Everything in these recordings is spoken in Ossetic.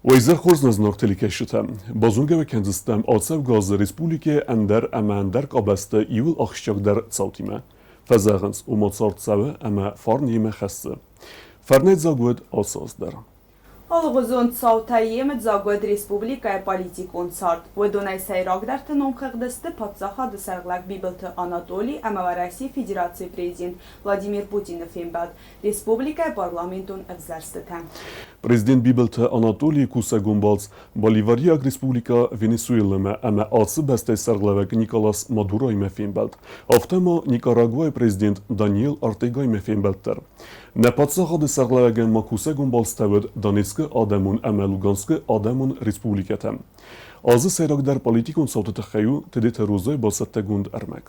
Уӕ изӕр хорз нӕ зынаргъ телекӕсджытӕ! Базонгӕ уӕ кӕндзыстӕм ацӕугӕ азы республикӕйы ӕндӕр ӕмӕ ӕндӕр къабӕзты иууыл ахсджиагдӕр цаутимӕ. Фӕзӕгъынц, ома цард цӕуы ӕмӕ фарн йемӕ хӕссы. Фӕрнӕйдзаг уӕд ацы аз дӕр. Алыгъуызон цаутӕ йемыдзаг уӕд республикӕйы политикон цард. Уыдонӕй сӕйрагдӕрты номхыгъды сты паддзахады сӕргълӕг Бибылты Анатоли ӕмӕ Уӕрӕсейы Федерацийы президент Владимир Путины фембӕлд республикӕйы парламентон ӕвзӕрстытӕ. Президент Бибылты Анатолийы кусӕгон балц Боливариаг республикӕ Венесуэламӕ ӕмӕ ацы бӕстӕйы сӕргълӕууӕг Николас Мадуроимӕ фембӕлд, афтӕ ма Никарагуайы президент Даниэл Ортегаимӕ фембӕлд дӕр. Нӕ паддзахады сӕргълӕууӕгӕн ма кусӕгон балцтӕ уыд Донецкы адӕмон ӕмӕ Луганскы адӕмон республикӕтӕм. Азы сӕйрагдӕр политикон цауты тыххӕй у Тедеты Розайы бацӕттӕгонд ӕрмӕг.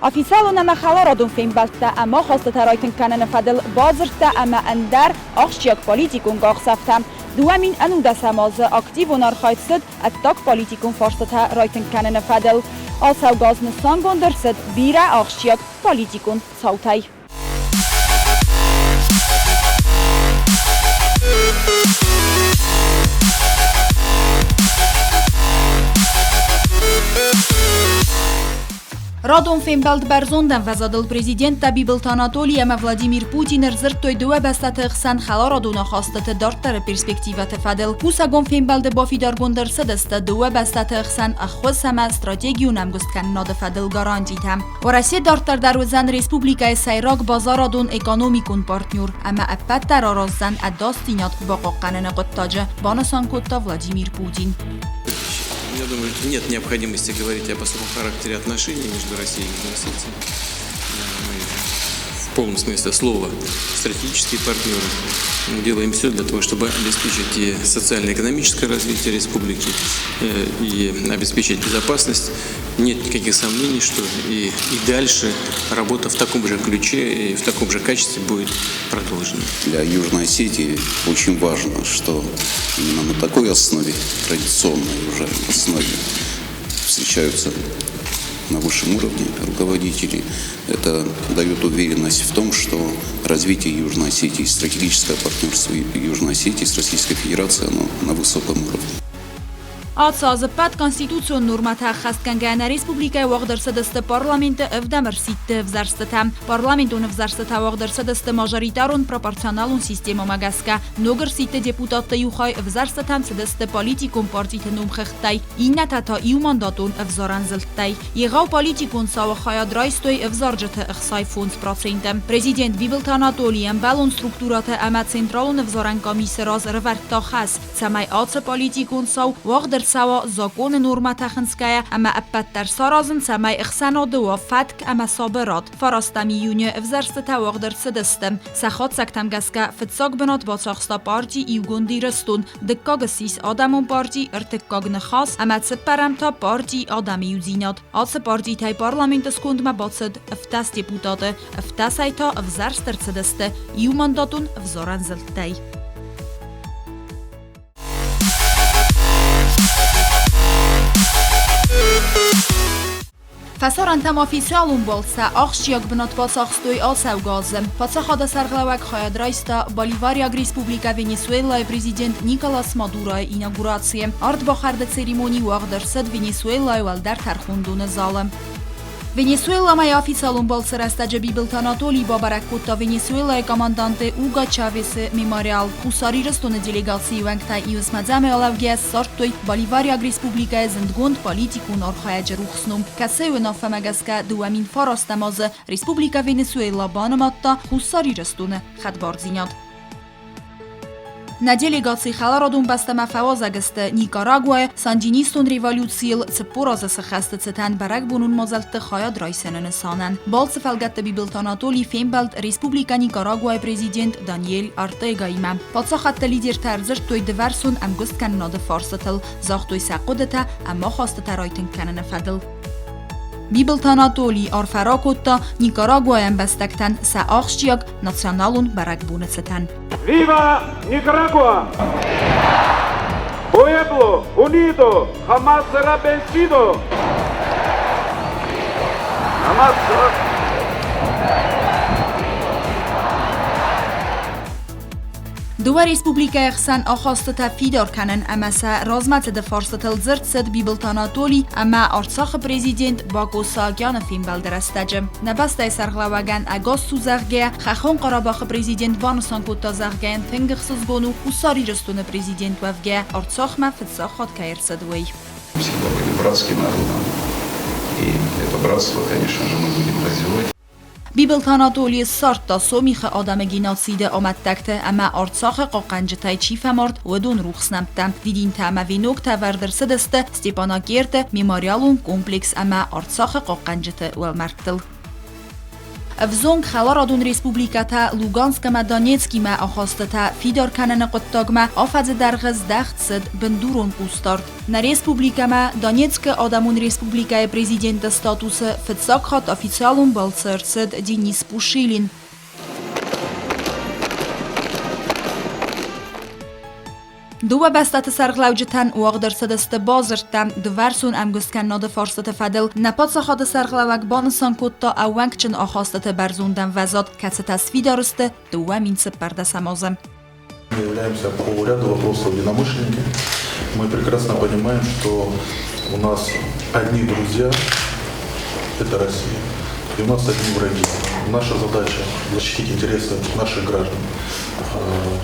Официалон ӕмӕ хӕларадон фембӕлдтӕ ӕмӕ ахастытӕ райтынг кӕныны фӕдыл бадзырдтӕ ӕмӕ ӕндӕр ахсджиаг политикон къахдзӕфтӕ. 2019 азы активон архайд цыд ӕддагполитикон фарстытӕ райтынг кӕныны фӕдыл. Ацӕугӕ аз нысангонд ӕрцыд бирӕ ахсджиаг политикон цаутӕй. Радон фембӕлд бӕрзонд ӕмвӕзадыл президенттӕ Бибылты Анатоли ӕмӕ Владимир Путин ӕрдзырдтой дыууӕ бӕстӕты хсӕн хӕларадон ахастыты дарддӕры перспективӕты фӕдыл. Кусӕгон фембӕлды бафидаргонд ӕрцыдысты дыууӕ бӕстӕты хсӕн ӕххуыс ӕмӕ стратегион ӕмгуысткӕнынады фӕдыл гарантитӕ. Уӕрӕсе дарддӕр дӕр уыдзӕн республикӕйы сӕйраг базарадон-экономикон партнер ӕмӕ ӕппӕт дӕр араздзӕн ӕдасдзинад бахъахъхъӕныны хъуыддаджы, банысан кодта Владимир Путин. Я думаю, нет необходимости говорить об особом характере отношений между Россией и Южной Осетией. Мы в полном смысле слова стратегические партнеры. Мы делаем все для того, чтобы обеспечить и социально-экономическое развитие республики, и обеспечить безопасность. Нет никаких сомнений, что и дальше работа в таком же ключе и в таком же качестве будет продолжена. Для Южной Осетии очень важно, что именно на такой основе, традиционной уже основе, встречаются на высшем уровне руководители. Это дает уверенность в том, что развитие Южной Осетии, стратегическое партнерство Южной Осетии с Российской Федерацией, оно на высоком уровне. Ацы азы ӕппӕт конституцион нормӕтӕ ӕххӕстгӕнгӕ нӕ республикӕйы уагъд ӕрцыдысты парламенты ӕвдӕм ӕрсидты ӕвзӕрстытӕ. Парламентон ӕвзӕрстытӕ уагъд ӕрцыдысты мажоритарон-пропорционалон системӕмӕ гӕсгӕ. Ног ӕрсидты депутатты иу хай ӕвзӕрстытӕм цыдысты политикон партиты номхыгъдтӕй, иннӕтӕ та иумандатон ӕвзарӕн зылдтӕй. Егъау политикон цауы хайад райстой ӕвзарджыты 65%. Президент Бибылты Анатоли ӕмбӕлон структурӕтӕ ӕмӕ Централон ӕвзарӕн къамисы раз ӕрӕвӕрдта хӕс, цӕмӕй ацы политикон цау уагъд ӕрцӕуа законы нормӕтӕ хынцгӕйӕ ӕмӕ ӕппӕт дӕр саразын, цӕмӕй ӕхсӕнады уа фӕтк ӕмӕ сабырад. Фарастӕм июны ӕвзӕрстытӕ уагъд ӕрцыдысты. Сӕ хатдзӕгтӕм гӕсгӕ фыццаг бынат бацахста парти Иугонд Ирыстон, дыккаг ссис Адӕмон парти, ӕртыккаг Ныхас ӕмӕ цыппӕрӕм та парти Адӕмы иудзинад. Ацы партитӕй парламенты скондмӕ бацыд 17 депутаты, ӕвддӕсӕй та ӕвзӕрст ӕрцыдысты иумандатон ӕвзарӕн зылдтӕй. Фӕсарӕнтӕм официалон балцтӕ ахсджиаг бынат бацахстой ацӕугӕ азы. Паддзахады сӕргълӕууӕг хайад райста Боливариаг Республикӕ Венесуэлайы президент Николас Мадуройы инаугурацийы. Ардбахӕрды церемони уагъд ӕрцыд Венесуэлайы уӕлдӕр тӕрхондоны залы. Венесуэламӕ официалон балцы рӕстӕджы Бибылты Анатолий бабӕрӕг кодта Венесуэлайы команданты Уго Чавесы мемориал. Хуссар Ирыстоны делегацийы уӕнгтӕ Иосмӕдзӕмӕ алӕугӕйӕ ссардтой Боливариаг республикӕйы зындгонд политикон архайӕджы рухс ном, кӕцыйы уынаффӕмӕ гӕсгӕ 2009 азы Республикӕ Венесуэла банымадта Хуссар Ирыстоны хӕдбардзинад. Нӕ делегаци хӕларадон бӕстӕмӕ фӕуазӕг сты Никарагуайы сандинистон революцийыл 40 азы сыххӕсты цытӕн бӕрӕгбонон мадзӕлтты хайад райсыны нысанӕн. Балцы фӕлгӕтты Бибылты Анатолий фембӕлд Республикӕ Никарагуайы президент Даниэль Ортегаимӕ. Паддзахадты лидертӕ ӕрдзырдтой дывӕрсон ӕмгуысткӕнынады фарстытыл, загътой сӕ хъуыдытӕ ӕмӕ ахастытӕ райтынг кӕныны фӕдыл. Бибылты Анатолий арфӕ ракодта Никарагуайы ӕмбӕстӕгтӕн сӕ ахсджиаг националон бӕрӕгбоны цытӕн. Viva Nicaragua! Pueblo unido jamás será vencido! Jamás será... Дыууӕ республикӕйы хсӕн ахастытӕ фидар кӕнын ӕмӕ сӕ размӕцыды фарстытыл дзырд цыд Бибылты Анатоли ӕмӕ Арцахы президент Бако Саакяны фембӕлды рӕстӕджы. Нӕ бӕстӕйы сӕргълӕууӕгӕн ӕгас цу, зӕгъгӕ, Хӕххон Къарабахы президент банысан кодта, зӕгъгӕ йын тынг ӕхсызгон у Хуссар Ирыстоны президент уӕвгӕ, Арцахмӕ фыццаг хатт кӕй ӕрцыд, уый. Всегда были братским народом. И это братство, конечно же, мы будем развивать. Бибылты Анатоли ссардта Сомихы адӕмы геноциды амӕттӕгты ӕмӕ Арцахы хъахъхъӕнджытӕй чи фӕмард, уыдон рухс нӕмттӕ. Дидинтӕ ӕмӕ веноктӕ ӕвӕрд ӕрцыдысты Степанакерты мемориалон комплекс ӕмӕ Арцахы хъахъхъӕнджыты уӕлмӕрдтыл. Ӕвзонг хӕларадон республикӕтӕ Луганск ӕмӕ Донецкимӕ ахастытӕ фидар кӕныны хъуыддагмӕ афӕдзы дӕргъы здӕхт цыд бындурон хъусдард. Нӕ республикӕмӕ Донецкы Адӕмон Республикӕйы президенты статусы фыццаг хатт официалон балцы ӕрцыд Денис Пушилин. Дыууӕ бӕстӕты сӕргълӕуджытӕн уагъд ӕрцыдысты бадзырдтӕ дывӕрсон ӕмгуысткӕнынады фарстыты фӕдыл. Нӕ паддзахады сӕргълӕууӕг банысан кодта ӕууӕнкджын ахастыты бӕрзонд ӕмвӕзад, кӕцытӕ сфидар сты 2014 азы. Мы являемся по ряду вопросов единомышленники. Мы прекрасно понимаем, что у нас одни друзья – это Россия, и у нас одни враги. Наша задача – защитить интересы наших граждан,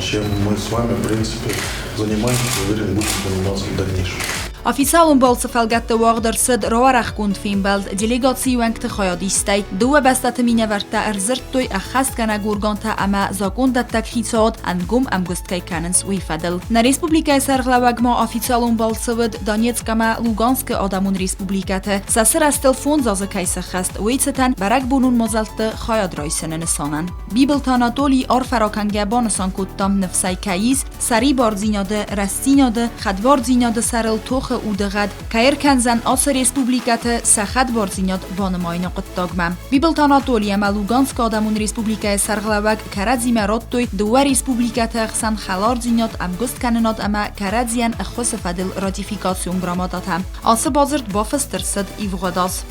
чем мы с вами, в принципе, занимаемся, уверен, будем заниматься в дальнейшем. Официалон балцы фӕлгӕтты уагъд ӕрцыд рауӕрӕхгонд фембӕлд делегацийы уӕнгты хайадистӕй. Дыууӕ бӕстӕты минӕвӕрттӕ ӕрдзырдтой ӕххӕстгӕнӕг органтӕ ӕмӕ закъондӕттӕг хицауад ӕнгом ӕмгуыст кӕй кӕнынц, уый фӕдыл. Нӕ республикӕйы сӕргълӕууӕг ма официалон балцы уыд Донецк ӕмӕ Луганскы адӕмон республикӕты. Сӕ сырӕзтыл фондз азы кӕй сӕххӕст, уый цытӕн бӕрӕгбонон мадзӕлтты хайад райсыны нысанӕн. Бибылты Анатолий арфӕ ракӕнгӕ банысан кодта, ныфсӕй кӕй ис, сӕрибардзинады, рӕстдзинады, хӕдбардзинады сӕрыл тохы удыгъӕд кӕй ӕркӕндзӕн ацы республикӕты сӕ хӕдбардзинад банымайыны хъуыддагмӕ. Бибылты Анатолий ӕмӕ Луганскы Адӕмон Республикӕйы сӕргълӕууӕг кӕрӕдзимӕ радтой дыууӕ республикӕты ӕхсӕн хӕлардзинад, ӕмгуысткӕнынад ӕмӕ кӕрӕдзийӕн ӕххуысы фӕдыл ратификацион грамотатӕ. Ацы бадзырд бафыст ӕрцыд ивгъуыд аз.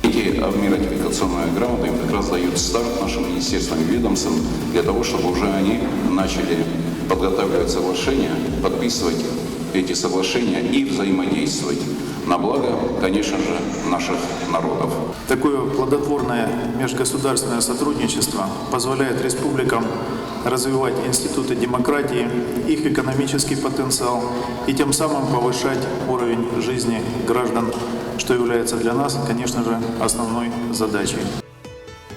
Эти ратификационные грамоты им как раз дают старт нашим министерствам и ведомствам для того, чтобы уже они начали подготавливать соглашения, подписывать эти соглашения и взаимодействовать на благо, конечно же, наших народов. Такое плодотворное межгосударственное сотрудничество позволяет республикам развивать институты демократии, их экономический потенциал и тем самым повышать уровень жизни граждан, что является для нас, конечно же, основной задачей.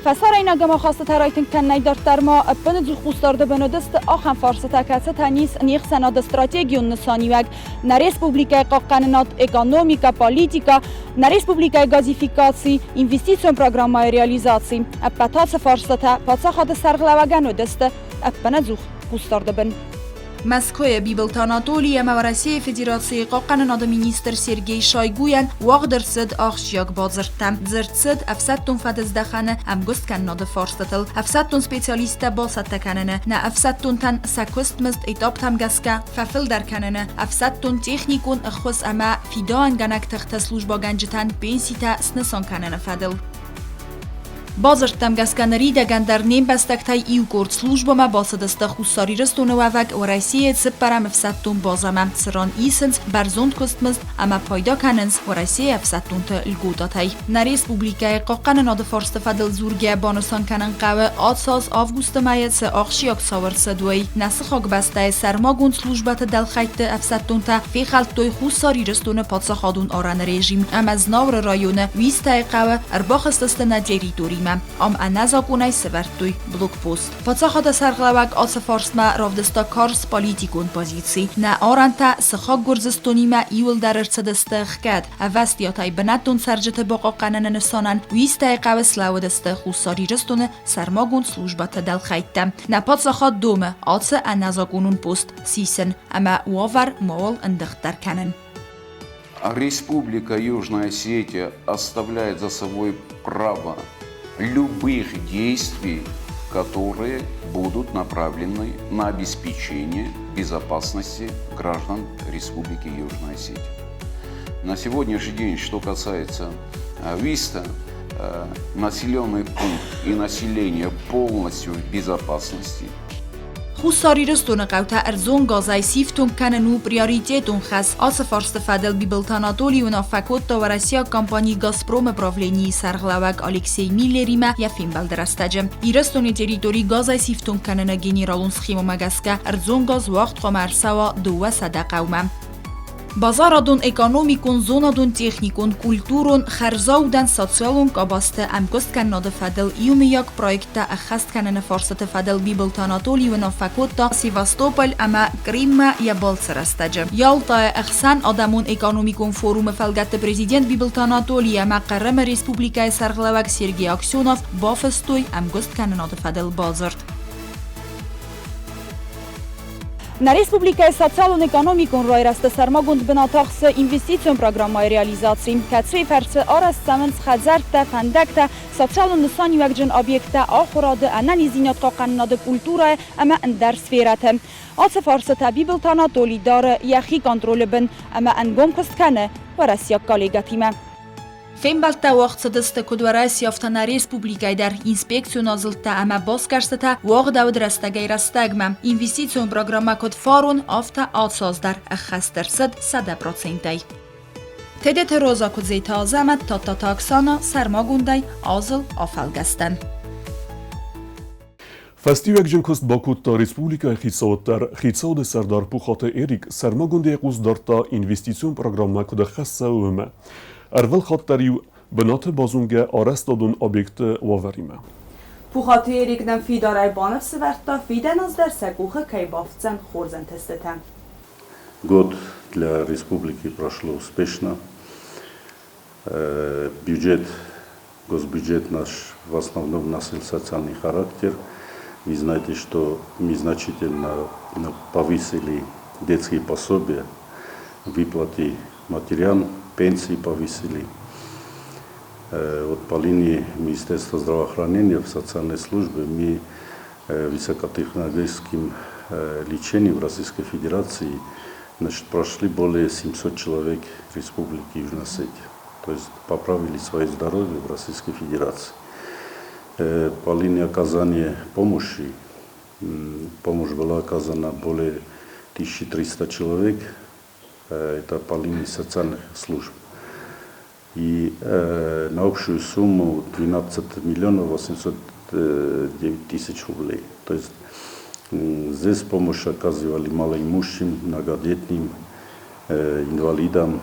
Фӕсарӕйнаг ӕмахастытӕ райтынг кӕнынӕй дарддӕр ма ӕппынӕдзух хъусдарды бын уыдысты ахӕм фарстытӕ, кӕцытӕн ис не хсӕнады стратегион нысаниуӕг, нӕ республикӕйы хъахъхъӕнынад, экономикӕ, политикӕ, нӕ республикӕйы газификаци, инвестицион программӕйы реализаци. Ӕппӕт ацы фарстытӕ паддзахады сӕргълӕууӕгӕн уыдысты ӕппынӕдзух хъусдарды бын. Мӕскуыйы Бибылты Анатолий ӕмӕ Уӕрӕсейы Федерацийы хъахъхъӕнынады министр Сергей Шойгуйӕн уагъд ӕрцыд ахсджиаг бадзырдтӕ. Дзырд цыд ӕфсӕддон фӕдыздӕхӕны ӕмгуысткӕнынады фарстытыл, ӕфсӕддон специалисттӕ бацӕттӕ кӕныны, нӕ ӕфсӕддонтӕн сӕ куыстмызд этаптӕм гӕсгӕ фӕфылдӕр кӕныны, ӕфсӕддон-техникон ӕххуыс ӕмӕ фидауӕнгӕнӕг тыхты службӕгӕнджытӕн пенситӕ снысан кӕныны фӕдыл. Бадзырдтӕм гӕсгӕ ныридӕгӕн дӕр не мбӕстӕгтӕй иу къорд службӕмӕ бацыдысты Хуссар Ирыстоны уӕвӕг Уӕрӕсейы цыппӕрӕм ӕфсӕддон базӕмӕ, цыран исынц бӕрзонд куыстмызд ӕмӕ пайда кӕнынц Уӕрӕсейы ӕфсӕддонты льготатӕй. Нӕ республикӕйы хъахъхъӕнынады фарсты фӕдыл дзургӕ банысан кӕнын хъӕуы, ацы аз августы мӕйы цы ахсджиаг цау ӕрцыд, уый. Нӕ сыхаг бӕстӕйы сӕрмагонд службӕты дӕлхӕйтты ӕфсӕддонтӕ фехӕлдтой Хуссар Ирыстоны паддзахадон арӕны режим ӕмӕ Знауыры районы Уистӕйы хъӕуы ӕрбахызтысты нӕ территоримӕ. Ам ӕнӕзакъонӕй сӕвӕрдтой блокпост. Паддзахады сӕргълӕууӕг ацы фарстмӕ равдыста карз политикон позици. Нӕ арӕнтӕ сыхаг Гуырдзыстонимӕ иуылдӕр ӕрцыдысты ӕхгӕд. Ӕвӕстиатӕй бынӕттон цӕрджыты бахъахъхъӕныны нысанӕн Уистӕйы хъӕуы слӕууыдысты Хуссар Ирыстоны сӕрмагонд службӕты дӕлхӕйттӕ. Нӕ паддзахад домы ацы ӕнӕзакъонон пост сисын ӕмӕ уавӕр мауал ӕндыгъддӕр кӕнын. Республика Южная Осетия оставляет за собой право любых действий, которые будут направлены на обеспечение безопасности граждан Республики Южная Осетия. На сегодняшний день, что касается Виста, населенный пункт и население полностью в безопасности. Хуссар Ирыстоны хъӕутӕ ӕрдзон газӕй сифтонг кӕнын у приоритетон хӕс. Ацы фарсты фӕдыл Бибылты Анатолий уынаффӕ кодта уӕрӕсейаг компани «Газпром»-ы правленийы сӕргълӕууӕг Алексей Миллеримӕ йӕ фембӕлды рӕстӕджы. Ирыстоны территори газӕй сифтонг кӕныны генералон схемӕмӕ гӕсгӕ ӕрдзон газ уагъд хъуамӕ ӕрцӕуа 200 хъӕумӕ. Базарадон-экономикон, зонадон-техникон, культурон, хӕрзаудӕн, социалон къабӕзты ӕмгуысткӕнынады фӕдыл иумӕйаг проекттӕ ӕххӕст кӕныны фарстыты фӕдыл Бибылты Анатолий уынаффӕ кодта Севастополь ӕмӕ Крыммӕ йӕ балцы рӕстӕджы. Ялтайы ӕхсӕнадӕмон экономикон форумы фӕлгӕтты президент Бибылты Анатолий ӕмӕ Хъырымы республикӕйы сӕргълӕууӕг Сергей Аксенов бафыстой ӕмгуысткӕнынады фӕдыл бадзырд. Нӕ республикӕйы социалон-экономикон райрӕзты сӕрмагонд бынат ахсы инвестицион программӕйы реализаци, кӕцыйы фӕрцы арӕзт цӕуынц хӕдзӕрттӕ, фӕндӕгтӕ, социалон нысаниуӕгджын объекттӕ, ахуырады, ӕнӕниздзинад хъахъхъӕнынады, культурӕйы ӕмӕ ӕндӕр сферӕты. Ацы фарстытӕ Бибылты Анатоли дары йӕхи контролы бын ӕмӕ ӕнгом куыст кӕны уӕрӕсейаг коллегӕтимӕ. Фембӕлдтӕ уагъд цыдысты куыд Уӕрӕсе, афтӕ нӕ республикӕйы дӕр. Инспекцион азылдтӕ ӕмӕ басгӕрстытӕ уагъдӕуыд рӕстӕгӕй-рӕстӕгмӕ. Инвестицион программӕ куыд фарон, афтӕ ацы аз дӕр ӕххӕст ӕрцыд 100%-ӕй. Тедеты Роза Куыдзеты Азӕмӕт, Тадтаты Оксана, сӕрмагондӕй азыл афӕлгӕстӕн. Фӕстиуӕгджын куыст бакодта республикӕйы хицауад дӕр. Хицауады сӕрдар Пухаты Эрик сӕрмагондӕй хъус дардта инвестицион программӕ куыд ӕххӕст цӕуы, уымӕ. Ӕрвылхатт дӕр-иу бынаты базонгӕ арӕзтадон объектты уавӕримӕ. Пухаты Эрик нӕм фидарӕй баныфсӕвӕрдта, фидӕн аз дӕр сӕ къухы кӕй бафтдзӕн хорз ӕнтыстытӕ. Год для республики прошло успешно. Бюджет, госбюджет наш в основном носил социальный характер. Вы знаете, что мы значительно повысили детские пособия, выплаты матерям, пенсии повысили. Вот по линии Министерства здравоохранения в социальной службе мы высокотехнологическим лечением в Российской Федерации, значит, прошли более 700 человек Республики Южная Осетия. То есть поправили свое здоровье в Российской Федерации. По линии оказания помощи, помощь была оказана более 1300 человек, это по линии социальных служб. И на общую сумму 12 миллионов 809 тысяч рублей. То есть здесь помощь оказывали малоимущим, многодетным, инвалидам.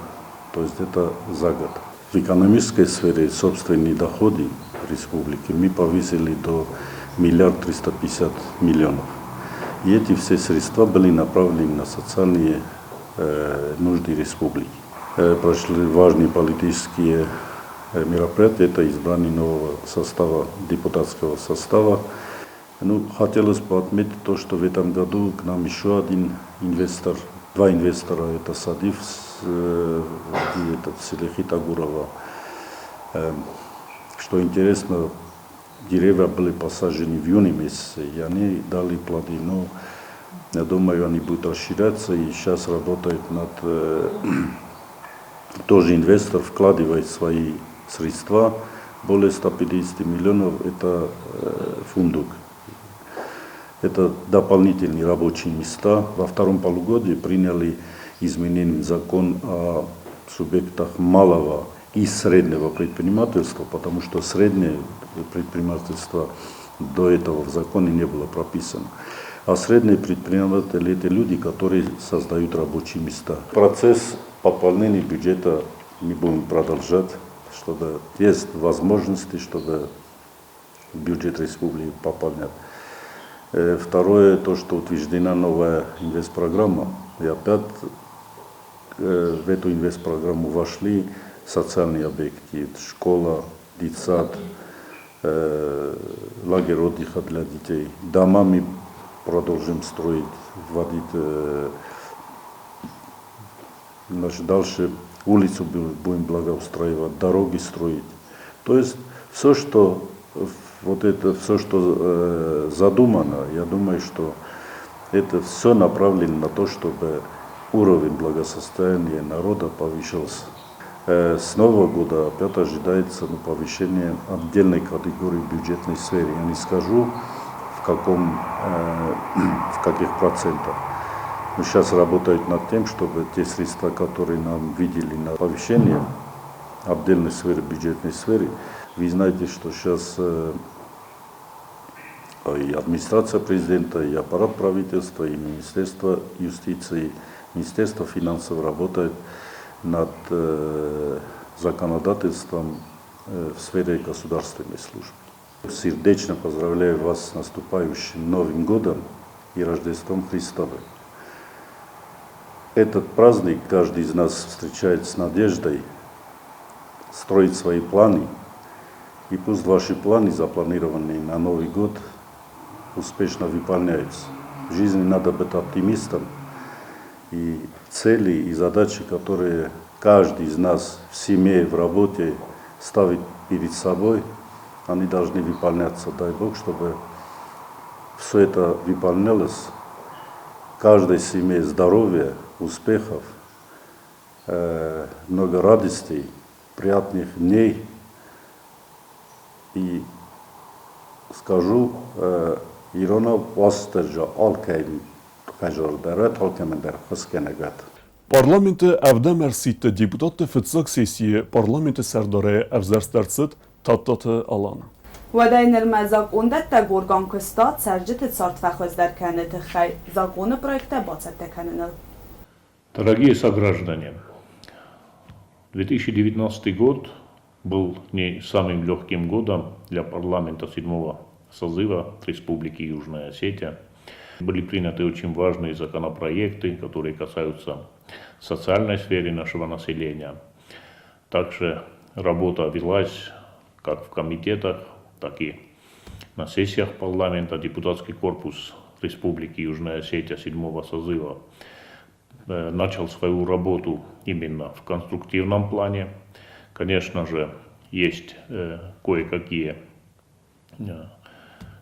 То есть это за год. В экономической сфере собственные доходы республики мы повысили до 1 350 000 000. И эти все средства были направлены на социальные нужды республики. Прошли важные политические мероприятия, это избрание нового состава, депутатского состава. Ну, хотелось бы отметить то, что в этом году к нам еще один инвестор, два инвестора, это Садиф и этот селе Хетагурово. Что интересно, деревья были посажены в июне месяце, и они дали плоды. Но я думаю, они будут расширяться, и сейчас работают над... Тоже инвестор вкладывает свои средства, более 150 миллионов, это фундук. Это дополнительные рабочие места. Во втором полугодии приняли изменение в закон о субъектах малого и среднего предпринимательства, потому что среднее предпринимательство до этого в законе не было прописано. А средние предприниматели – это люди, которые создают рабочие места. Процесс пополнения бюджета мы будем продолжать, чтобы есть возможности, чтобы бюджет республики пополнять. Второе, то, что утверждена новая инвестпрограмма. И опять в эту инвестпрограмму вошли социальные объекты, школа, детсад, лагерь отдыха для детей. Дома мы продолжим строить, вводить, значит, дальше улицу будем благоустраивать, дороги строить. То есть все, что вот это все, что задумано, я думаю, что это все направлено на то, чтобы уровень благосостояния народа повышался. С Нового года опять ожидается, ну, повышение отдельной категории в бюджетной сфере. Я не скажу в, каком, в каких процентах. Но сейчас работают над тем, чтобы те средства, которые нам выделили на повышение отдельной сферы, бюджетной сферы, вы знаете, что сейчас и администрация президента, и аппарат правительства, и Министерство юстиции, Министерство финансов работают над законодательством в сфере государственной службы. Сердечно поздравляю вас с наступающим Новым годом и Рождеством Христовым. Этот праздник каждый из нас встречает с надеждой, строит свои планы. И пусть ваши планы, запланированные на Новый год, успешно выполняются. В жизни надо быть оптимистом. И цели и задачи, которые каждый из нас в семье, в работе ставит перед собой, они должны выполняться. Дай Бог, чтобы все это выполнялось. Каждой семье здоровья, успехов, много радостей, приятных дней. И скажу, иронау Уастырджи алкӕй зӕрдӕ дӕр уӕд, алкӕмӕн дӕр хӕсгӕнӕг уӕд. Парламенты ӕвдӕм ӕрсидты депутатты фыццаг сессийы парламенты сӕрдарӕй ӕвзӕрст ӕрцыд Тадтаты Алан. Уӕдӕй нырмӕ закъондӕттӕг орган куыста цӕрджыты цард фӕхуыздӕр кӕныны тыххӕй закъоны проекттӕ бацӕттӕ кӕныныл. Дорогие сограждане, 2019 год был не самым легким годом для парламента седьмого созыва Республики Южная Осетия. Были приняты очень важные законопроекты, которые касаются социальной сферы нашего населения. Также работа велась как в комитетах, так и на сессиях парламента. Депутатский корпус Республики Южная Осетия седьмого созыва начал свою работу именно в конструктивном плане. Конечно же, есть кое-какие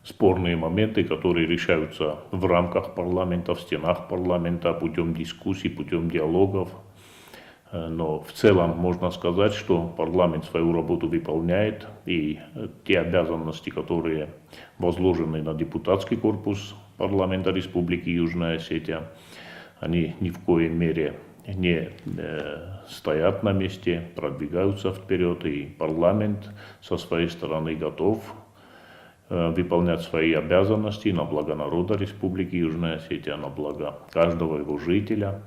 спорные моменты, которые решаются в рамках парламента, в стенах парламента, путем дискуссий, путем диалогов. Но в целом можно сказать, что парламент свою работу выполняет, и те обязанности, которые возложены на депутатский корпус парламента Республики Южная Осетия, они ни в коей мере не стоят на месте, продвигаются вперед, и парламент со своей стороны готов выполнять свои обязанности на благо народа Республики Южная Осетия, на благо каждого его жителя,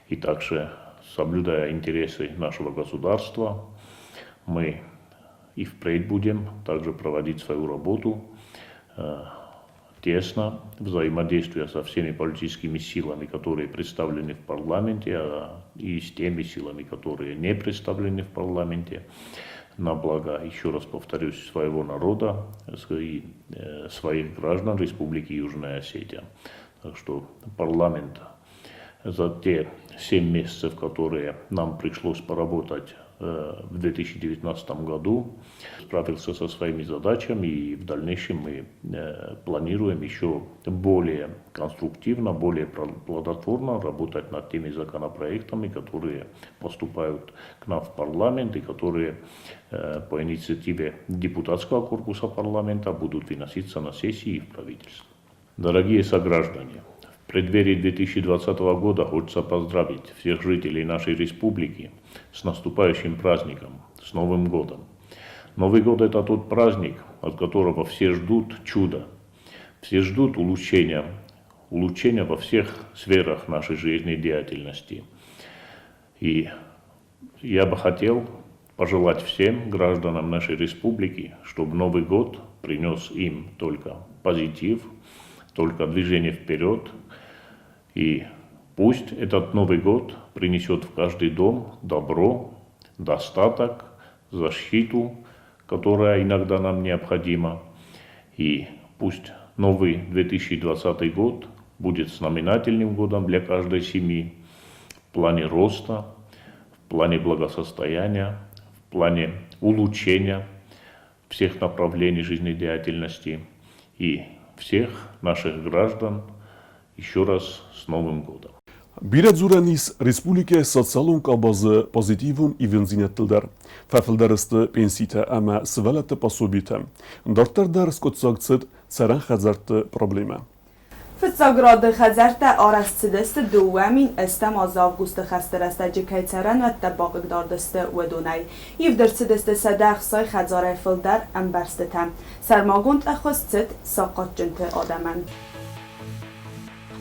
и также, соблюдая интересы нашего государства, мы и впредь будем также проводить свою работу тесно, взаимодействуя со всеми политическими силами, которые представлены в парламенте, и с теми силами, которые не представлены в парламенте, на благо, еще раз повторюсь, своего народа и своих граждан Республики Южная Осетия. Так что парламент за те 7 месяцев, которые нам пришлось поработать в 2019 году, справился со своими задачами, и в дальнейшем мы планируем еще более конструктивно, более плодотворно работать над теми законопроектами, которые поступают к нам в парламент и которые по инициативе депутатского корпуса парламента будут выноситься на сессии и в правительство. Дорогие сограждане, в преддверии 2020 года хочется поздравить всех жителей нашей республики с наступающим праздником, с Новым годом. Новый год – это тот праздник, от которого все ждут чуда, все ждут улучшения, улучшения во всех сферах нашей жизнедеятельности. И я бы хотел пожелать всем гражданам нашей республики, чтобы Новый год принес им только позитив, только движение вперед. И пусть этот Новый год принесет в каждый дом добро, достаток, защиту, которая иногда нам необходима. И пусть новый 2020 год будет знаменательным годом для каждой семьи в плане роста, в плане благосостояния, в плане улучшения всех направлений жизнедеятельности и всех наших граждан еще раз с Новым годом. Бирӕ дзурӕн ис республикӕйы социалон къабазы позитивон ивындзинӕдтыл дӕр. Фӕфылдӕр сты пенситӕ ӕмӕ сывӕллӕтты пособитӕ. Дарддӕр дӕр скъуыддзаг цыд цӕрӕн хӕдзӕртты проблемӕ. Фыццаг рады хӕдзӕрттӕ арӕзт цыдысты 2008 азы августы хӕсты рӕстӕджы кӕй цӕрӕнуӕттӕ бахъыгдард сты, уыдонӕй. Ивд ӕрцыдысты 160 хӕдзарӕй фылдӕр ӕмбӕрзтытӕ. Сӕрмагонд ӕххуыс цыд сахъатджынты адӕмӕн.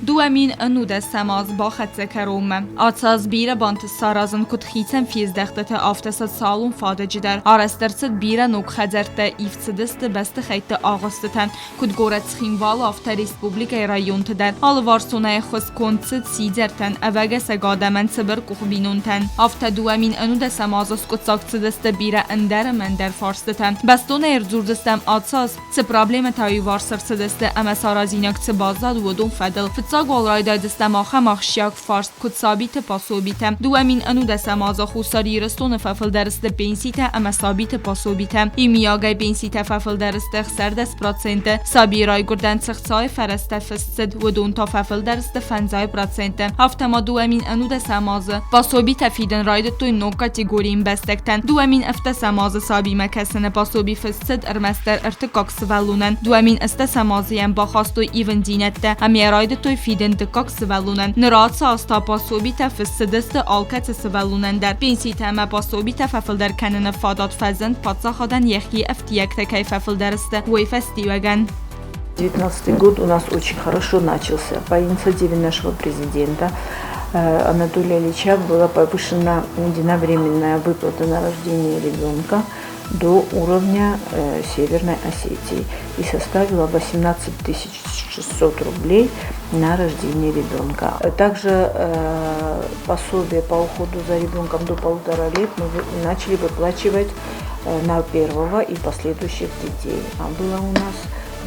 2011 аз бахӕццӕ кӕронмӕ. Ацы аз бирӕ бантыст саразын куыд хицӕн фездӕхтыты, афтӕ социалон фадыджы дӕр. Арӕзт ӕрцыд бирӕ ног хӕдзӕрттӕ, ивд цыдысты бӕстыхӕйтты агъуыстытӕ. Куыд горӕт Цхинвалы, афтӕ республикӕйы районты дӕр. Алыварсон ӕххуыс конд цыд сидзӕртӕн, ӕвӕгӕсӕг адӕмӕн, цыбыркъух бинонтӕн. Афтӕ 2011 азы скъуыддзаг цыдысты бирӕ ӕндӕр ӕмӕ ӕндӕр фарстытӕ. Бӕстонӕй ӕрдзурдзыстӕм ацы аз Цы проблемӕтӕ иуварс ӕрцыдысты ӕмӕ саразинаг цы баззад, уыдон фӕдыл. Фыццаг уал райдайдзыстӕм ахӕм ахсджиаг фарст, куыд сабиты пособитӕ. 2011 азы Хуссар Ирыстоны фӕфылдӕр сты пенситӕ ӕмӕ сабиты пособитӕ. Иумиагӕй пенситӕ фӕфылдӕр сты 16%, сабийы райгуырдӕн цы хцайы фӕрӕзтӕ фыст цыд, уыдон та фӕфылдӕр сты 5%. Афтӕ ма 2011 азы пособитӕ фидын райдыдтой ног категорийы ӕмбӕстӕгтӕн. 2017 азы сабимӕ кӕсыны пособи фыст цыд ӕрмӕстдӕр ӕртыккаг сывӕллонӕн. 2008 азы йӕм бахастой ивындзинӕдтӕ ӕмӕ йӕ райдыдтой фидын дыккаг сывӕллонӕн. Ныр ацы аз та пособитӕ фыст цыдысты алкӕцы сывӕллонӕн дӕр. Пенситӕ ӕмӕ пособитӕ фӕфылдӕр кӕныны фадат фӕзынд паддзахадӕн йӕхи ӕфтиӕгтӕ кӕй фӕфылдӕр сты, уый фӕстиуӕгӕн. 2019 год у нас очень хорошо начался. По инициативе нашего президента Анатолия Ильича была повышена единовременная выплата на рождение ребенка до уровня Северной Осетии и составила 18 600 рублей на рождение ребенка. Также пособие по уходу за ребенком до 1,5 лет мы начали выплачивать на первого и последующих детей. А было у нас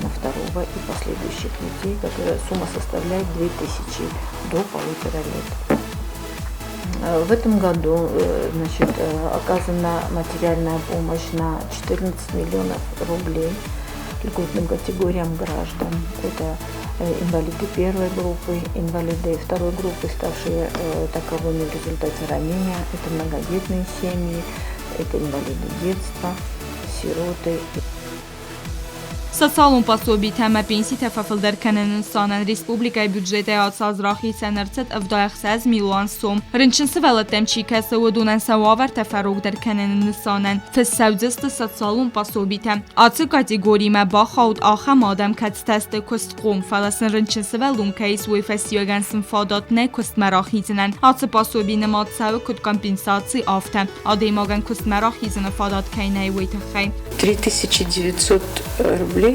на второго и последующих детей, которая сумма составляет 2000 до 1,5 лет. В этом году, значит, оказана материальная помощь на 14 миллионов рублей льготным категориям граждан. Это инвалиды первой группы, инвалиды второй группы, ставшие таковыми в результате ранения, это многодетные семьи, это инвалиды детства, сироты. Социалон пособитӕ ӕмӕ пенситӕ фӕфылдӕр кӕныны нысанӕн республикӕйы бюджетӕй ацы аз рахицӕн ӕрцыд 76 милуан сом. Рынчын сывӕллӕттӕм чи кӕсы, уыдонӕн сӕ уавӕртӕ фӕрогдӕр кӕныны нысанӕн фӕцӕудзысты социалон пособитӕ. Ацы категоримӕ бахауд ахӕм адӕм, кӕцытӕ сты куыстхъом, фӕлӕ сын рынчын сывӕллон кӕй ис, уый фӕстиуӕгӕн сын фадат нӕй куыстмӕ рахизынӕн. Ацы пособи нымад цӕуы куыд компенсаци, афтӕ. Адӕймагӕн куыстмӕ рахизыны фадат кӕй нӕй, уый тыххӕй. 3900 рублей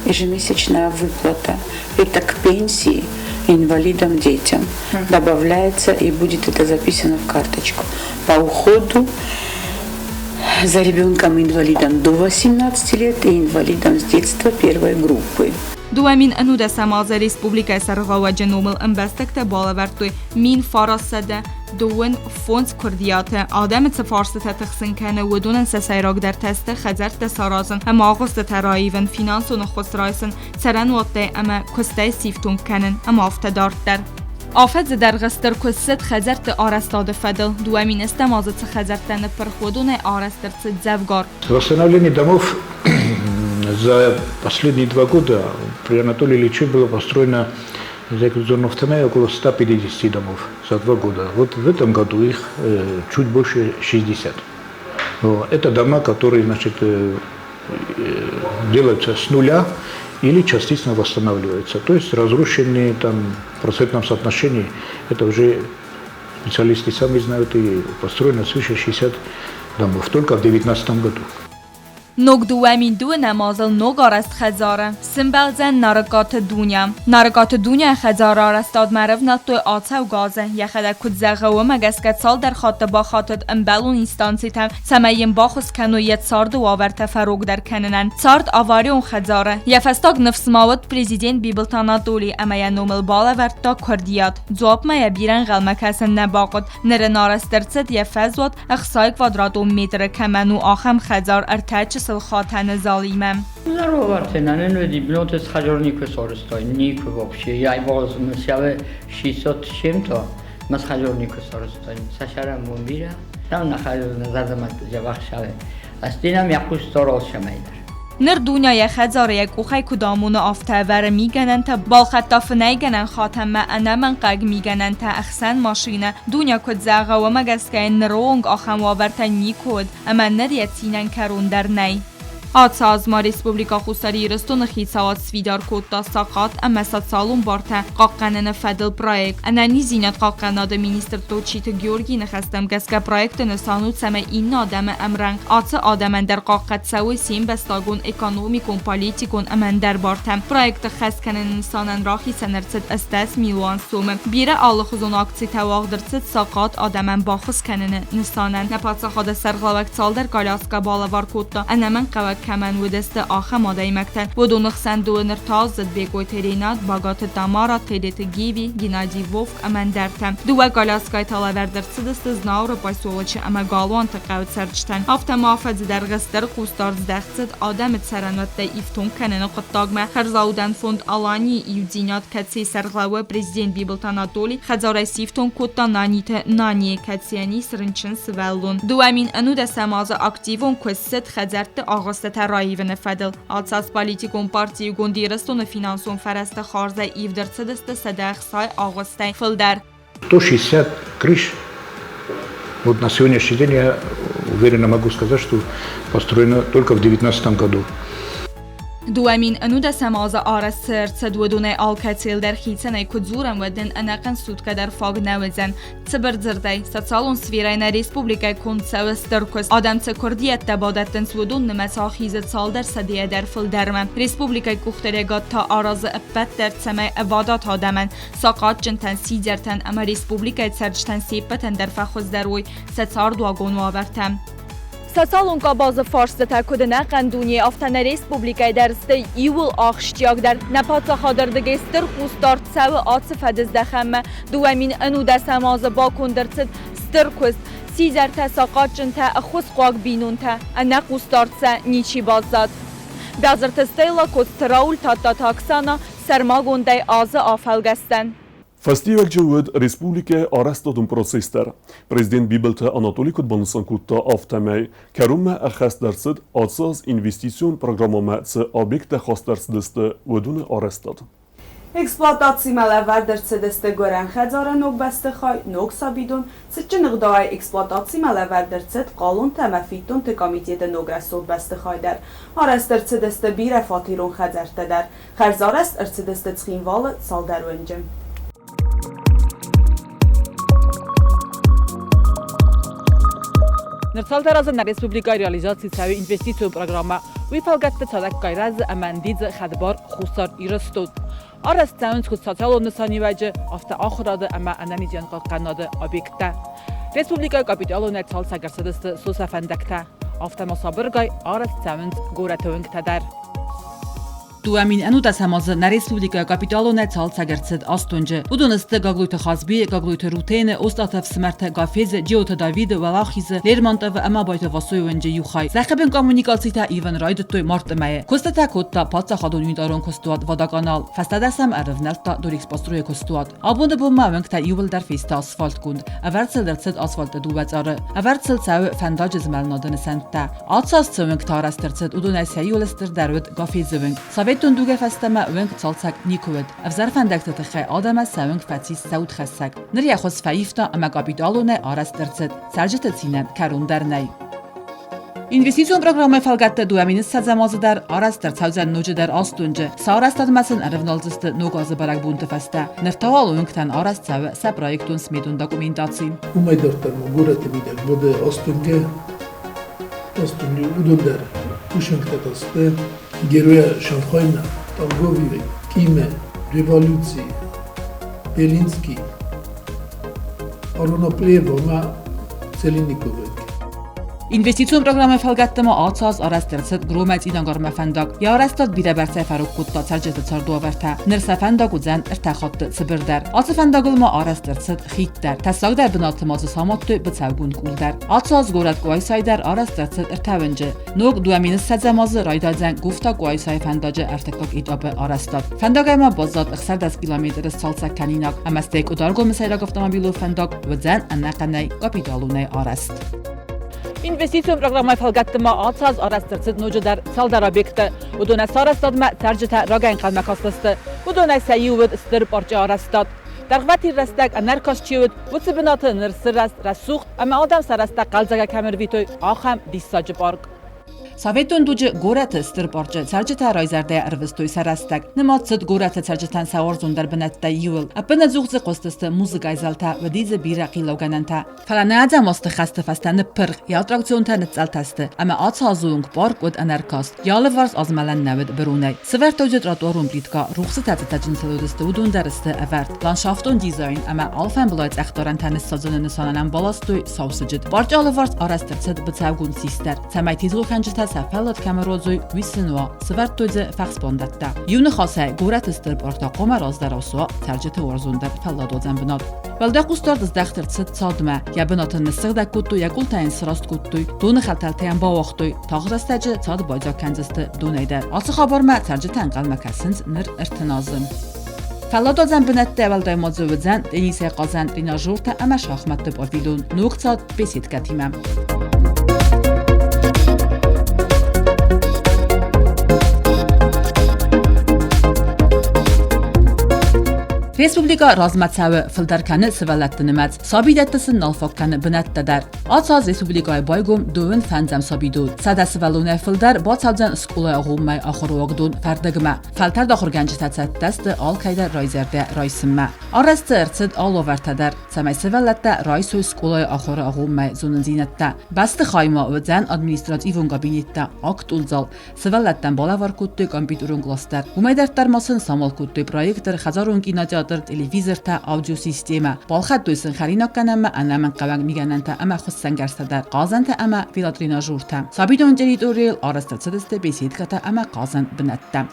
ежемесячная выплата. Это к пенсии инвалидам, детям добавляется и будет это записано в карточку. По уходу за ребенком-инвалидом до 18 лет и инвалидом с детства первой группы. 2011 азы республикӕйы сӕргълӕууӕджы номыл ӕмбӕстӕгтӕ балӕвӕрдтой 1935 куырдиаты. Адӕмы цы фарстытӕ тыхсын кӕны, уыдонӕн сӕ сӕйрагдӕртӕ сты хӕдзӕрттӕ саразын ӕмӕ агъуыстытӕ раивын, финансон ӕххуыс райсын, цӕрӕнуӕттӕй ӕмӕ куыстӕй сифтонг кӕнын ӕмӕ афтӕ дарддӕр. Афӕдзы дӕргъы стыр куыст цыд хӕдзӕртты арӕзтады фӕдыл. 2000 азы цы хӕдзӕрттӕ ныппырх, уыдонӕй арӕзт ӕрцыд дзӕвгар. Восстановление домов за последние 2 года при Анатолии Ильиче было построено за зону около 150 домов за 2 года. Вот в этом году их чуть больше 60. Это дома, которые, значит, делаются с нуля или частично восстанавливаются. То есть разрушенные там в процентном соотношении, это уже специалисты сами знают, и построено свыше 60 домов только в 2019 году. Ног 2002 азыл ног арӕзт хӕдзары сымбӕлдзӕн Нарыкъаты Дуня. Нарыкъаты Дуняйы хӕдзары арӕзтадмӕ ӕрӕвнӕлдтой ацӕугӕ азы. Йӕхӕдӕг куыд зӕгъы, уымӕ гӕсгӕ цалдӕр хатты бахатыд ӕмбӕлон инстанцитӕм, цӕмӕй йын баххуыс кӕной йӕ царды уавӕртӕ фӕрогдӕр кӕнынӕн. Цард аварион хӕдзары. Йӕ фӕстаг ныфс ма уыд президент Бибылты Анатоли ӕмӕ йӕ номыл балӕвӕрдта куырдиат. Дзуапмӕ йӕ бирӕ ӕнхъӕлмӕ кӕсын нӕ бахъуыд. Ныр ын арӕзт ӕрцыд йӕ фӕзуат 60 квадратон метры кӕмӕн у, ахӕм хӕдзар ӕртӕ чысыл хатӕны залимӕ. Здорово, бинонты хӕдзар никуы сарӕзтой, никуы вообще. Я был сначала 600 с чем-то. Мӕ схӕлор никуы сарӕзтон. Сӕ сӕрӕнбон бирӕ, сау нӕ хӕлор нӕ зӕрдӕмӕ дзӕбӕх цӕуы. Ӕз йӕ хъус цорол цӕмӕй дӕр. Ныр Дуня йӕ хӕдзары йӕ къухӕй куыд амоны, афтӕ ӕвӕры мигӕнӕнтӕ, балхӕдта фынӕйгӕнӕн хатӕнмӕ ӕнӕмӕнгхъӕуӕг мигӕнӕнтӕ, ӕхсӕн машинӕ. Дуня куыд зӕгъы, уымӕ гӕсгӕ йын ныры онг ахӕм уавӕртӕ никуы уыд, ӕмӕ ныр йӕ цинӕн кӕрон дӕр нӕй. Ацы аз ма Республикӕ Хуссар Ирыстоны хицауад сфидар кодта сахъат ӕмӕ социалон бартӕ хъахъхъӕныны фӕдыл проект. Ӕнӕниздзинад хъахъхъӕнынады министр Тотчиты Георгийы ныхӕстӕм гӕсгӕ проекты нысан у, цӕмӕй иннӕ адӕмы ӕмрӕнхъ ацы адӕмӕн дӕр хъахъхъӕд цӕуой се мбӕстагон, экономикон, политикон ӕмӕ ӕндӕр бартӕ. Проекты хӕс кӕныны нысанӕн рахицӕн ӕрцыд 80 милуан сомы. Бирӕ алыхуызон акцитӕ уагъд ӕрцыд сахъат адӕмӕн баххуыс кӕныны нысанӕн. Нӕ паддзахады сӕргълӕууӕг цалдӕр коляскӕ балӕвар кодта, ӕнӕмӕнгхъӕуӕг кӕмӕн уыдысты, ахӕм адӕймӕгтӕн. Уыдоны хсӕн дыууын ӕртӕаздзыд Бекъойты Ренат, Багаты Тамара, Тедеты Гиви, Геннадий Вовк ӕмӕ ӕндӕртӕ. Дыууӕ коляскӕйы та лӕвӕрд ӕрцыдысты Знауыры поселочы ӕмӕ Галуанты хъӕуы цӕрджытӕн. Афтӕ ма афӕдзы дӕргъы стыр хъусдард здӕхт цыд адӕмы цӕрӕнуӕттӕй ифтонг кӕныны хъуыддагмӕ. Хӕрзаудӕн фонд Аланийы иудзинад, кӕцыйы сӕргълӕууӕг президент Бибылты Анатоли хӕдзарӕй сифтонг кодта Наниты Нанийы, кӕцыйӕн ис рынчын сывӕллон. 2011 азы активон куыст цыд хӕдзӕртты агъуыстытӕ раивыны фӕдыл. Ацы политикон парти Иугонд Ирыстоны финансон фӕрӕзты хардзӕй ивд ӕрцыдысты 160 агъуыстӕй фылдӕр. 160 крыш. Вот на сегодняшний день я уверенно могу сказать, что построено только в 2019 году. 2011 азы арӕзт цы ӕрцыд, уыдонӕй алкӕцыйыл дӕр хицӕнӕй куы дзурӕм, уӕд нын ӕнӕхъӕн суткӕ дӕр фаг нӕ уыдзӕн. Цыбыр дзырдӕй, социалон сферӕйы нӕ республикӕйы конд цӕуы стыр куыст. Адӕм цы куырдиӕттӕ бадӕттынц, уыдон нымӕц ахизы цалдӕр сӕдӕйӕ дӕр фылдӕрмӕ. Республикӕйы къухдариуӕгад та аразы ӕппӕт дӕр, цӕмӕй ӕвадат адӕмӕн, сахъатджынтӕн, сидзӕртӕн ӕмӕ республикӕйы цӕрджытӕн се ппӕтӕн дӕр фӕхуыздӕр уой сӕ цардуагон уавӕртӕ. Социалон къабазы фарстытӕ куыд ӕнӕхъӕн дунейы, афтӕ нӕ республикӕйы дӕр сты иууыл ахсджиагдӕр. Нӕ паддзахады рдыгӕй стыр хъусдард цӕуы ацы фӕдыздӕхӕнмӕ. 2011 азы баконд ӕрцыд стыр куыст. Сидзӕртӕ, сахъатджынтӕ, ӕххуысхъуаг бинонтӕ, ӕнӕхъусдард сӕ ничи баззад. Бязырты Стелла, Коцты Рауль, Тадтаты Оксана, сӕрмагондӕй азы афӕлгӕстӕн. Фӕстиуӕгджын уыд республикӕйы арӕзтадон процесс дӕр. Президент Бибылты Анатоли куыд банысан кодта, афтӕмӕй кӕронмӕ ӕххӕст ӕрцыд ацы аз инвестицион программӕмӕ цы объекттӕ хаст ӕрцыдысты, уыдоны арӕзтад. Эксплуатацимӕ лӕвӕрд ӕрцыдысты гуырӕн хӕдзары ног бӕстыхай, ног сабидон, цытджын ӕгъдауӕй эксплуатацимӕ лӕвӕрд ӕрцыд хъалонтӕ ӕмӕ фиддонты комитеты ног рӕсугъд бӕстыхай дӕр. Арӕзт ӕрцыдысты бирӕфатерон хӕдзӕрттӕ дӕр. Хӕрзарӕзт ӕрцыдысты Цхинвалы цалдӕр уынджы. Ныр цалдӕр азы нӕ республикӕйы реализаци цӕуы инвестицион программӕ. Уый фӕлгӕтты цадӕггай рӕзы ӕмӕ ӕндидзы хӕдбар Хуссар Ирыстон. Арӕзт цӕуынц куыд социалон нысаниуӕджы, афтӕ ахуырады ӕмӕ ӕнӕниздзинад хъахъхъӕнынады объекттӕ. Республикӕйы капиталонӕй цалцӕг ӕрцыдысты сосӕ фӕндӕгтӕ. Афтӕ ма сабыргай арӕзт цӕуынц горӕты уынгтӕ дӕр. 2011 азы нӕ республикӕйы капиталонӕй цалцӕг ӕрцыд Астонджы. Уыдон сты Гаглойты Хазби, Гаглойты Рутены, Остъаты ӕфсымӕртӕ Гафезы, Джиоты Давиды, Уӕлахизы, Лермонтовы ӕмӕ Абайты Васойы уынджы иу хай. Зӕххыбын коммуникацитӕ ивын райдыдтой марты мӕйы. Куыстытӕ кодта паддзахадон унитарон куыстуат Водоканал. Фӕстӕдӕр сӕм ӕрывнӕлдта Дорэкспострой-ы куыстуат. Абоны бонмӕ уынгтӕ иууылдӕр фесты асфальтгонд. Ӕвӕрд сыл ӕрцыд асфальты дыууӕ цъары. Ӕвӕрд сыл цӕуы фӕндаджы змӕлынады нысӕнттӕ. Ацы аз цы уынгтӕ арӕзт ӕрцыд, уыдонӕй сӕ иуыл стырдӕр уыд Гафезы уынг. Советон дугӕй фӕстӕмӕ уынг цалцӕг никуы уыд. Ӕвзӕр фӕндӕгты тыххӕй адӕмӕн сӕ уынг фӕцис сӕ удхӕссӕг. Ныр йӕ хуыз фӕивта ӕмӕ капиталонӕй арӕзт ӕрцыд. Цӕрджыты цинӕн кӕрон дӕр нӕй. Инвестицион программӕйы фӕлгӕтты 2020 азы дӕр арӕзт ӕрцӕудзӕн ноджыдӕр Астонджы. Сӕ арӕзтадмӕ сын ӕрывналдзысты ног азы бӕрӕгбонты фӕстӕ. Ныр та уал уынгтӕн арӕзт цӕуы сӕ проектон-сметон документаци. Уымӕй дарддӕр ма горӕты мидӕг уыд Астонге, Астонге уыдон дӕр кусӕнгтӕ та сты Героя Шанхайна, Торговый, Киме, Революци, Белинский, Ароноплеева ӕмӕ Целинниковы. Инвестицион программӕйы фӕлгӕтты ма ацы аз арӕзт ӕрцыд Громӕй Цъинагармӕ фӕндаг. Йӕ арӕзтад бирӕбӕрцӕй фӕрог кодта цӕрджыты цардуавӕртӕ. Ныр сӕ фӕндаг уыдзӕн ӕртӕ хатты цыбырдӕр. Ацы фӕндагыл ма арӕзт ӕрцыд хид дӕр. Тӕссагдӕр бынаты ма дзы самадтой быцӕугонд къул дӕр. Ацы аз горӕт Къуайсайы дӕр арӕзт ӕрцыд ӕртӕ уынджы. Ног 2020 азы райдайдзӕн Гуфта-Къуайсайы фӕндаджы ӕртыккаг этапы арӕзтад. Фӕндагӕй ма баззад 16 километры сцалцӕг кӕнинаг ӕмӕ стӕй Къуыдаргомы сӕйраг автомобилон фӕндаг уыдзӕн ӕнӕхъӕнӕй капиталонӕй арӕзт. Инвестицион программӕйы фӕлгӕтты ма ацы аз арӕзт ӕрцыд ноджыдӕр цалдӕр объекты. Уыдонӕй сарӕзтадмӕ цӕрджытӕ рагӕй ӕнхъӕлмӕ кастысты. Уыдонӕй сӕ иу уыд стыр парчы арӕзтад. Дӕргъвӕтин рӕстӕг ӕнӕркаст чи уыд, уыцы бынаты ныр сырӕзт рӕсугъд ӕмӕ адӕм сӕ рӕстӕг хъӕлдзӕгӕй кӕм ӕрвитой, ахӕм диссаджы парк. Советон дуджы горӕты стыр парчы цӕрджытӕ райзӕрдӕйӕ ӕрвыстой сӕ рӕстӕг. Нымад цыд горӕты цӕрджытӕн сӕ уарзондӕр бынӕттӕй иуыл. Ӕппынӕдзух дзы хъуыстысты музыкӕйы зӕлтӕ, уыди дзы бирӕ хъилаугӕнӕнтӕ. Фӕлӕ нӕ ӕдзӕмазты хӕсты фӕстӕ ныппырх, йӕ аттракционтӕ ныцъцъӕлтӕ сты, ӕмӕ ацы азы онг парк уыд ӕнӕркаст, йӕ алыварс азмӕлӕн нӕ уыд быронӕй. Сывӕрдтой дзы тротуарон плиткӕ, рухсытӕ цы цӕджындзыл уыдысты, уыдон дӕр сты ӕвӕрд. Ландшафтон дизайн ӕмӕ алфӕмбылай цъӕхдарӕнтӕ ныссадзыны нысанӕн ӕм баластой сау сыджыт. Парчы алыварс арӕзт ӕрцыд быцӕугонд сис дӕр, цӕмӕй тезгъохӕнджытӕ сӕ фӕллад кӕм ӕруадзой, уый сын уа. Сывӕрдтой дзы фӕхсбандӕттӕ. Иу ныхасӕй, горӕты стыр парк та хъуамӕ раздӕрау суа цӕрджыты уарзондӕр фӕлладуадзӕн бынат. Уӕлдай хъусдард здӕхт ӕрцыд цадмӕ. Йӕ бынаты ныссыгъдӕг кодтой, йӕ къултӕ йын сраст кодтой, доны хӕтӕлтӕ йӕм бауагътой. Тагъд рӕстӕджы цад байдзаг кӕндзысты донӕй дӕр. Ацы хабармӕ цӕрджытӕ ӕнхъӕлмӕ кӕсынц ныр 30 азы. Фӕлладуадзӕн бынӕттӕ уӕлдай ма дзы уыдзӕн теннисӕй хъазӕн тренажертӕ ӕмӕ шахмӕтты павильон, ног цад беседкӕтимӕ. Республикӕ размӕ цӕуы, фылдӕр кӕны сывӕллӕтты нымӕц, сабидӕтты сын нал фаг кӕны бынӕттӕ дӕр. Ацы аз республикӕйы байгом дыууын фӕндзӕм сабидон. 100 сывӕллонӕй фылдӕр бацӕудзӕн скъолайы агъоммӕйы ахуыры уагдон Фӕрдыгмӕ. Фӕлтӕрд ахуыргӕнджытӕ цӕттӕ сты алкӕйдӕр райзӕрдӕ райсынмӕ. Арӕзт дзы ӕрцыд алы уавӕртӕ дӕр, цӕмӕй сывӕллӕттӕ райсой скъолайы ахуыры агъоммӕ зонындзинӕдтӕ. Бӕстыхайы ма уыдзӕн административон кабинеттӕ, актон зал, Сывӕллӕттӕн балӕвар кодтой компьютерон кълас дӕр. Уымӕй дарддӕр ма сын самал кодтой проектор, хӕдзарон кинотеатр, телевизортӕ, аудиосистемӕ. Балхӕдтой сын хӕринаггӕнӕнмӕ ӕнӕмӕнгхъӕуӕг мигӕнӕнтӕ ӕмӕ хуыссӕнгӕрзтӕ дӕр, хъазӕнтӕ ӕмӕ велотренажертӕ. Сабидоны территорийыл арӕзт ӕрцыдысты беседкӕтӕ ӕмӕ хъазӕн бынӕттӕ.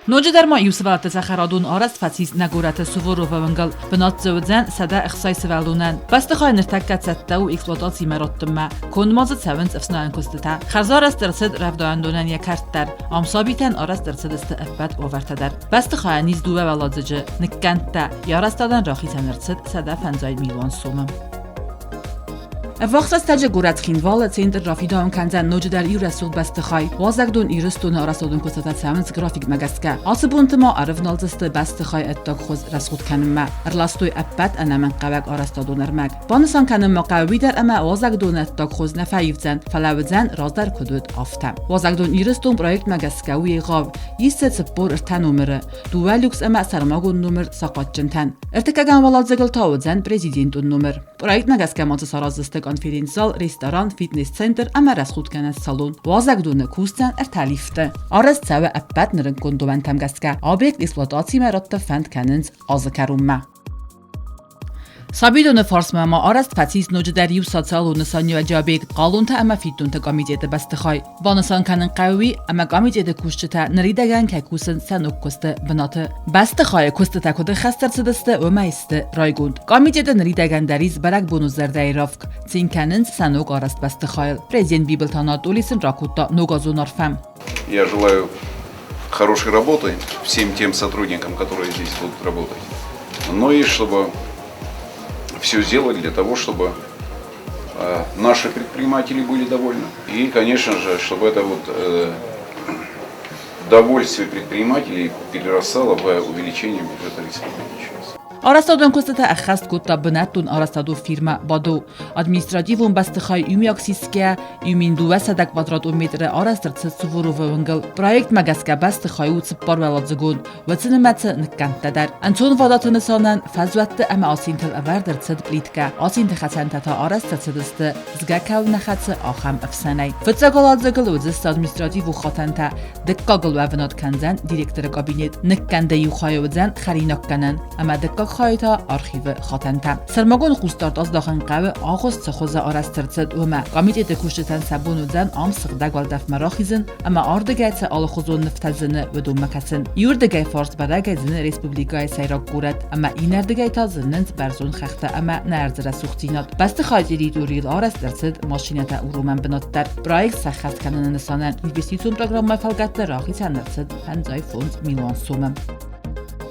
Ноджыдӕр ма иу сывӕллӕтты цӕхӕрадон арӕзт фӕцис нӕ горӕты Суворовы уынгыл. Бынат дзы уыдзӕн 160 сывӕллонӕн. Бӕстыхай ныртӕккӕ цӕттӕ у эксплуатацимӕ раттынмӕ. Конд ма дзы цӕуынц ӕфснайӕн куыстытӕ. Хӕрзарӕзт ӕрцыд рӕвдауӕндонӕн йӕ кӕрт дӕр. Ам сабитӕн арӕзт ӕрцыдысты ӕппӕт уавӕртӕ дӕр. Бӕстыхайӕн ис дыууӕ уӕладзыджы, ныккӕндтӕ. Йӕ арӕзтадӕн рахицӕн ӕрцыд 150 милуан сомы. Ӕввахс рӕстӕджы горӕт Цхинвалы центр рафидауын кӕндзӕн ноджыдӕр иу рӕсугъд бӕстыхай. Уазӕгдон Ирыстоны арӕзтадон куыстытӕ цӕуынц графикмӕ гӕсгӕ. Ацы бонты ма ӕрывналдзысты бӕстыхай ӕддагхуыз рӕсугъд кӕнынмӕ. Ӕрластой ӕппӕт ӕнӕмӕнгхъӕуӕг арӕзтадон ӕрмӕг. Банысан кӕнын ма хъӕуы уый дӕр, ӕмӕ уазӕгдоны ӕддагхуыз нӕ фӕивдзӕн, фӕлӕ уыдзӕн, раздӕр куыд уыд, афтӕ. Уазӕгдон Ирыстон проектмӕ гӕсгӕ у егъау. Ис дзы 43 номыры. Дыууӕ люкс ӕмӕ сӕрмагонд номыр сахъатджынтӕн. Ӕртыккӕгӕм уӕладзыгыл та уыдзӕн президентон номыр. Проектмӕ гӕсгӕ ма дзы сараздзысты конференц-зал, ресторан, фитнес-центр ӕмӕ рӕсугъдгӕнӕн салон. Уазӕгдоны кусдзӕн ӕртӕ лифты. Арӕзт цӕуы ӕппӕт нырыккон домӕнтӕм гӕсгӕ. Объект эксплуатацимӕ радты фӕнд кӕнынц азы кӕронмӕ. Сабидоны фарсмӕ ма арӕзт фӕцис ноджыдӕр иу социалон нысаниуӕджы объект хъалонтӕ ӕмӕ фиддонты комитеты бӕстыхай. Банысан кӕнын хъӕуы уый, ӕмӕ комитеты кусджытӕ ныридӕгӕн кӕй кусынц сӕ ног куысты бынаты. Бӕстыхайы куыстытӕ куыд ӕххӕст ӕрцыдысты, уымӕй сты райгонд. Комитеты ныридӕгӕн дӕр ис бӕрӕгбоны зӕрдӕйы равг. Цин кӕнынц сӕ ног арӕзт бӕстыхайыл. Президент Бибылты Анатолий сын ракодта ногазон арфӕ. Я желаю хорошей работы всем тем сотрудникам, которые здесь будут работать. Но и чтобы все сделать для того, чтобы наши предприниматели были довольны. И, конечно же, чтобы это вот довольствие предпринимателей перерастало в увеличение бюджета республики. Арӕзтадон куыстытӕ ӕххӕст кодта бынӕттон арӕзтадон фирмӕ «Бадо». Административон бӕстыхай иумиаг сисгӕ, 1200 квадратон метры арӕзт ӕрцыд Суворовы уынгыл. Проектмӕ гӕсгӕ бӕстыхай у цыппаруӕладзыгон, уыцы нымӕцы ныккӕндтӕ дӕр. Ӕнцонвадаты нысанӕн фӕзуӕтты ӕмӕ асинтыл ӕвӕрд ӕрцыд плиткӕ. Асинты хӕцӕнтӕ та арӕзт ӕрцыдысты, згӕ кӕуыл нӕ хӕцы, ахӕм ӕфсӕнӕй. Фыццаг уӕладзыгыл уыдзысты административон хатӕнтӕ, дыккагыл уӕвынад кӕндзӕн директоры кабинет, ныккӕнды иу хайы уыдзӕн хӕринаггӕнӕн ӕмӕ дыккаг хайы та архивы хатӕнтӕ. Сӕрмагонд хъусдард аздахын хъӕуы, агъуыст цы хуызы арӕзт ӕрцыд, уымӕ. Комитеты кусджытӕн сӕ бон уыдзӕн ам сыгъдӕг уӕлдӕфмӕ рахизын ӕмӕ ардыгӕй цы алыхуызон нывтӕ зыны, уыдонмӕ кӕсын. Иуырдыгӕй фарс бӕрӕгӕй зыны республикӕйы сӕйраг горӕт ӕмӕ иннӕрдыгӕй та зынынц бӕрзонд хӕхтӕ ӕмӕ нӕ ӕрдзы рӕсугъддзинад. Бӕстыхайы территорийыл арӕзт ӕрцыд машинӕтӕ уромӕн бынат дӕр. Проект сӕххӕст кӕныны нысанӕн инвестицион программӕйы фӕлгӕтты рахицӕн ӕрцыд 55 милуан сомы.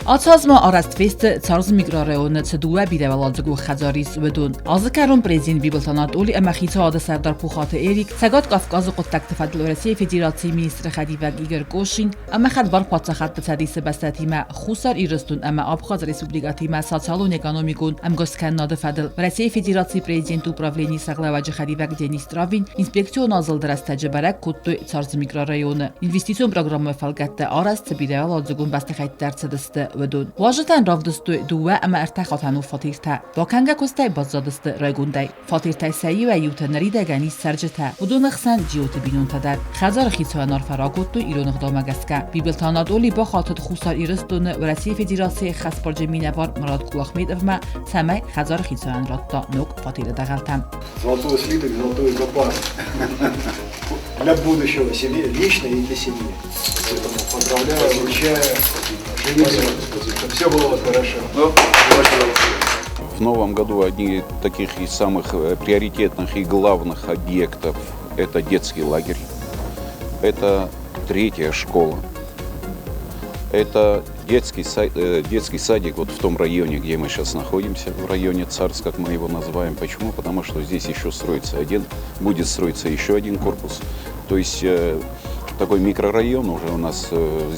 Ацы аз ма арӕзт фесты Царзы микрорайоны цы дыууӕ бирӕуӕладзыгон хӕдзар ис, уыдон. Азы кӕрон президент Бибылты Анатоли ӕмӕ хицауады сӕрдар Пухаты Эрик, Цӕгат Кавказы хъуыддӕгты фӕдыл Уӕрӕсейы Федерацийы министры хӕдивӕг Игорь Кошин ӕмӕ Хӕдбар паддзахадты цӕдисы бӕстӕтимӕ Хуссар Ирыстон ӕмӕ Абхазы республикӕтимӕ социалон-экономикон ӕмгуысткӕнынады фӕдыл Уӕрӕсейы Федерацийы президенты управленийы сӕргълӕууӕджы хӕдивӕг Денис Травин инспекцион азылды рӕстӕджы бӕрӕг кодтой Царзы микрорайоны инвестицион программӕйы фӕлгӕтты арӕзт цы бирӕуӕладзыгон бӕстыхӕйттӕ ӕрцыдысты, уыдон. Уазджытӕн равдыстой дыууӕ ӕмӕ ӕртӕ хатӕны фатертӕ. Бакӕнгӕ куыстӕй баззадысты райгондӕй. Фатертӕй сӕ иуӕй-иутӕ ныридӕгӕн ис цӕрджытӕ, уыдоны хсӕн Джиоты бинонтӕ дӕр. Хӕдзары хицауӕн арфӕ ракодтой ирон ӕгъдаумӕ гӕсгӕ. Бибылты Анатолий бахатыд Хуссар Ирыстоны Уӕрӕсейы Федерацийы хӕсбарджын минӕвар Мурат Кулахметовмӕ, цӕмӕй хӕдзары хицауӕн радта ног фатеры дӕгъӕлтӕ. Золотой слиток, золотой запас для будущего себе лично и для семьи. Поэтому поздравляю, вручаю. Живите, чтобы все было у вас хорошо. В новом году одни таких из самых приоритетных и главных объектов – это детский лагерь, это третья школа, это детский садик вот в том районе, где мы сейчас находимся, в районе Царск, как мы его называем. Почему? Потому что здесь еще строится один, будет строиться еще один корпус. То есть такой микрорайон уже у нас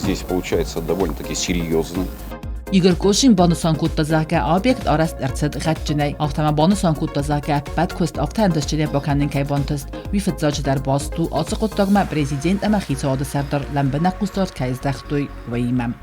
здесь получается довольно-таки серьезный. Игорь Кошин банысан кодта, зӕгъгӕ, объект арӕзт ӕрцыд гъӕдджынӕй. Афтӕ ма банысан кодта, зӕгъгӕ, ӕппӕт куыст афтӕ ӕнтыстджынӕй бакӕнын кӕй бантыст, уый фыццаджыдӕр баст у ацы хъуыддагмӕ президент ӕмӕ хицауады сӕрдар лӕмбынӕг хъусдард кӕй здӕхтой, уыимӕ.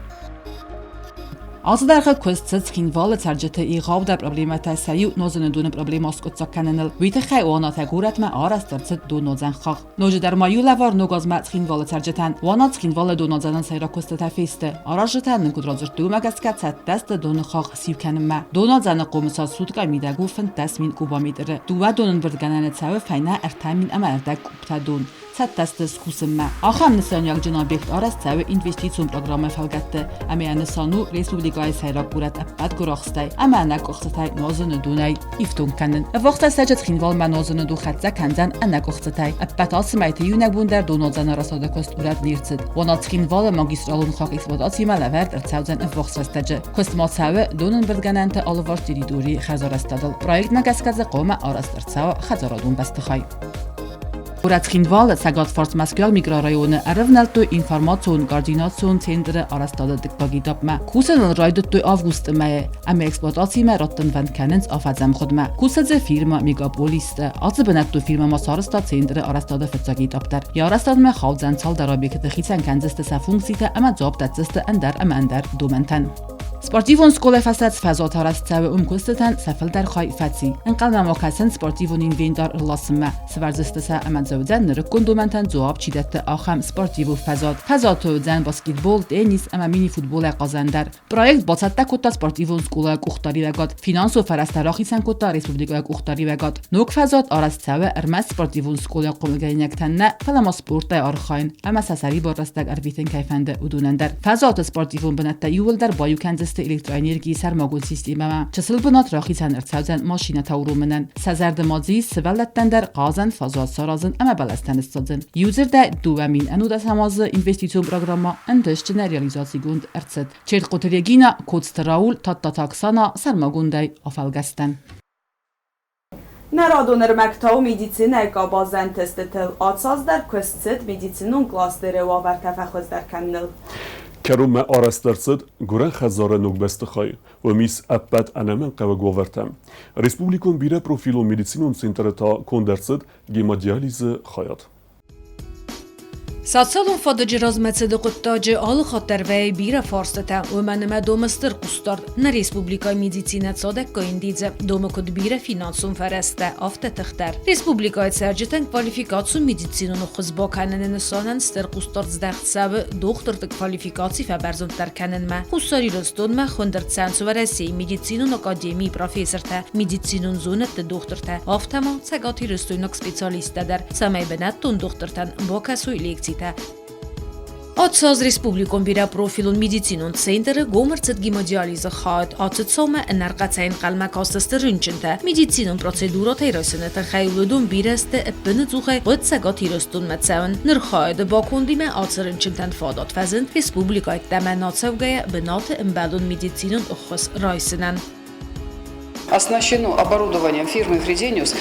Ацы дӕргъы куыст цыд Цхинвалы цӕрджыты егъаудӕр проблемӕтӕ сӕ иу нозыны доны проблемӕ аскъуыддзаг кӕныныл. Уый тыххӕй Уанатӕ горӕтмӕ арӕзт ӕрцыд доннодзӕн хахх. Ноджыдӕр ма иу лӕвар ног азмӕ Цхинвалы цӕрджытӕн. Уана Цхинвалы донадзӕнӕн сӕйраг куыстытӕ фесты. Аразджытӕ нын куыд радзырдтой, уымӕ гӕсгӕ цӕттӕ сты доны хахх сиу кӕнынмӕ. Донадзӕны хъомысад суткӕ мидӕг у 15 000 кубометры. Дыууӕ донӕмбырдгӕнӕны цӕуы фӕйнӕ 3500 кубтӕ дон. Цӕттӕ сты скусынмӕ. Ахӕм нысаниуӕгджын объект арӕзт цӕуы инвестицион программӕйы фӕлгӕтты ӕмӕ йӕ нысан у республикӕйы сӕйраг горӕт ӕппӕт гуырахстӕй ӕмӕ ӕнӕкъуыхцытӕй нуазыны донӕй ифтонг кӕнын. Ӕввахс рӕстӕджы Цхинвалмӕ нуазыны дон хӕццӕ кӕндзӕн ӕнӕкъуыхцытӕй. Ӕппӕт ацы мӕйты иунӕг бон дӕр донуадзӕн арӕзтады куыст урӕд не рцыд. Уонӕ Цхинвалы магистралон хахх эксплуатацимӕ лӕвӕрд ӕрцӕудзӕн ӕввахс рӕстӕджы. Куыст ма цӕуы донӕмбырдгӕнӕнты алыварс территорийы хӕрзарӕзтадыл. Проектмӕ гӕсгӕ дзы хъуамӕ арӕзт ӕрцӕуа хӕдзарадон бӕстыхай. Горӕт Цхинвалы цӕгатфарс Мӕскуыйаг микрорайоны ӕрӕвнӕлдтой информацион-координацион центры арӕзтады дыккаг этапмӕ. Кусын ыл райдыдтой августы мӕйы ӕмӕ эксплуатацимӕ раттынвӕнд кӕнынц афӕдзӕмгъуыдмӕ. Кусы дзы фирмӕ Мегаполис-ты. Ацы бынӕттон фирмӕ ма сарӕзта центры арӕзтады фыццаг этап дӕр. Йӕ арӕзтадмӕ хаудзӕн цалдӕр объекты, хицӕн кӕндзысты сӕ функцитӕ ӕмӕ дзуапп дӕтдзысты ӕндӕр ӕмӕ ӕндӕр домӕнтӕн. Спортивон скъолайы фӕстӕ фӕзуат арӕзт цӕуы уым куыстытӕн сӕ фылдӕр хай фӕци. Ӕнхъӕлмӕ ма кӕсынц спортивон инвентар ӕрласынмӕ. Сӕвӕрдзысты сӕ ӕмӕ дзы уыдзӕн нырыккон домӕнтӕн дзуапп чи дӕтты, ахӕм спортивон фӕзуат. Фӕзуаты уыдзӕн баскетбол, теннис ӕмӕ мини-футболӕй хъазӕн дӕр. Проект бацӕттӕ кодта спортивон скъолайы къухдариуӕгад, финансон фӕрӕзтӕ рахицӕн кодта республикӕйы къухдариуӕгад. Ног фӕзуат арӕзт цӕуы ӕрмӕст спортивон скъолайы хъомылгӕнинӕгтӕн нӕ, фӕлӕ ма спортӕй архайын ӕмӕ сӕ сӕрибар рӕстӕг ӕрвитын кӕй фӕнды, уыдонӕн дӕр. Фӕзуаты спортивон бынӕттӕ иууылдӕр баиу кӕндзысты электроэнергийы сӕрмагонд системӕмӕ. Чысыл бынат рахицӕн ӕрцӕудзӕн машинӕтӕ уромынӕн. Сӕ зӕрды ма дзы ис сывӕллӕттӕн дӕр хъазӕн фӕзуат саразын ӕмӕ бӕлӕстӕ ныссадзын. Иудзырдӕй, 2019 азы инвестицион программӕ ӕнтыстджынӕй реализацигонд ӕрцыд. Чертхъоты Регина, Коцты Рауль, Тадтаты Оксана сӕрмагондӕй афӕлгӕстӕн. Нӕ радон ӕрмӕг та у медицинӕйы къабазӕн тестытыл. Ацы аз дӕр куыст цыд медицинон кластеры уавӕртӕ фӕхуыздӕр кӕныныл. Кӕронмӕ арӕзт ӕрцыд гуырӕн хӕдзары ног бӕстыхай. Уым ис ӕппӕт ӕнӕмӕнгхъӕуӕг уавӕртӕ. Республикон бирӕпрофилон медицинон центры та конд ӕрцыд гемодиализы хайад. Социалон фадыджы размӕцыды хъуыддаджы алы хатт дӕр вӕййы бирӕ фарстытӕ, уымӕн ӕмӕ домы стыр хъусдард. Нӕ республикӕйы медицинӕ цадӕггай ӕндидзы, домы куыд бирӕ финансон фӕрӕзтӕ, афтӕ тых дӕр. Республикӕйы цӕрджытӕн квалификацион медицинон ӕххуыс бакӕныны нысанӕн стыр хъусдард здӕхт цӕуы дохтырты квалификаци фӕбӕрзонддӕр кӕнынмӕ. Хуссар Ирыстонмӕ хуынд ӕрцӕуынц Уӕрӕсейы медицинон академийы профессортӕ, медицинон зонӕдты дохтыртӕ, афтӕ ма цӕгатирыстойнаг специалисттӕ дӕр, цӕмӕй бынӕттон дохтыртӕн бакӕсой лекцитӕ. Ацы республикон бирӕпрофилон медицинон центры гом ӕрцыд гемодиализы хайад. Ацы цаумӕ ӕнӕрхъӕцӕй ӕнхъӕлмӕ кастысты рынчынтӕ. Медицинон процедурӕтӕй райсыны тыххӕй уыдон бирӕ сты ӕппынӕдзухӕй хъуыд Цӕгат Ирыстонмӕ цӕуын. Ныр хайады бакондимӕ ацы рынчынтӕн фадат фӕзынд республикӕйы ӕддӕмӕ нацӕугӕйӕ бынаты ӕмбӕлон медицинон ӕххуыс райсынӕн. Оснащено оборудованием фирмы Fresenius,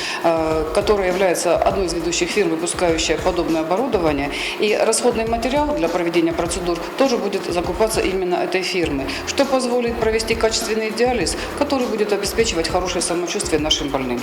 которая является одной из ведущих фирм, выпускающая подобное оборудование. И расходный материал для проведения процедур тоже будет закупаться именно этой фирмы, что позволит провести качественный диализ, который будет обеспечивать хорошее самочувствие нашим больным.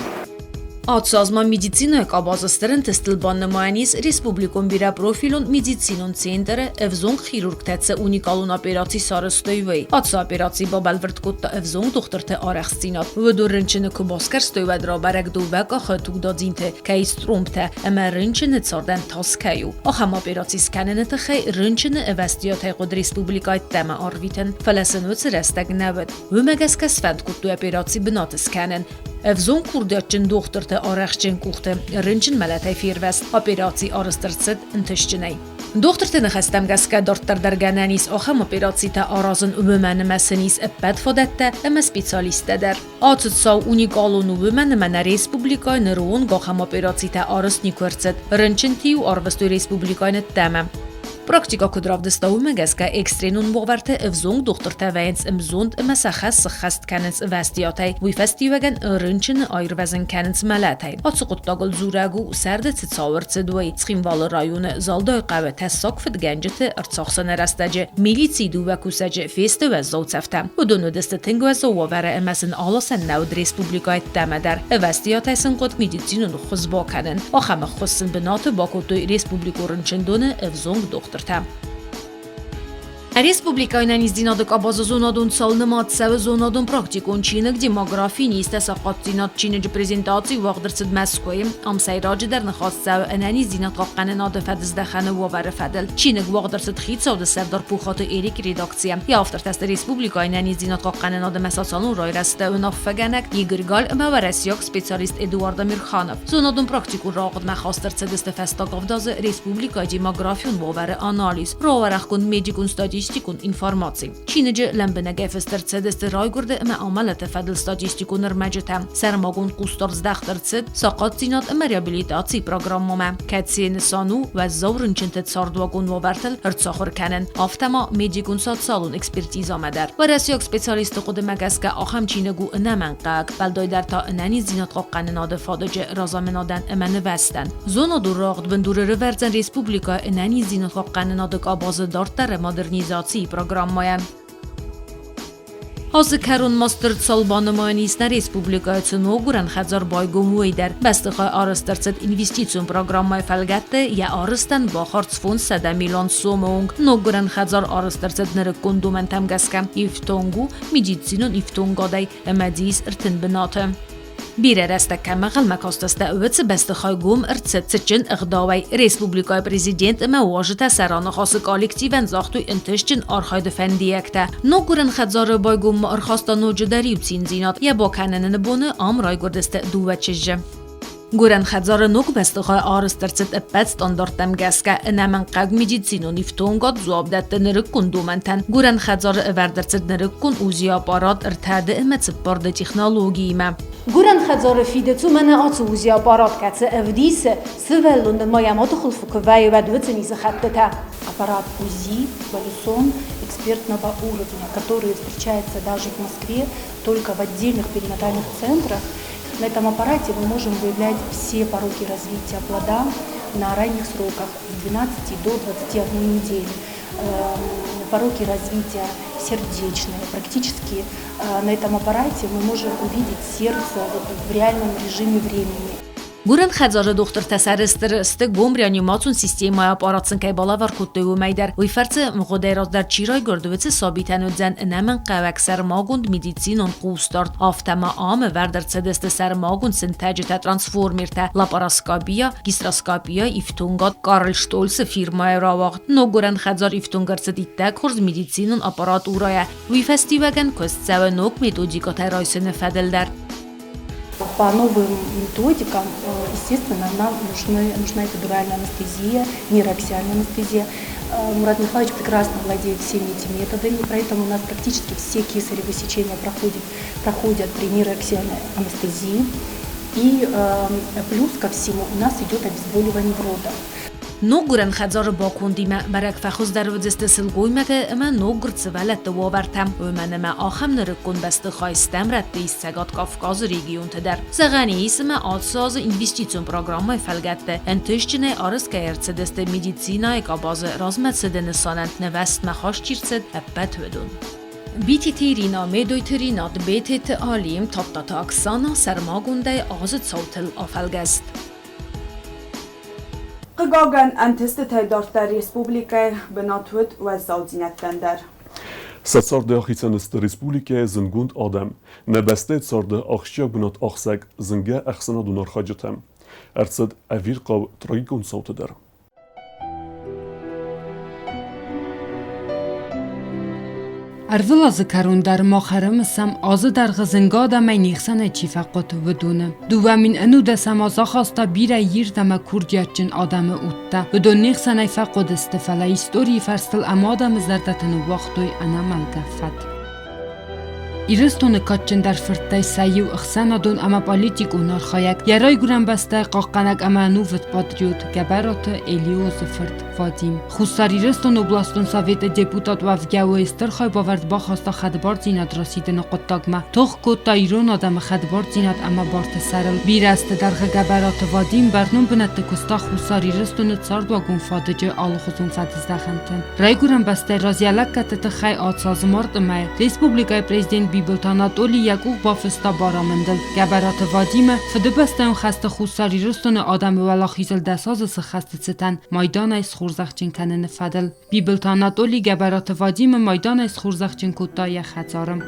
Ацы аз ма медицинӕйы къабазы стыр ӕнтыстыл банымайӕн ис республикон бирӕпрофилон медицинон центры ӕвзонг хирургтӕ цы уникалон операци сарӕзтой, уый. Ацы операци бабӕлвырд кодта ӕвзонг дохтырты арӕхстдзинад. Уыдон рынчыны куы басгӕрстой, уӕд рабӕрӕг дыууӕ къахы тугдадзинты кӕй стромбтӕ ӕмӕ рынчыны цардӕн тас кӕй у. Ахӕм операци скӕныны тыххӕй рынчыны ӕвӕстиатӕй хъуыд республикӕйы ӕддӕмӕ арвитын, фӕлӕ сын уыцы рӕстӕг нӕ уыд. Уымӕ гӕсгӕ сфӕнд кодтой операци бынаты скӕнын. Ӕвзонг курдиатджын дохтырты арӕхстджын къухты рынчын мӕлӕтӕй фервӕзт, операци арӕзт ӕрцыд ӕнтыстджынӕй. Дохтырты ныхӕстӕм гӕсгӕ дарддӕр дӕр гӕнӕн ис ахӕм операцитӕ аразын, уымӕн ӕмӕ сын ис ӕппӕт фадӕттӕ ӕмӕ специалисттӕ дӕр. Ацы цау уникалон у, уымӕн ӕмӕ нӕ республикӕйы ныры онг ахӕм операцитӕ арӕзт никуы ӕрцыд. Рынчынты-иу арвыстой республикӕйы ныддӕмӕ. Практикӕ куыд равдыста, уымӕ гӕсгӕ экстренон уавӕрты ӕвзонг дохтыртӕ вӕййынц ӕмзонд ӕмӕ сӕ хӕс сыххӕст кӕнынц ӕвӕстиатӕй, уый фӕстиуӕгӕн рынчыны аирвӕзын кӕнынц мӕлӕтӕй. Ацы хъуыддагыл дзурӕг у, сӕрды цы цау ӕрцыд, уый. Цхинвалы районы Залдайы хъӕуы тӕссаг фыдгӕнджыты ӕрцахсыны рӕстӕджы милицийы дыууӕ кусӕджы фесты уӕззау цӕфтӕ. Уыдон уыдысты тынг уӕззау уавӕры ӕмӕ сын аласӕн нӕ уыд республикӕйы ӕддӕмӕ дӕр. Ӕвӕстиатӕй сын хъуыд медицинон ӕххуыс бакӕнын. Ахӕм ӕххуыс сын бынаты бакодтой республикон рынчындоны ӕвзонг дохтыртӕ. Республикӕйы ӕнӕниздзинады къабазы зонадон цал нымад цӕуы зонадон-практикон чиныг «Демографи низтӕ сахъатдзинад» чиныджы презентаци уагъд ӕрцыд Мӕскуыйы. Ам сӕйраджыдӕр ныхас цӕуы ӕнӕниздзинад хъахъхъӕнынады фӕдыздӕхӕны уавӕры фӕдыл. Чиныг уагъд ӕрцыд хицауады сӕрдар Пухаты Эрик редакцийӕ. Йӕ автортӕ сты республикӕйы ӕнӕниздзинад хъахъхъӕнынады ӕмӕ социалон райрӕзты уынаффӕгӕнӕг Игорь Галь ӕмӕ уӕрӕсейаг специалист Эдуард Амирханов. Зонадон-практикон рауагъдмӕ хаст ӕрцыдысты фӕстаг авдазы республикӕйы демографион уавӕры анализ, рауӕрӕхгонд медикон-статистикон информаци. Чиныджы лӕмбынӕгӕй фыст ӕрцыдысты райгуырды ӕмӕ амӕлӕты фӕдыл статистикон ӕрмӕджытӕ, сӕрмагонд хъусдард здӕхт ӕрцыд сахъатдзинад ӕмӕ реабилитацийы программӕмӕ, кӕцыйы нысан у уӕззау рынчынты цардуагон уавӕртыл ӕрцахуыр кӕнын, афтӕ ма медикон-социалон экспертизӕмӕ дӕр. Уӕрӕсейаг специалистты хъуыдымӕ гӕсгӕ ахӕм чиныг у ӕнӕмӕнгхъӕуӕг, уӕлдайдӕр та ӕнӕниздзинад хъахъхъӕнынады фадыджы разамынадӕн ӕмӕ нывӕзтӕн. Зонадон рагъд бындуры рывӕрдзӕн республикӕйы ӕнӕниздзинад хъахъхъӕнынады къабазы дарддӕры модернизацийы программӕйӕн. Азы кӕронмӕ стыр цал банымайӕн ис нӕ республикӕйы цы ноггуырӕн хӕдзар байгом, уый дӕр. Бӕстыхай арӕзт ӕрцыд инвестицион программӕйы фӕлгӕтты, йӕ арӕзтӕн бахардз 500 миллион сомы онг. Ноггуырӕн хӕдзар арӕзт ӕрцыд нырыккон домӕнтӕм гӕсгӕ. Ифтонг у медицинон ифтонгадӕй ӕмӕ дзы ис 30 бынаты. Бирӕ рӕстӕг кӕмӕ ӕнхъӕлмӕ кастысты, уыцы бӕстыхай гом ӕрцыд цытджын ӕгъдауӕй. Республикӕйы президент ӕмӕ уазджытӕ сӕ раныхасы коллективӕн загътой ӕнтыстджын архайды фӕндиӕгтӕ. Ноггуырӕн хӕдзары байгоммӕ ӕрхаста ноджыдӕр иу циндзинад. Йӕ бакӕныны боны ам райгуырдысты дыууӕ чызджы. Гуырӕн хӕдзары ног бӕстыхай арӕзт ӕрцыд ӕппӕт стандарттӕм гӕсгӕ. Ӕнӕмӕнгхъӕуӕг медицинон ифтонгад дзуапп дӕтты нырыккон домӕнтӕн. Гуырӕн хӕдзары ӕвӕрд ӕрцыд нырыккон УЗИ-аппарат ӕртӕ-д ӕмӕ цыппар-д технологиимӕ. Гуырӕн хӕдзары фидыц у мӕнӕ ацы УЗИ-аппарат, кӕцы ӕвдисы, сывӕллоны мӕйӕмады хуылфы куы вӕййы, уӕд уыцы низы хӕттытӕ. Аппарат УЗИ Валюсон экспертного уровня, который встречается даже в Москве только в отдельных перинатальных центрах. На этом аппарате мы можем выявлять все пороки развития плода на ранних сроках с 12 до 21 недели. Пороки развития сердечные. Практически на этом аппарате мы можем увидеть сердце в реальном режиме времени. Гуырӕн хӕдзары дохтыртӕ сӕрыстыр сты, гом реанимацион системӕйы аппарат сын кӕй балӕвар кодтой, уымӕй дӕр. Уый фӕрцы мгъуыдӕй раздӕр чи райгуырд, уыцы сабитӕн уыдзӕн ӕнӕмӕнгхъӕуӕг сӕрмагонд медицинон хъусдард. Афтӕ ма ам ӕвӕрд ӕрцыдысты сӕрмагонд сынтӕджытӕ, трансформертӕ, лапароскопия, гистроскопия ифтонгад Карл Штольцы фирмӕйы рауагъд. Ног гуырӕн хӕдзар ифтонг ӕрцыд иттӕг хорз медицинон аппаратурӕйӕ. Уый фӕстиуӕгӕн куыст цӕуы ног методикӕтӕ райсыны фӕдыл дӕр. По новым методикам, естественно, нам нужна эпидуральная анестезия, нейроаксиальная анестезия. Мурат Михайлович прекрасно владеет всеми этими методами, поэтому у нас практически все кесаревы сечения проходят при нейроаксиальной анестезии. И плюс ко всему у нас идет обезболивание в родах. Ноггуырӕн хӕдзары бакондимӕ бӕрӕг фӕхуыздӕр уыдзысты сылгоймӕгты ӕмӕ ноггуырд сывӕллӕтты уавӕртӕ, уымӕн ӕмӕ ахӕм нырыккон бӕстыхай стӕм рӕтты ис Цӕгат Кавказы регионты дӕр. Зӕгъӕн ис, ӕмӕ ацы азы инвестицион программӕйы фӕлгӕтты ӕнтыстджынӕй арӕзт кӕй ӕрцыдысты медицинӕйы къабазы размӕцыды нысанӕн нывӕзтмӕ хаст чи рцыд, ӕппӕт уыдон. Битеты Ирина, Медойты Ринат, Бететы Алим, Тадтаты Оксана сӕрмагондӕй азы цаутыл афӕлгӕст. Хъыгагӕн, ӕнтыстытӕй дарддӕр республикӕйы бынат уыд уӕззаудзинӕдтӕн дӕр. Сӕ царды ахицӕн сты республикӕйы зындгонд адӕм, нӕ бӕстӕйы царды ахсджиаг бынат ахсӕг зынгӕ ӕхсӕнадон архайджытӕ. Ӕрцыд ӕвирхъау трагикон цауты дӕр. Ӕрвылазы кӕрон дӕр мах ӕрымысӕм, азы дӕргъы зынгӕ адӕмӕй не хсӕнӕй чи фӕхъуыд, уыдоны. 2011 аз ахаста бирӕ ирд ӕмӕ курдиатджын адӕмы удтӕ. Уыдон не хсӕнӕй фӕхъуыдысты, фӕлӕ историйы фӕрстыл ӕмӕ адӕмы зӕрдӕты ныууагътой ӕнӕмӕлгӕ фӕд. Ирыстоны кадджындӕр фырттӕй сӕ иу ӕхсӕнадон ӕмӕ политикон архайӕг, йӕ райгуырӕн бӕстӕйы хъахъхъӕнӕг ӕмӕ ӕнувыд патриот Гӕбӕраты Элиозы фырт Вадим. Хуссар Ирыстоны областон советы депутат уӕвгӕ уый стыр хайбавӕрд бахаста хӕдбардзинад расидыны хъуыддагмӕ. Тох кодта ирон адӕмы хӕдбардзинад ӕмӕ барты сӕрыл. Бирӕ азты дӕргъы Гӕбӕраты Вадим бӕрнон бынӕтты куыста Хуссар Ирыстоны цардуагон фадыджы алыхуызон фӕдыздӕхӕнты. Райгуырӕн бӕстӕйы раз йӕ лӕггӕдты тыххӕй ацы азы марты мӕйы республикӕйы президент Бибылты Анатоли йӕ къух бафыста барамындыл. Гӕбӕраты Вадимы Фыдыбӕстӕйон хӕсты Хуссар Ирыстоны адӕмы уӕлахизыл 10 азы цы хӕсты цытӕн майданӕй схорзӕхджын кӕныны фӕдыл. Бибылты Анатоли Гӕбӕраты Вадимы майданӕй схорзӕхджын кодта йӕ хӕдзары.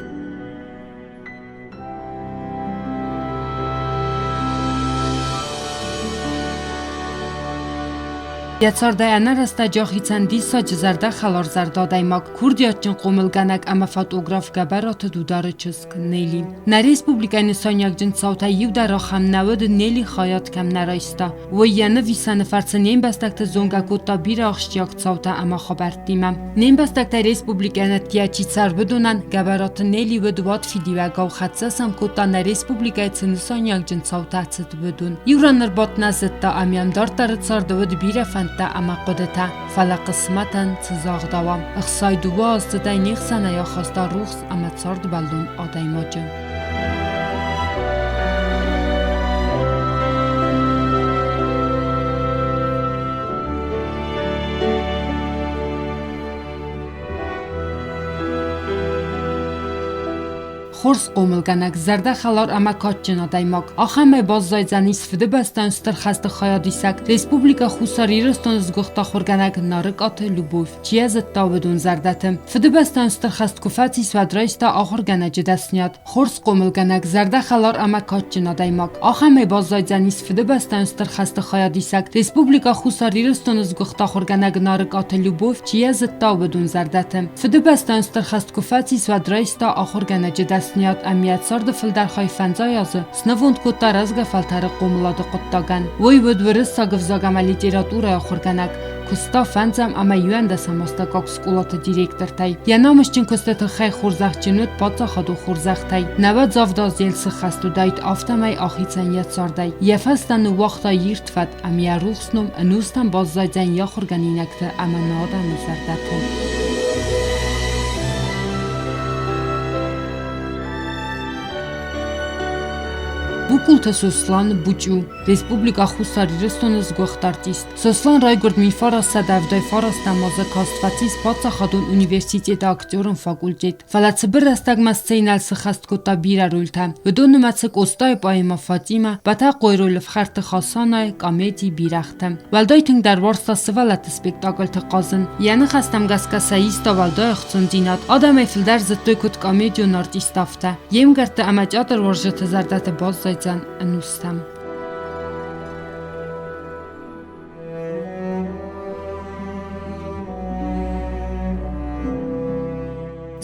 Йӕ цардӕй ӕнӕрӕстӕджы ахицӕн диссаджы зӕрдӕхӕларзӕрдӕ адӕймаг, курдиатджын хъомылгӕнӕг ӕмӕ фотограф Гӕбӕраты Дудары чызг Нелли. Нӕ республикӕйы нысаниуӕгджын цаутӕй иу дӕр ахӕм нӕ уыд, Нелли хайад кӕм нӕ райста. Уый йӕ нывисӕны фӕрцы не мбӕстӕгты зонгӕ кодта бирӕ ахсджиаг цаутӕ ӕмӕ хабӕрттимӕ. Не мбӕстӕгтӕй республикӕйӕн ӕддейӕ чи цард, уыдонӕн Гӕбӕраты Нелли уыд уӕд фидиуӕгау хӕццӕ сӕм кодта нӕ республикӕйы цы нысаниуӕгджын цаутӕ цыд, уыдон. Иу ран ӕрбадт нӕ зыдта ӕмӕ йӕм дарддӕры царды уыд бирӕ фӕндтӕ ӕмӕ хъуыдытӕ, фӕлӕ хъысмӕтӕн цы загъдӕуа. 62 аздзыдӕй не хсӕнӕй ахаста рухс ӕмӕ цардбӕллон адӕймаджы. Хорз хъомылгӕнӕг, зӕрдӕхӕлар ӕмӕ кадджын адӕймаг. Ахӕмӕй баззайдзӕнис Фыдыбӕстӕйон Стыр хӕсты хайадисӕг, Республикӕ Хуссар Ирыстоны сгуыхт ахуыргӕнӕг Нарыкъаты Любовь. Чи йӕ зыдта, уыдон зӕрдӕты. Фыдыбӕстӕйон Стыр хӕст куы фӕцис, уӕд райста ахуыргӕнӕджы дӕсныйад. Хорз хъомылгӕнӕг, зӕрдӕхӕлар ӕмӕ кадджын адӕймаг. Ахӕмӕй баззайдзӕнис Фыдыбӕстӕйон Стыр хӕсты хайадисӕг, Республикӕ Хуссар Ирыстоны сгуыхт ахуыргӕнӕг Нарыкъаты Любовь, чи йӕ зыдта, уыдон зӕрдӕты. Фыдыбӕстӕйон Стыр хӕст куы фӕцис, уӕд райста ахуыргӕнӕджы дӕсныйад ӕмӕ йӕ царды фылдӕр хай фӕндзай азы снывонд кодта рӕзгӕ фӕлтӕры хъомылады хъуыддагӕн. Уый уыд уырыссаг ӕвзаг ӕмӕ литературӕйы ахуыргӕнӕг, куыста фӕндзӕм ӕмӕ иуӕндӕсӕм астӕуккаг скъолаты директортӕй. Йӕ намысджын куысты тыххӕй хорзӕхджын уыд паддзахадон хорзӕхтӕй. 97 азы цы хӕст уыдаид, афтӕмӕй ахицӕн йӕ цардӕй. Йӕ фӕстӕ ныууагъта ирд фӕд ӕмӕ йӕ рухс ном ӕнустӕм баззайдзӕн йӕ ахуыргӕнинӕгты ӕмӕ нӕ адӕмы зӕрдӕты. Букуылты Сослан, Бучъу, Республикӕ Хуссар Ирыстоны сгуыхт артист. Сослан райгуырд 1979 азы, каст фӕцис паддзахадон университеты актерон факультет. Фӕлӕ цыбыр рӕстӕгмӕ сценӕйыл сыххӕст кодта бирӕ рольтӕ. Уыдон нымӕцы Къостайы поэмӕ Фатимӕ, Бӕтӕхъойы ролы Фхӕрдты Хасанайы, комеди Бирӕгътӕ. Уӕлдай тынгдӕр уарзта сывӕллӕтты спектакльты хъазын. Йӕ ныхӕстӕм гӕсгӕ сӕ иста уӕлдай ӕхцондзинад. Адӕмӕй фылдӕр зыдтой куыд комедион артист, афтӕ. Йе мгӕртты ӕмӕ театруарзджыты зӕрдӕты баззайдзӕн ӕнустӕм.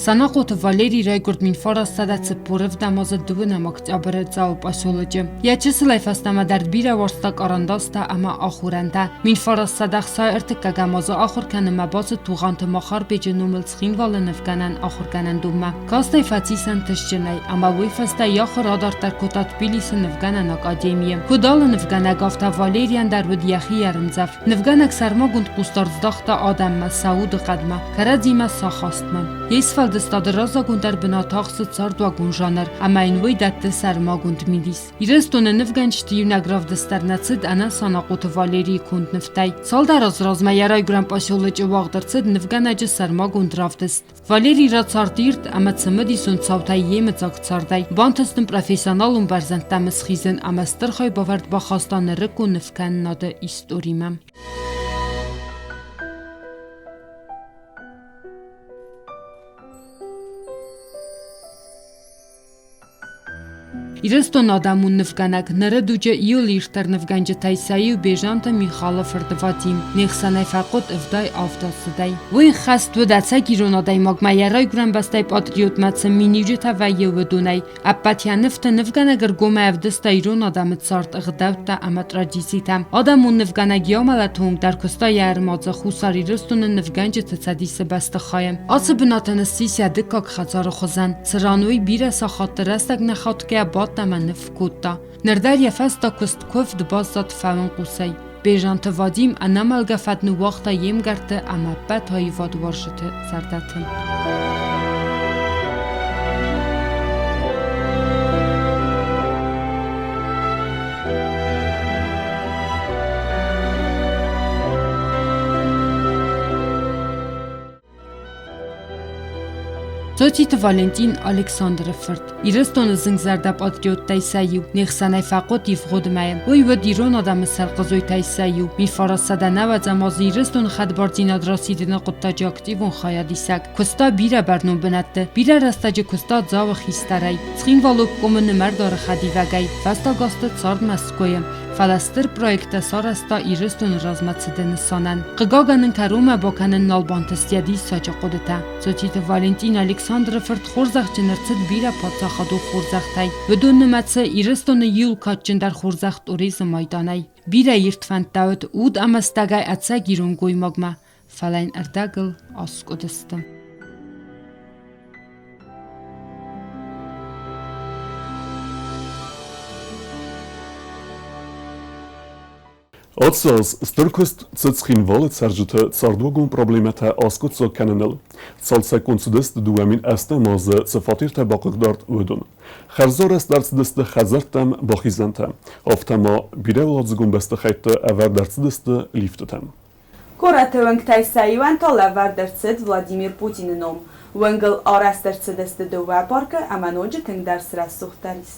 Санахъоты Валерий райгуырд 1947 азы дыууынӕм октябры Дзауы поселочы. Йӕ чысылӕй фӕстӕмӕ дӕр бирӕ уарзта къарандастӕ ӕмӕ ахорӕнтӕ. 1963 азы ахуыр кӕнынмӕ бацыд Тугъанты Махарбеджы номыл Цхинвалы нывгӕнӕн ахуыргӕнӕндонмӕ. Каст ӕй фӕцис ӕнтыстджынӕй ӕмӕ уый фӕстӕ йӕ ахуыр адарддӕр кодта Тбилисы нывгӕнӕн академийы. Куыд алы нывгӕнӕг, афтӕ Валерийӕн дӕр уыд йӕхи ӕрмдзӕф. Нывгӕнӕг сӕрмагонд хъусдард здӕхта адӕммӕ, сӕ удыхъӕдмӕ, кӕрӕдзимӕ сӕ ахастмӕ. Йе сфӕлдыстады раззагондӕр бынат ахсы цардуагон жанр ӕмӕ йын уый дӕтты сӕрмагонд мидис. Ирыстоны нывгӕнджыты иунӕг равдыст дӕр нӕ цыд ӕнӕ Санахъоты Валерийы конд нывтӕй. Цалдӕр азы размӕ йӕ райгуырӕн поселочы уагъд ӕрцыд нывгӕнӕджы сӕрмагонд равдыст. Валерий рацард ирд ӕмӕ цымыдисон цаутӕй йемыдзаг цардӕй, бантыст ын профессионалон бӕрзӕндтӕм схизын ӕмӕ стыр хайбавӕрд бахаста нырыккон нывкӕнынады историмӕ. Ирыстоны адӕмон нывгӕнӕг, ныры дуджы иуыл ирддӕр нывгӕнджытӕй сӕ иу Бежанты Михалы фырт Вадим не хсӕнӕй фӕхъуыд 77 ацыдӕй. Уый хӕст уыд ӕцӕг ирон адӕймагмӕ йӕ райгуырӕн бӕстӕйы патриотмӕ цы миниуджытӕ вӕййы, уыдонӕй. Ӕппӕт йӕ нывты нывгӕнӕг ӕргомӕй ӕвдыста ирон адӕмы цард, ӕгъдӕуттӕ ӕмӕ традицитӕ. Адӕмон нывгӕнӕг йӕ амӕлӕты онг дӕр куыста йӕ ӕрмадзы Хуссар Ирыстоны нывгӕнджыты цӕдисы бӕстыхайы. Ацы бынатӕн ссис йӕ дыккаг хӕдзары хуызӕн, цыран уый бирӕ сахатты рӕстӕг нӕ хатгӕ бадт ӕмӕ ныв кодта. Ныр дӕр йӕ фӕстаг куыст куывд баззад фӕуынхъусӕй. Бежанты Вадим ӕнӕмӕлгӕ фӕд ныууагъта йе мгӕртты ӕмӕ ӕппӕт аивадуарзджыты зӕрдӕты. Цоциты Валентин Александры фырт, Ирыстоны зынгзӕрдӕ патриоттӕй сӕ иу, не хсӕнӕй фӕхъуыд ивгъуыд мӕйы. Уый уыд ирон адӕмы сӕрхъызойтӕй сӕ иу. 1990 азы Ирыстоны хӕдбардзинад расидыны хъуыддаджы активон хайадисӕг. Куыста бирӕ бӕрнон бынӕтты, бирӕ рӕстӕджы куыста Дзауы хистӕрӕй, Цхинвалы обкомы нымӕрдары хӕдивӕгӕй, фӕстаг азты цард Мӕскуыйы. Фӕлӕ стыр проекттӕ сарӕзта Ирыстоны размӕцыды нысанӕн. Хъыгагӕн ын кӕронмӕ бакӕнын нал бантыст йӕ диссаджы хъуыдытӕ. Цоциты Валентин Александры фырт хорзӕхджын ӕрцыд бирӕ паддзахадон хорзӕхтӕй. Уыдон нымӕцы Ирыстоны иууыл кадджындӕр хорзӕх Тъорезы майданӕй. Бирӕ ирд фӕндтӕ уыд уд ӕмӕ стӕгӕй ӕцӕг ирон гоймагмӕ, фӕлӕ йын ӕрдӕгыл аскъуыдысты. Ацы аз стыр куыст цыд Цхинвалы цӕрджыты цардуагон проблемӕтӕ аскъуыддзаг кӕныныл. Цалцӕггонд цыдысты 2008 азы цы фатертӕ бахъыгдард, уыдон. Хӕрзарӕзт ӕрцыдысты хӕдзӕрттӕм бахизӕнтӕ. Афтӕ ма бирӕуӕладзыгон бӕстыхӕйтты ӕвӕрд ӕрцыдысты лифтытӕ. Горӕты уынгтӕй сӕ иуӕн та лӕвӕрд ӕрцыд Владимир Путины ном. Уынгыл арӕзт ӕрцыдысты дыууӕ паркы ӕмӕ ноджы тынгдӕр срӕсугъддӕр ис.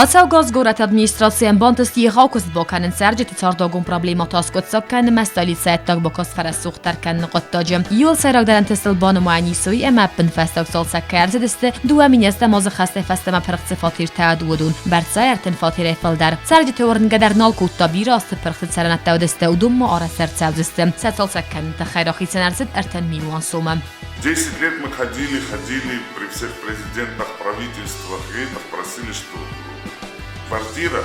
Ацӕугӕ аз горӕты администрацийӕн бантыст егъау куыст бакӕнын цӕрджыты цардуагон проблемӕтӕ аскъуыддзаг кӕнынмӕ столицӕйы ӕддаг бакаст фӕрӕсугъддӕр кӕныны хъуыддаджы. Иуыл сӕйрагдӕр ӕнтыстыл банымайӕн ис уый, ӕмӕ ӕппынфӕстаг цалцӕг кӕй ӕрцыдысты, 2000 азы хӕстӕй фӕстӕмӕ пырх цы фатертӕ уыд, уыдон. Бӕрцӕй 30 фатерӕй фылдӕр. Цӕрджыты уырнгӕ дӕр нал кодта, бирӕ азты пырхты цӕрӕнӕттӕ уыдысты, уыдонмӕ арӕзт ӕрцӕудзысты. Сӕ цалцӕг кӕныны тыххӕй рахицӕн ӕрцыд 30 милуан сомы. 10 лет мы ходили, ходили при всех президентах, правительствах, и это просили, что квартира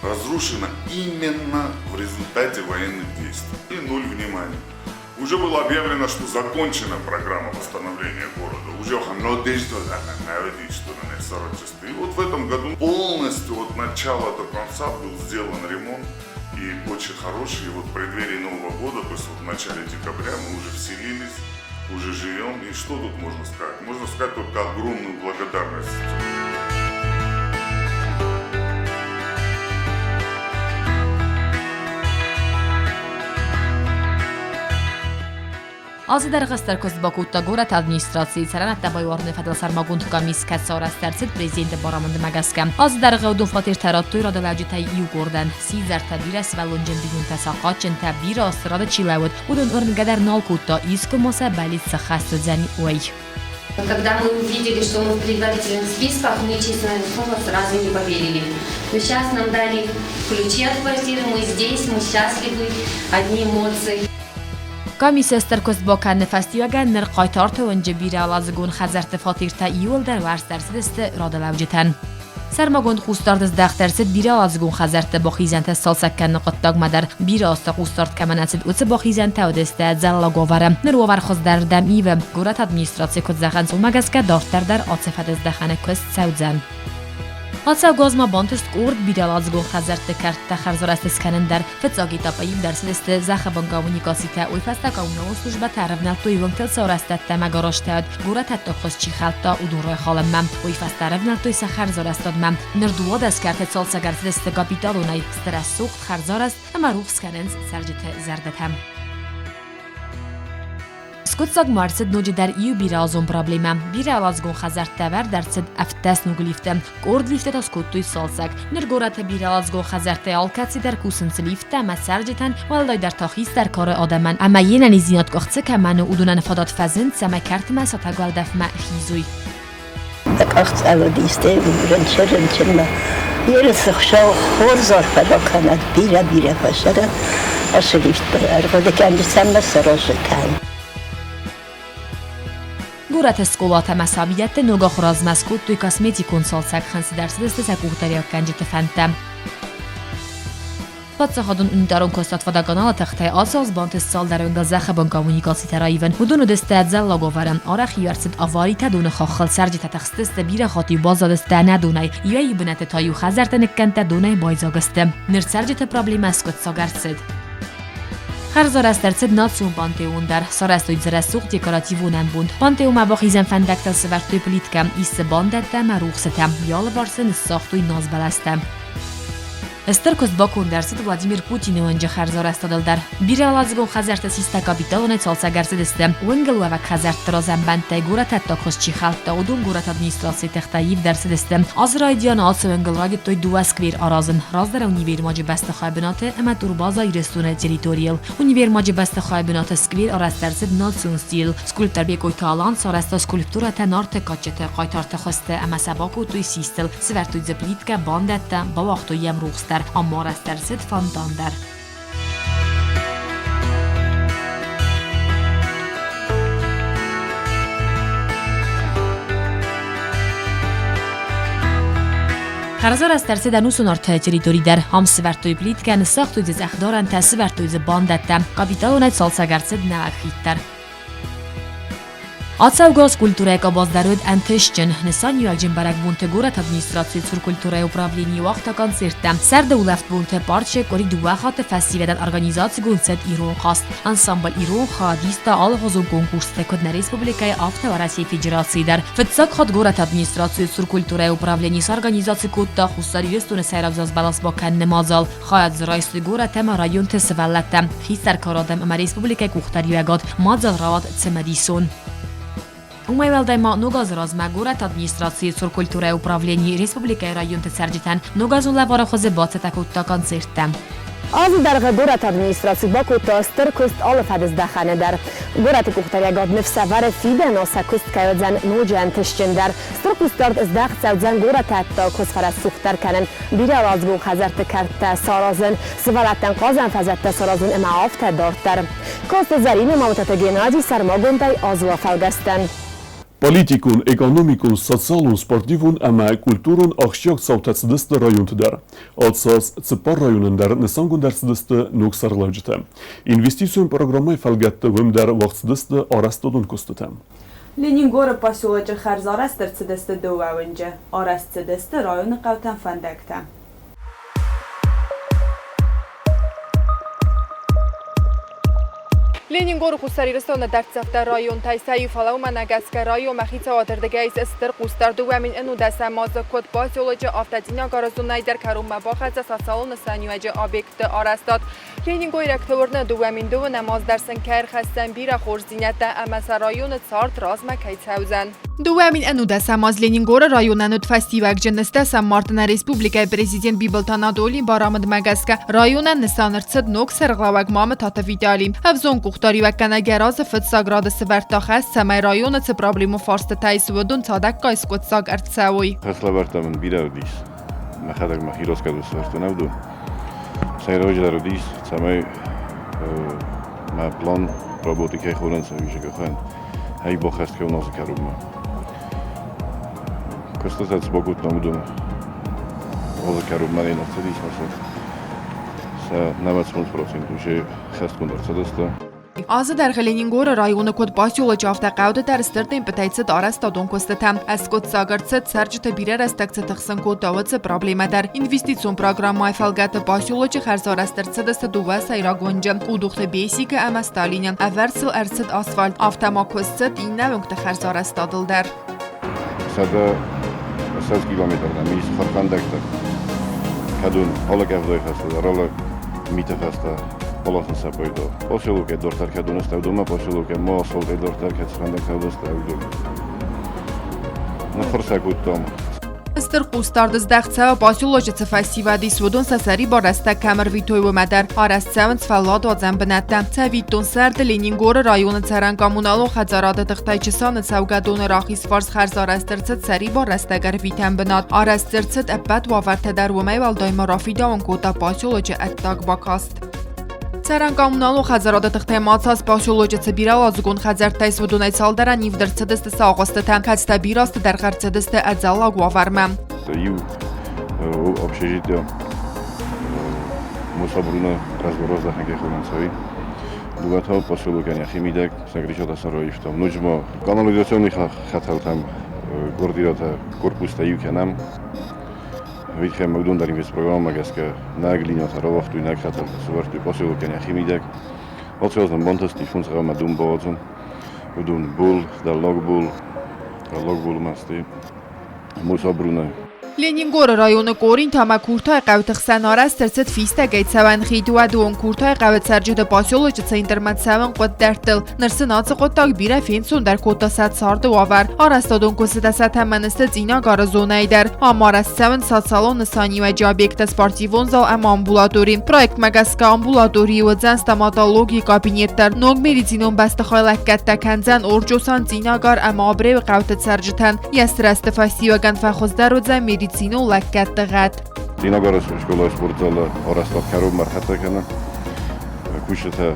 разрушена именно в результате военных действий. И нуль внимания. Уже было объявлено, что закончена программа восстановления города. Уже что И вот в этом году полностью от начала до конца был сделан ремонт. и очень хороший. И вот в преддверии Нового года, то есть вот в начале декабря мы уже вселились, уже живем. И что тут можно сказать? Можно сказать только огромную благодарность. Азы дӕргъы стыр куыст бакодта горӕты администрацийы цӕрӕнӕттӕ байуарыны фӕдыл сӕрмагонд къамис, кӕцы арӕзт ӕрцыд президенты барамындмӕ гӕсгӕ. Азы дӕргъы уыдон фатертӕ радтой радылӕуджытӕй иу къордӕн. Сидзӕртӕ, бирӕсывӕллонджын бинонтӕ, сахъатджынтӕ, бирӕ азты рады чи лӕууыд, уыдон уырнгӕ дӕр нал кодта, искуы ма сӕ бӕллиц сӕххӕст уыдзӕни, уый. Когда мы увидели, что мы в предварительных списках, мы, честно слово, сразу не поверили. Но сейчас нам дали ключи от квартиры, мы здесь, мы счастливы, одни эмоции. Къамисы стыр куыст бакӕныны фӕстиуӕгӕн ныр Хъайтарты уынджы бирӕуӕладзыгон хӕдзӕртты фатертӕ иууылдӕр уӕрст ӕрцыдысты радылӕуджытӕн. Сӕрмагонд хъусдард здӕхт ӕрцыд бирӕуӕладзыгон хӕдзӕртты бахизӕнтӕ сцалцӕг кӕныны хъуыддагмӕ дӕр. Бирӕ азты хъусдард кӕмӕн ӕрцыд, уыцы бахизӕнтӕ уыдысты ӕдзӕллаг уавӕры. Ныр уавӕр хуыздӕрырдӕм ивы. Горӕты администрацийы куыд зӕгъынц, уымӕ гӕсгӕ дарддӕр дӕр ацы фӕдыздӕхӕны куыст цӕудзӕн. Ацӕугӕ аз ма бантыст къорд бирӕуӕладзыгон хӕдзӕртты кӕрттӕ хӕрзарӕзт скӕнын дӕр. Фыццаг этапы ивд ӕрцыдысты зӕххы коммуникацитӕ, уый фӕстӕ коммуналон службӕтӕ ӕрӕвнӕлдтой уынгтыл цы арӕзтӕдтӕ ӕмӕ гаражтӕ уыд, горӕтӕддаг хуыз чи хӕлдта, уыдон райхалынмӕ. Уый фӕстӕ ӕрӕвнӕлдтой сӕ хӕрзарӕзтадмӕ. Ныр 12 кӕрты цалцӕг ӕрцыдысты капиталонӕй, сты рӕсугъд, хӕрзарӕзт ӕмӕ рухс кӕнынц цӕрджыты зӕрдӕтӕ. Скъуыддзаг ма ӕрцыд ноджыдӕр иу бирӕазон проблемӕ. Бирӕуӕладзыгон хӕдзӕрттӕ ӕвӕрд ӕрцыд 17 ног лифты. Къорд лифтӕ та скодтой цалцӕг. Ныр горӕты бирӕуӕладзыгон хӕдзӕрттӕй алкӕцыдӕр кусынц лифттӕ ӕмӕ цӕрджытӕн, уӕлдайдӕр та хистӕр кары адӕмӕн ӕмӕ йе нӕниздзинад къуыхцы кӕмӕн у, уыдонӕн фадат фӕзынд, цӕмӕй кӕртмӕ сатӕг уӕлдӕфмӕ хизой. Къахцъӕлыдисты рынчын-рынчынмӕ Ерысы Хуыцау хорз арфӕ бакӕнӕд, бирӕ-бирӕ фӕцӕрӕд, ацы лифт ӕрхъуыды кӕнджытӕн мӕ саразы кӕн. Горӕты скъолатӕ ӕмӕ сабидӕтты ног ахуыразмӕ скодтой косметикон цалцӕг, хынцыд ӕрцыдысты сӕ къухдариуӕггӕнджыты фӕндтӕ. Паддзахадон унитарон куыстуат Водоканал-ы тыхтӕй ацы аз бантыст цалдӕр уынгыл зӕххыбын коммуникацитӕ раивын. Уыдон уыдысты ӕдзӕллаг уавӕры. Арӕх-иу ӕрцыд аваритӕ доны хаххыл, цӕрджытӕ тыхстысты, бирӕ хатт-иу баззадысты ӕнӕ донӕй. Иуӕй-иу бынӕтты та-иу хӕдзӕртты ныккӕндтӕ донӕй байдзаг сты. Ныр цӕрджыты проблемӕ скъуыддзаг ӕрцыд. Хӕрзарӕзт ӕрцыд национ пантеон дӕр. Сарӕзтой дзы рӕсугъд декоративон ӕмбонд. Пантеонмӕ бахизӕн фӕндӕгтыл сӕвӕрдтой плиткӕ, ис дзы бандӕттӕ ӕмӕ рухсытӕ. Йӕ алыварс ын ныссагътой назбӕлӕстӕ. Стыр куыст баконд ӕрцыд Владимир Путины уынджы хӕрзарӕзтадыл дӕр. Бирӕуӕладзыгон хӕдзӕртты систӕ капиталонӕй цалцӕг ӕрцыдысты. Уынгыл уӕвӕг хӕдзӕртты разӕмбӕндтӕй горӕтӕддаг хуыз чи хӕлдта, уыдон горӕты администрацийы тыхтӕ ивд ӕрцыдысты. Азы райдианы ацы уынгыл райдыдтой дыууӕ сквер аразын. Раздӕр универмаджы бӕстыхайы бынаты ӕмӕ турбаза Ирыстоны территорийыл. Универмаджы бӕстыхайы бынаты сквер арӕзт ӕрцыд национ стилыл. Скульптор Бекъойты Алан сарӕзта скульптурӕтӕ Нарты кадджыты хъайтарты хуызты ӕмӕ сӕ бакодтой систыл. Сӕвӕрдтой дзы плиткӕ, бандӕттӕ, бауагътой йӕм рухс дӕр, ам арӕзт ӕрцыд фонтан дӕр. Хӕрзарӕзт ӕрцыд ӕнусон артӕйы территори дӕр. Ам сӕвӕрдтой плиткӕ, ныссагътой дзы цъӕхдарӕнтӕ, сӕвӕрдтой дзы бандӕттӕ. Капиталонӕй цалцӕг ӕрцыд нӕуӕг хид дӕр. Ацӕугӕ аз культурӕйы къабаз дӕр уыд ӕнтыстджын. Нысаниуӕгджын бӕрӕгбонты горӕты администрацийы цур культурӕйы управленийы уагъта концерттӕ. Сӕрды улӕфт бонты парчы къуыри дыууӕ хатты фӕсивӕдӕн организацигонд цыд ирон хъазт. Ансамбль «Ирон хаадиста» алыгъуызон конкурстӕ куыд нӕ республикӕйы, афтӕ Уӕрӕсейы Федерацийы дӕр. Фыццаг хатт горӕты администрацийы цур культурӕйы управлени сорганизаци кодта Хуссар Ирыстоны сӕйраг зазбӕлас бакӕныны мадзал. Хайад дзы райстой горӕт ӕмӕ районты сывӕллӕттӕ, хистӕр кары адӕм ӕмӕ республикӕйы къухдариуӕгад. Мадзал рауад цымыдисон. Уымӕй уӕлдай ма ног азы размӕ горӕты администрацийы цур культурӕйы управленийы республикӕйы районты цӕрджытӕн ногазон лӕвары хуызы бацӕттӕ кодта концерттӕ. Азы дӕргъы горӕты администраци бакодта стыр куыст алы фӕдыздӕхӕны дӕр. Горӕты къухдариуӕгад ныфс ӕвӕры фидӕны сӕ куыст кӕй уыдзӕн ноджы ӕнтыстджындӕр. Стыр хъусдард здӕхт цӕудзӕн горӕты ӕддаг хуыз фӕрӕсугъддӕр кӕнын, бирӕуӕладзыгон хӕдзӕртты кӕрттӕ саразын, сывӕллӕттӕн хъазӕн фӕзӕттӕ саразын ӕмӕ афтӕ дарддӕр. Коцты Зӕринӕ Мамытаты Геннадий сӕрмагондӕй азуа фӕлгӕстӕн. Политикон, экономикон, социалон, спортивон ӕмӕ культурон ахсджиаг цаутӕ цыдысты районты дӕр. Ацы цыппар районӕн дӕр нысангонд ӕрцыдысты ног сӕргълӕуджытӕ. Инвестицион программӕйы фӕлгӕтты уым дӕр уагъд цыдысты арӕзтадон куыстытӕ. Ленингоры поселочы хӕрзарӕзт ӕрцыдысты дыууӕ уынджы. Арӕзт цыдысты районы хъӕутӕм фӕндӕгтӕ. Ленингоры Хуссар Ирыстоны дӕрддзӕфдӕр районтӕй сӕ иу, фӕлӕ уымӕ нӕ гӕсгӕ районмӕ хицауады рдыгӕй ис стыр хъусдард. 2011 азы куыд поселочы, афтӕ Цъинагары зонӕйы дӕр кӕронмӕ бахӕццӕ социалон нысаниуӕджы объектты арӕзтад. Ленингойрӕгты уырны, 2009 аз дӕр сын кӕй ӕрхӕсдзӕн бирӕ хорздзинӕдтӕ ӕмӕ сӕ районы цард размӕ кӕй цӕудзӕн. 2011 аз Ленингоры районӕн уыд фӕстиуӕгджын ӕстдӕсӕм марты нӕ республикӕйы президент Бибылты Анатолийы барамындмӕ гӕсгӕ районӕн нысан ӕрцыд ног сӕргълӕууӕг Мамытаты Виталий. Ӕвзонг къухдариуӕггӕнӕг йӕ разы фыццаг рады сывӕрдта хӕс, цӕмӕй районы цы проблемон фарстытӕ ис, уыдон цадӕггай скъуыддзаг ӕрцӕуой. Хӕслӕвӕрдтӕ мын бирӕ уыдис. Мӕхӕдӕг мӕхи розкӕды сывӕрдтон ӕвдон. Сӕйраджыдӕр уыдис, цӕмӕй мӕ план работы кӕй хонынц ӕвизӕгӕхӕн, ӕй баххӕст кӕнон ацы кӕронмӕ. Куыстытӕ цы бакодтам, уыдон азы кӕронмӕ не ӕрцыдис, сӕ нымӕц 5% уже хӕстгонд ӕрцыдысты. Азы дӕргъы Ленингоры районы куыд поселочы, афтӕ хъӕуты дӕр стыр темпытӕй цыд арӕзтадон куыстытӕ. Ӕскъуыддзаг ӕрцыд, цӕрджыты бирӕ рӕстӕг цы тыхсын кодта, уыцы проблемӕ дӕр. Инвестицион программӕйы фӕлгӕты поселочы хӕрзарӕзт ӕрцыдысты дыууӕ сӕйраг уынджы – Къудухты Бесикы ӕмӕ Сталины. Ӕвӕрд сыл ӕрцыд асфальт, афтӕ ма куыст цыд иннӕ уынгты хӕрзарӕзтадыл дӕр. 120 километр нӕм ис хӕрхӕндӕгтӕ. Кӕдон алы къӕвдайы фӕстӕ дӕр, алы миты фӕстӕ баласын сӕ пайда. Поселокӕй дарддӕр кӕдон сты, уыдонмӕ поселокӕй ма асфальтӕй дарддӕр кӕд цы фӕндӕгтӕ уыдысты, уыдон. Ныххуыр сӕ кодтам. Стыр хъусдард здӕхт цӕуы поселочы цы фӕсивӕд ис, уыдон сӕ сӕрибар рӕстӕг кӕм ӕрвитой, уымӕ дӕр. Арӕзт цӕуынц фӕлладуадзӕн бынӕттӕ. Цӕвиттон, сӕрды Ленингоры районы цӕрӕн коммуналон хӕдзарады тыхтӕй Чысаны цӕугӕдоны рахизфарс хӕрзарӕзт ӕрцыд сӕрибар рӕстӕг ӕрвитӕн бынат. Арӕзт ӕрцыд ӕппӕт уавӕртӕ дӕр, уымӕй уӕлдай ма рафидауын кодта поселочы ӕддаг бакаст. Цӕрӕн коммуналон хӕдзарады тыхтӕй ма цас поселочы цы бирӕуӕладзыгон хӕдзӕрттӕ ис, уыдонӕй цалдӕрӕн ивд ӕрцыдысты сӕ агъуыстытӕ, кӕцытӕ бирӕ азты дӕргъы ӕрцыдысты ӕдзӕллаг уавӕрмӕ. Иу общежитие Мусабруна раздӕхӕн кӕй хонынц, уый. Дыууӕ та поселокӕн йӕхи мидӕг Сагричатӕ сӕрвӕййӕфтам. Ноджы ма канализационный хӕтӕлтӕм квартирӕтӕ, корпустӕ иу кӕнӕм. Видхӕм уыдон дӕр инвестпрограммӕмӕ гӕсгӕ нӕ глинӕтӕ рауагътой, нӕ хӕтӕлтӕ сӕвӕрдтой поселокӕн йӕхи мидӕг. Ацӕудзӕн бантысти фондз ӕмӕ дон бауадзын. Уыдон бол, дӕллаг бол, дӕллаг болмӕ сты Мусабруна. Ленингоры районы Къоринт ӕмӕ Куртайы хъӕуты хсӕн арӕзт ӕрцыд фистӕгӕй цӕуӕн хид. Уӕды онг Куртайы хъӕуы цӕрджыты поселочы центрмӕ цӕуын хъуыд дӕрдтыл. Ныр сын ацы хъуыддаг бирӕ фенцондӕр кодта сӕ царды уавӕр. Арӕзтадон куыстытӕ сӕ тӕмӕны сты Цъинагары зонӕйы дӕр. Ам арӕзт цӕуынц социалон нысаниуӕджы объекттӕ, спортивон зал ӕмӕ амбулатори. Проектмӕ гӕсгӕ амбулаторийы уыдзӕн стоматологийы кабинет дӕр. Ног медицинон бӕстыхай лӕггӕдтӕ кӕндзӕн Орчъосан, Цъинагар ӕмӕ Абреуы хъӕуты цӕрджытӕн. Йӕ сырӕзты фӕстиуӕгӕн фӕхуыздӕр уыдзӕн медицинон лӕггӕдты гъӕд. Цъинагары скъолайы спортзалы арӕзтад кӕронмӕ ӕрхӕццӕ кӕны. Кусджытӕ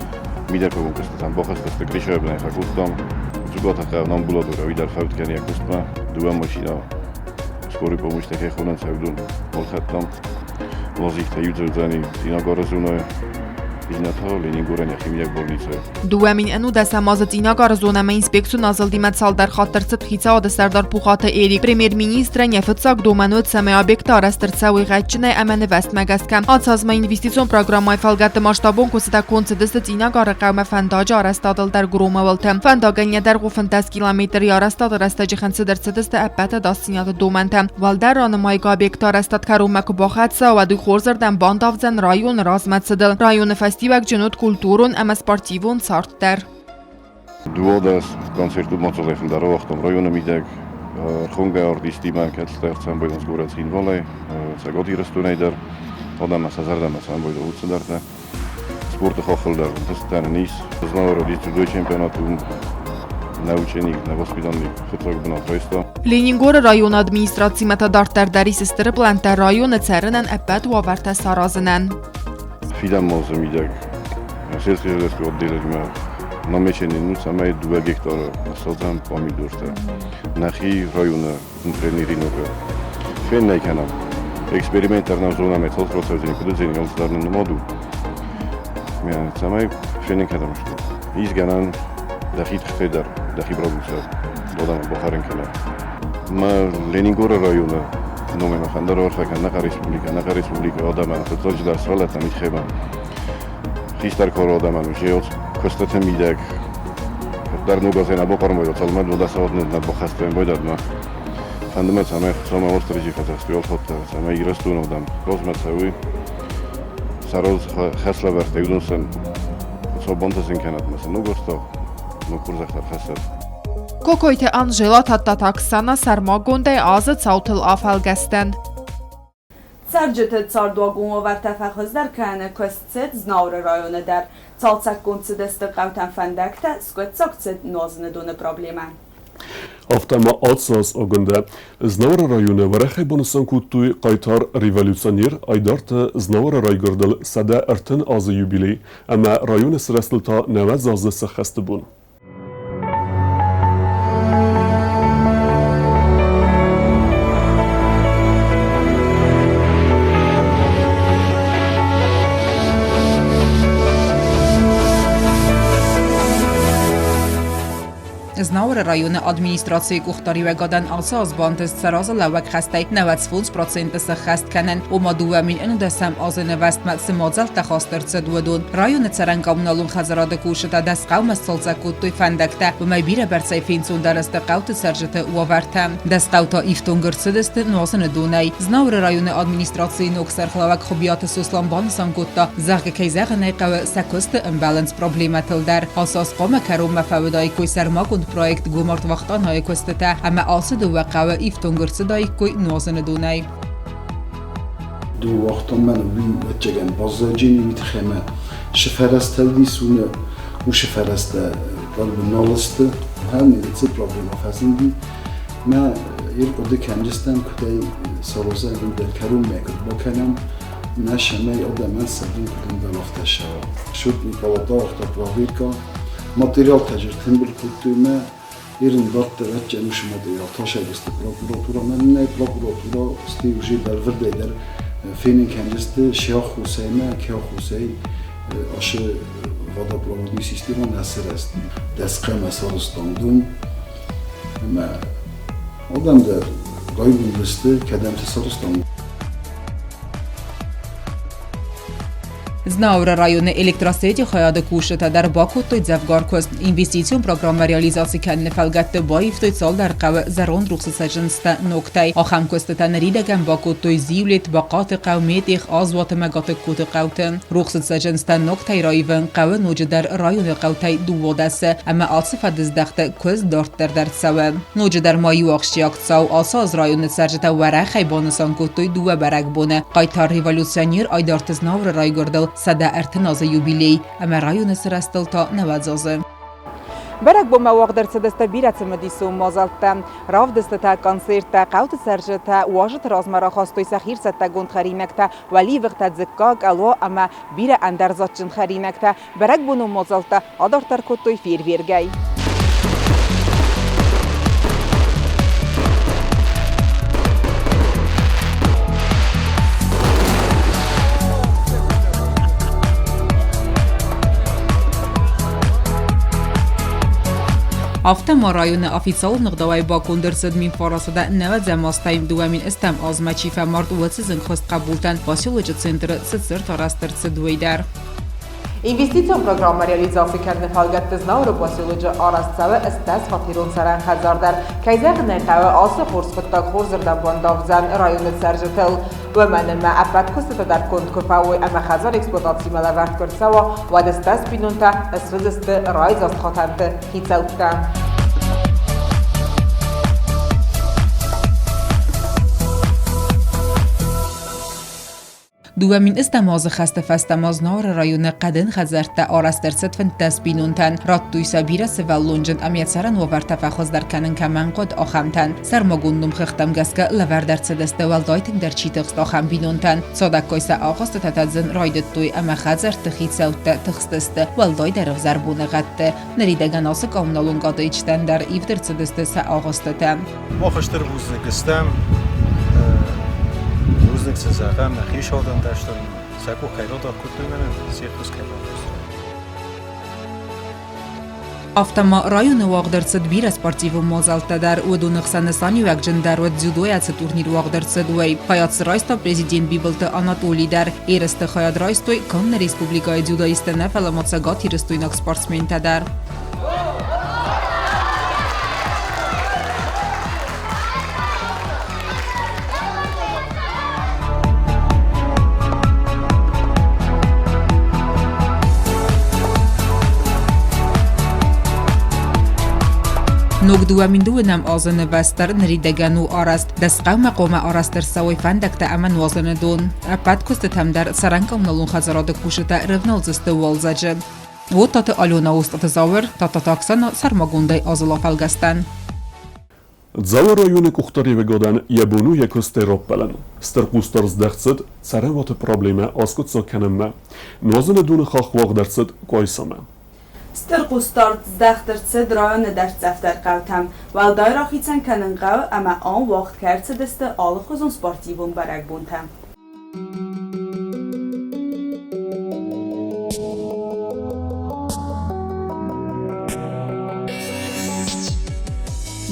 мидӕггагон куыстытӕм бахызтысты, Гришайы бынӕй фӕкодтам. Дзугаты хъӕуы амбулатория уый дӕр фӕуд кӕны йӕ куыстмӕ. Дыууӕ машинӕ скорый помощь-тӕ кӕй хонынц, уыдон балхӕдтам. Лазихтӕ иудзӕудзӕни Цъинагары зонӕйы, иннӕ та Ленингорӕн йӕхи мидӕг больницӕйы. 2011 азы Цъинагары зонӕмӕ инспекцион азылдимӕ цалдӕр хатт ӕрцыд хицауады сӕрдар Пухаты Эрик. Премьер-министрӕн йӕ фыццаг домӕн уыд, цӕмӕй объекты арӕзт ӕрцӕуой гъӕдджынӕй ӕмӕ нывӕзтмӕ гӕсгӕ. Ацы азмӕ инвестицион программӕйы фӕлгӕтты масштабон куыстытӕ конд цыдысты Цъинагары хъӕумӕ фӕндаджы арӕзтадыл дӕр Громовылты. Фӕндагӕн йӕ дӕргъ у 15 километры, йӕ арӕзтады рӕстӕджы хынцыд ӕрцыдысты ӕппӕт ӕдасдзинады домӕнтӕ. Уӕлдӕр ранымайгӕ объекты арӕзтад кӕронмӕ куы бахӕццӕ, уӕд уый хорзӕрдӕм бандавдзӕн районы размӕцыдыл. Районы фӕстиуӕгджын уыд культурон ӕмӕ спортивон цард дӕр. 12 концерты мадзалӕй фылдӕр ауагътам районы мидӕг. Ӕрхонгӕ артисттимӕ, кӕцытӕ ӕрцӕмбӕлынц горӕт Цхинвалӕй, Цӕгат Ирыстонӕй дӕр. Адӕммӕ сӕ зӕрдӕмӕ сӕмбӕлы уыцы цыдӕртӕ. Спорты хаххыл дӕр ӕнтыстытӕ нын ис. Знауыры дзюдойы чемпионат уым нӕ ученик, нӕ воспитанник фыццаг бынат райста. Ленингоры районы администрацимӕ та дарддӕр дӕр ис стыр плӕнттӕ районы цӕрынӕн ӕппӕт уавӕртӕ саразынӕн. Фидӕн мадзы мидӕг сельскохозяйственный отделимӕ намечены ну, цӕмӕй дыууӕ гектары ныссадзӕм помидортӕ. Нӕхи районы тренериногы феннӕй кӕнӕм. Эксперимент дӕр нӕм зонӕм, цал процӕудзӕни, куыд уыдзӕни, алцыдӕр нын нымад у. Цӕмӕй фенын кӕнӕм, что ис гӕнӕн дӕхи тыхтӕй дӕр, дӕхи продукцийӕ адӕмӕн бахӕрын кӕнӕм. Мӕ Ленингоры районы номӕй махӕн дӕр арфӕ кӕн нӕ республикӕ, нӕ республикӕ адӕмӕн, фыццаджыдӕр сывӕллӕттӕн итхемӕ. Хистӕр кары адӕмӕн уже. Куыстыты мидӕг дӕр ног азӕй нӕ бахъарм вӕййы, цалынмӕ дыууадӕс азы нӕ баххӕст вӕййӕм байдадмӕ. Фӕнды мӕ, цӕмӕй Хуыцаумӕ Уастырджи фӕдзӕхст уӕлхъӕдтӕ, цӕмӕй Ирыстоны адӕм размӕ цӕуой, сӕ разы хӕслӕвӕрдтӕ, уыдон сын Хуыцау бантысын кӕнӕд ӕмӕ сын ног азтӕ, ног хорзӕхтӕ ӕрхӕссӕд. Кокойты Анжела, Тадтаты Оксана сӕрмагондӕй азы цаутыл афӕлгӕстӕн. Цӕрджыты цардуагон уавӕртӕ фӕхуыздӕр кӕныны куыст цыд Знауыры районы дӕр. Цалцӕггонд цыдысты хъӕутӕм фӕндӕгтӕ, скъуыддзаг цыд нуазыны доны проблемӕ. Афтӕ ма ацы аз Агуындӕ Знауыры районы уӕрӕхӕй банысан кодтой хъайтар революционер Айдарты Знауыры райгуырдыл 130 азы юбилей ӕмӕ районы сырӕзтыл та 90 азы сӕххӕсты бон. Знауыры районы администрацийы къухдариуӕгадӕн ацы аз бантыст сӕ разылӕууӕг хӕстӕй 95% сӕххӕст кӕнын, ома 2011 азы нывӕзтмӕ цы мадзӕлттӕ хаст ӕрцыд, уыдон. Районы цӕрӕн коммуналон хӕдзарады кусджытӕ Дӕсхъӕумӕ сцалцӕг кодтой фӕндӕгтӕ, уымӕй бирӕбӕрцӕй фенцондӕр сты хъӕуты цӕрджыты уавӕртӕ. Дӕсхъӕу та ифтонг ӕрцыдысты нуазыны донӕй. Знауыры районы администрацийы ног сӕргълӕууӕг Хуыбиаты Сослан банысан кодта, зӕгъгӕ, кӕй зӕгъын ӕй хъӕуы, сӕ куысты ӕмбӕлынц проблемӕтыл дӕр. Ацы аз хъуамӕ кӕронмӕ фӕуыдаиккой сӕрмагонд проект Гомарт Вахтанайы куыстытӕ ӕмӕ ацы дыууӕ хъӕуы ифтонг ӕрцыдаиккой нуазыны донӕй. Дыууӕхтонмӕ уый ӕвӕццӕгӕн баззайджын уый тыххӕй ӕмӕ шы фӕрӕзтӕ уыдис, уымӕ уышы фӕрӕзтӕ как бы нал сты. Ахӕм цы проблема фӕзынди. Мӕ ир хъуыды кӕнджыстӕм, куыдӕй саразӕм дӕр кӕронмӕ куыд бакӕнӕм, нӕ сӕмӕй адӕмӕн сӕ бон куыд ӕмбӕлы, афтӕ сӕуа. Шутник Алатау проверка материалтӕ же ртымбыл кодтой мӕ Ирын дарддӕр ӕдджен уышы материал тасӕгысты прокуратурамӕ нӕй прокуратура сты уже бӕлвырдӕй дӕр фенын кӕнджысты се аххосӕй мӕ ке аххосӕй ашы водопроводный система нӕ сырӕзт. Дӕсхъӕмӕ сарӕзтам дон ӕмӕ адӕм дӕр райгонд сты, кӕдӕмты сарӕзтам. Знауыры районы электросети хайады кусджытӕ дӕр бакодтой дзӕвгар куыст. Инвестицион программӕ реализаци кӕныны фӕлгӕтты баивтой цалдӕр хъӕуы зӕронд рухсы цӕджындзтӕ ногтӕй. Ахӕм куыстытӕ ныридӕгӕн бакодтой Зиулет, Бахъаты хъӕу, Метъех, Азуат ӕмӕ Гатыгкоты хъӕуты. Рухсы цӕджындзтӕ ногтӕй раивын хъӕуы ноджыдӕр районы хъӕутӕй дыууадӕсы ӕмӕ ацы фӕдыздӕхты куыст дарддӕр дӕр цӕуы. Ноджыдӕр ма иу ахсджиаг цау ацы аз районы цӕрджытӕ уӕрӕхӕй банысан кодтой дыууӕ бӕрӕгбоны. Хъайтар революционер Айдарты Знауыры райгуырдыл 130 азы юбилей ӕмӕ районы сырӕзтыл та 90 азы. Бӕрӕгбонмӕ уагъд ӕрцыдысты бирӕ цымыдисон мадзӕлттӕ, равдыстытӕ, концерттӕ, хъӕуты цӕрджытӕ уазджыты размӕ рахастой сӕ хирцӕттӕгонд хӕринӕгтӕ, уӕливыхтӕ, дзыкка, къало ӕмӕ бирӕ ӕндӕр дзаджджын хӕринӕгтӕ. Бӕрӕгбонон мадзӕлттӕ адарддӕр кодтой фейервергӕй. Афтӕ ма районы официалон ӕгъдауӕй баконд ӕрцыд 1900 нӕуӕдзӕм азтӕй 2000 азмӕ чи фӕмард, уыцы зынгхуыст хъӕбултӕн поселочы центры цы цырт арӕзт ӕрцыд, уый дӕр. Инвестицион программӕ реализаци кӕныны фӕлгӕтты Знауыры поселочы арӕзт цӕуы 80-фатерон цӕрӕн хӕдзар дӕр. Кӕй зӕгъын ӕй хъӕуы, ацы хорз хъуыддаг хорзырдӕм бандавдзӕн районы цӕрджытыл. Уымӕн ӕмӕ ӕппӕт куыстытӕ дӕр конд куы фӕуой ӕмӕ хӕдзар эксплуатацимӕ лӕвӕрд куы рцӕуа, уӕд стӕс бинонтӕ суыдзысты райдзаст хатӕнты хицӕуттӕ. 2000 азы хӕсты фӕстӕ ма Знауыры районы хъӕдын хӕдзӕрттӕ арӕзт ӕрцыд 15 бинонтӕн. Радтой сӕ бирӕ сывӕллонджын ӕмӕ йӕ цӕрӕн уавӕртӕ фӕхуыздӕр кӕнын кӕмӕн хъуыд, ахӕмтӕн. Сӕрмагонд номхыгъдтӕм гӕсгӕ лӕвӕрд ӕрцыдысты уӕлдай тынгдӕр чи тыхст, ахӕм бинонтӕн. Цадӕггай сӕ агъуыстытӕ тӕдзын райдыдтой ӕмӕ хӕдзӕртты хицӕуттӕ тыхстысты уӕлдайдӕр ӕвзӕр боныгъӕдты. Ныридӕгӕн ацы коммуналон гатаичтӕн дӕр ивд ӕрцыдысты сӕ агъуыстытӕ. Мах стыр бузныг стӕм, бузныг сын зӕгъӕм нӕхи саудӕн дӕстӕн, сӕ къух кӕй радах кодтой мӕнӕн, се ххуыс кӕй бакодтой. Афтӕ ма районы уагъд ӕрцыд бирӕ спортивон мадзӕлттӕ дӕр. Уыдоны хсӕн нысаниуӕгджындӕр уыд дзюдойӕ цы турнир уагъд ӕрцыд, уый. Хайад дзы райста президент Бибылты Анатоли дӕр. Ерысты хайад райстой канд нӕ республикӕйы дзюдоисттӕ нӕ, фӕлӕ ма цӕгатирыстойнаг спортсментӕ дӕр. Ног 2002-ӕм азы нывӕзтдӕр ныридӕгӕн у арӕзт. Дӕсхъӕумӕ хъуамӕ арӕзт ӕрцӕуой фӕндӕгтӕ ӕмӕ нуазыны дон. Ӕппӕт куыстытӕм дӕр цӕрӕн-коммуналон хӕдзарады кусджытӕ рывналдзысты уалдзӕджы. Оттаты Алена Остъаты Зауыр, Тадтаты Оксана сӕрмагондӕй азыл афӕлгӕстӕн. Дзауы районы къухдариуӕгадӕн йӕ бон у йӕ куыстӕй раппӕлын. Стыр хъусдард здӕхт цыд цӕрӕнуаты проблемӕ аскъуыддзаг кӕнынмӕ. Нуазыны доны хахх уагъд ӕрцыд Къуайсамӕ. Стыр хъусдард здӕхт ӕрцыд районы дӕрддзӕфдӕр хъӕутӕм. Уӕлдай рахицӕн кӕнын хъӕуы ӕмӕ ам уагъд кӕй ӕрцыдысты алыхуызон спортивон бӕрӕгбонтӕ.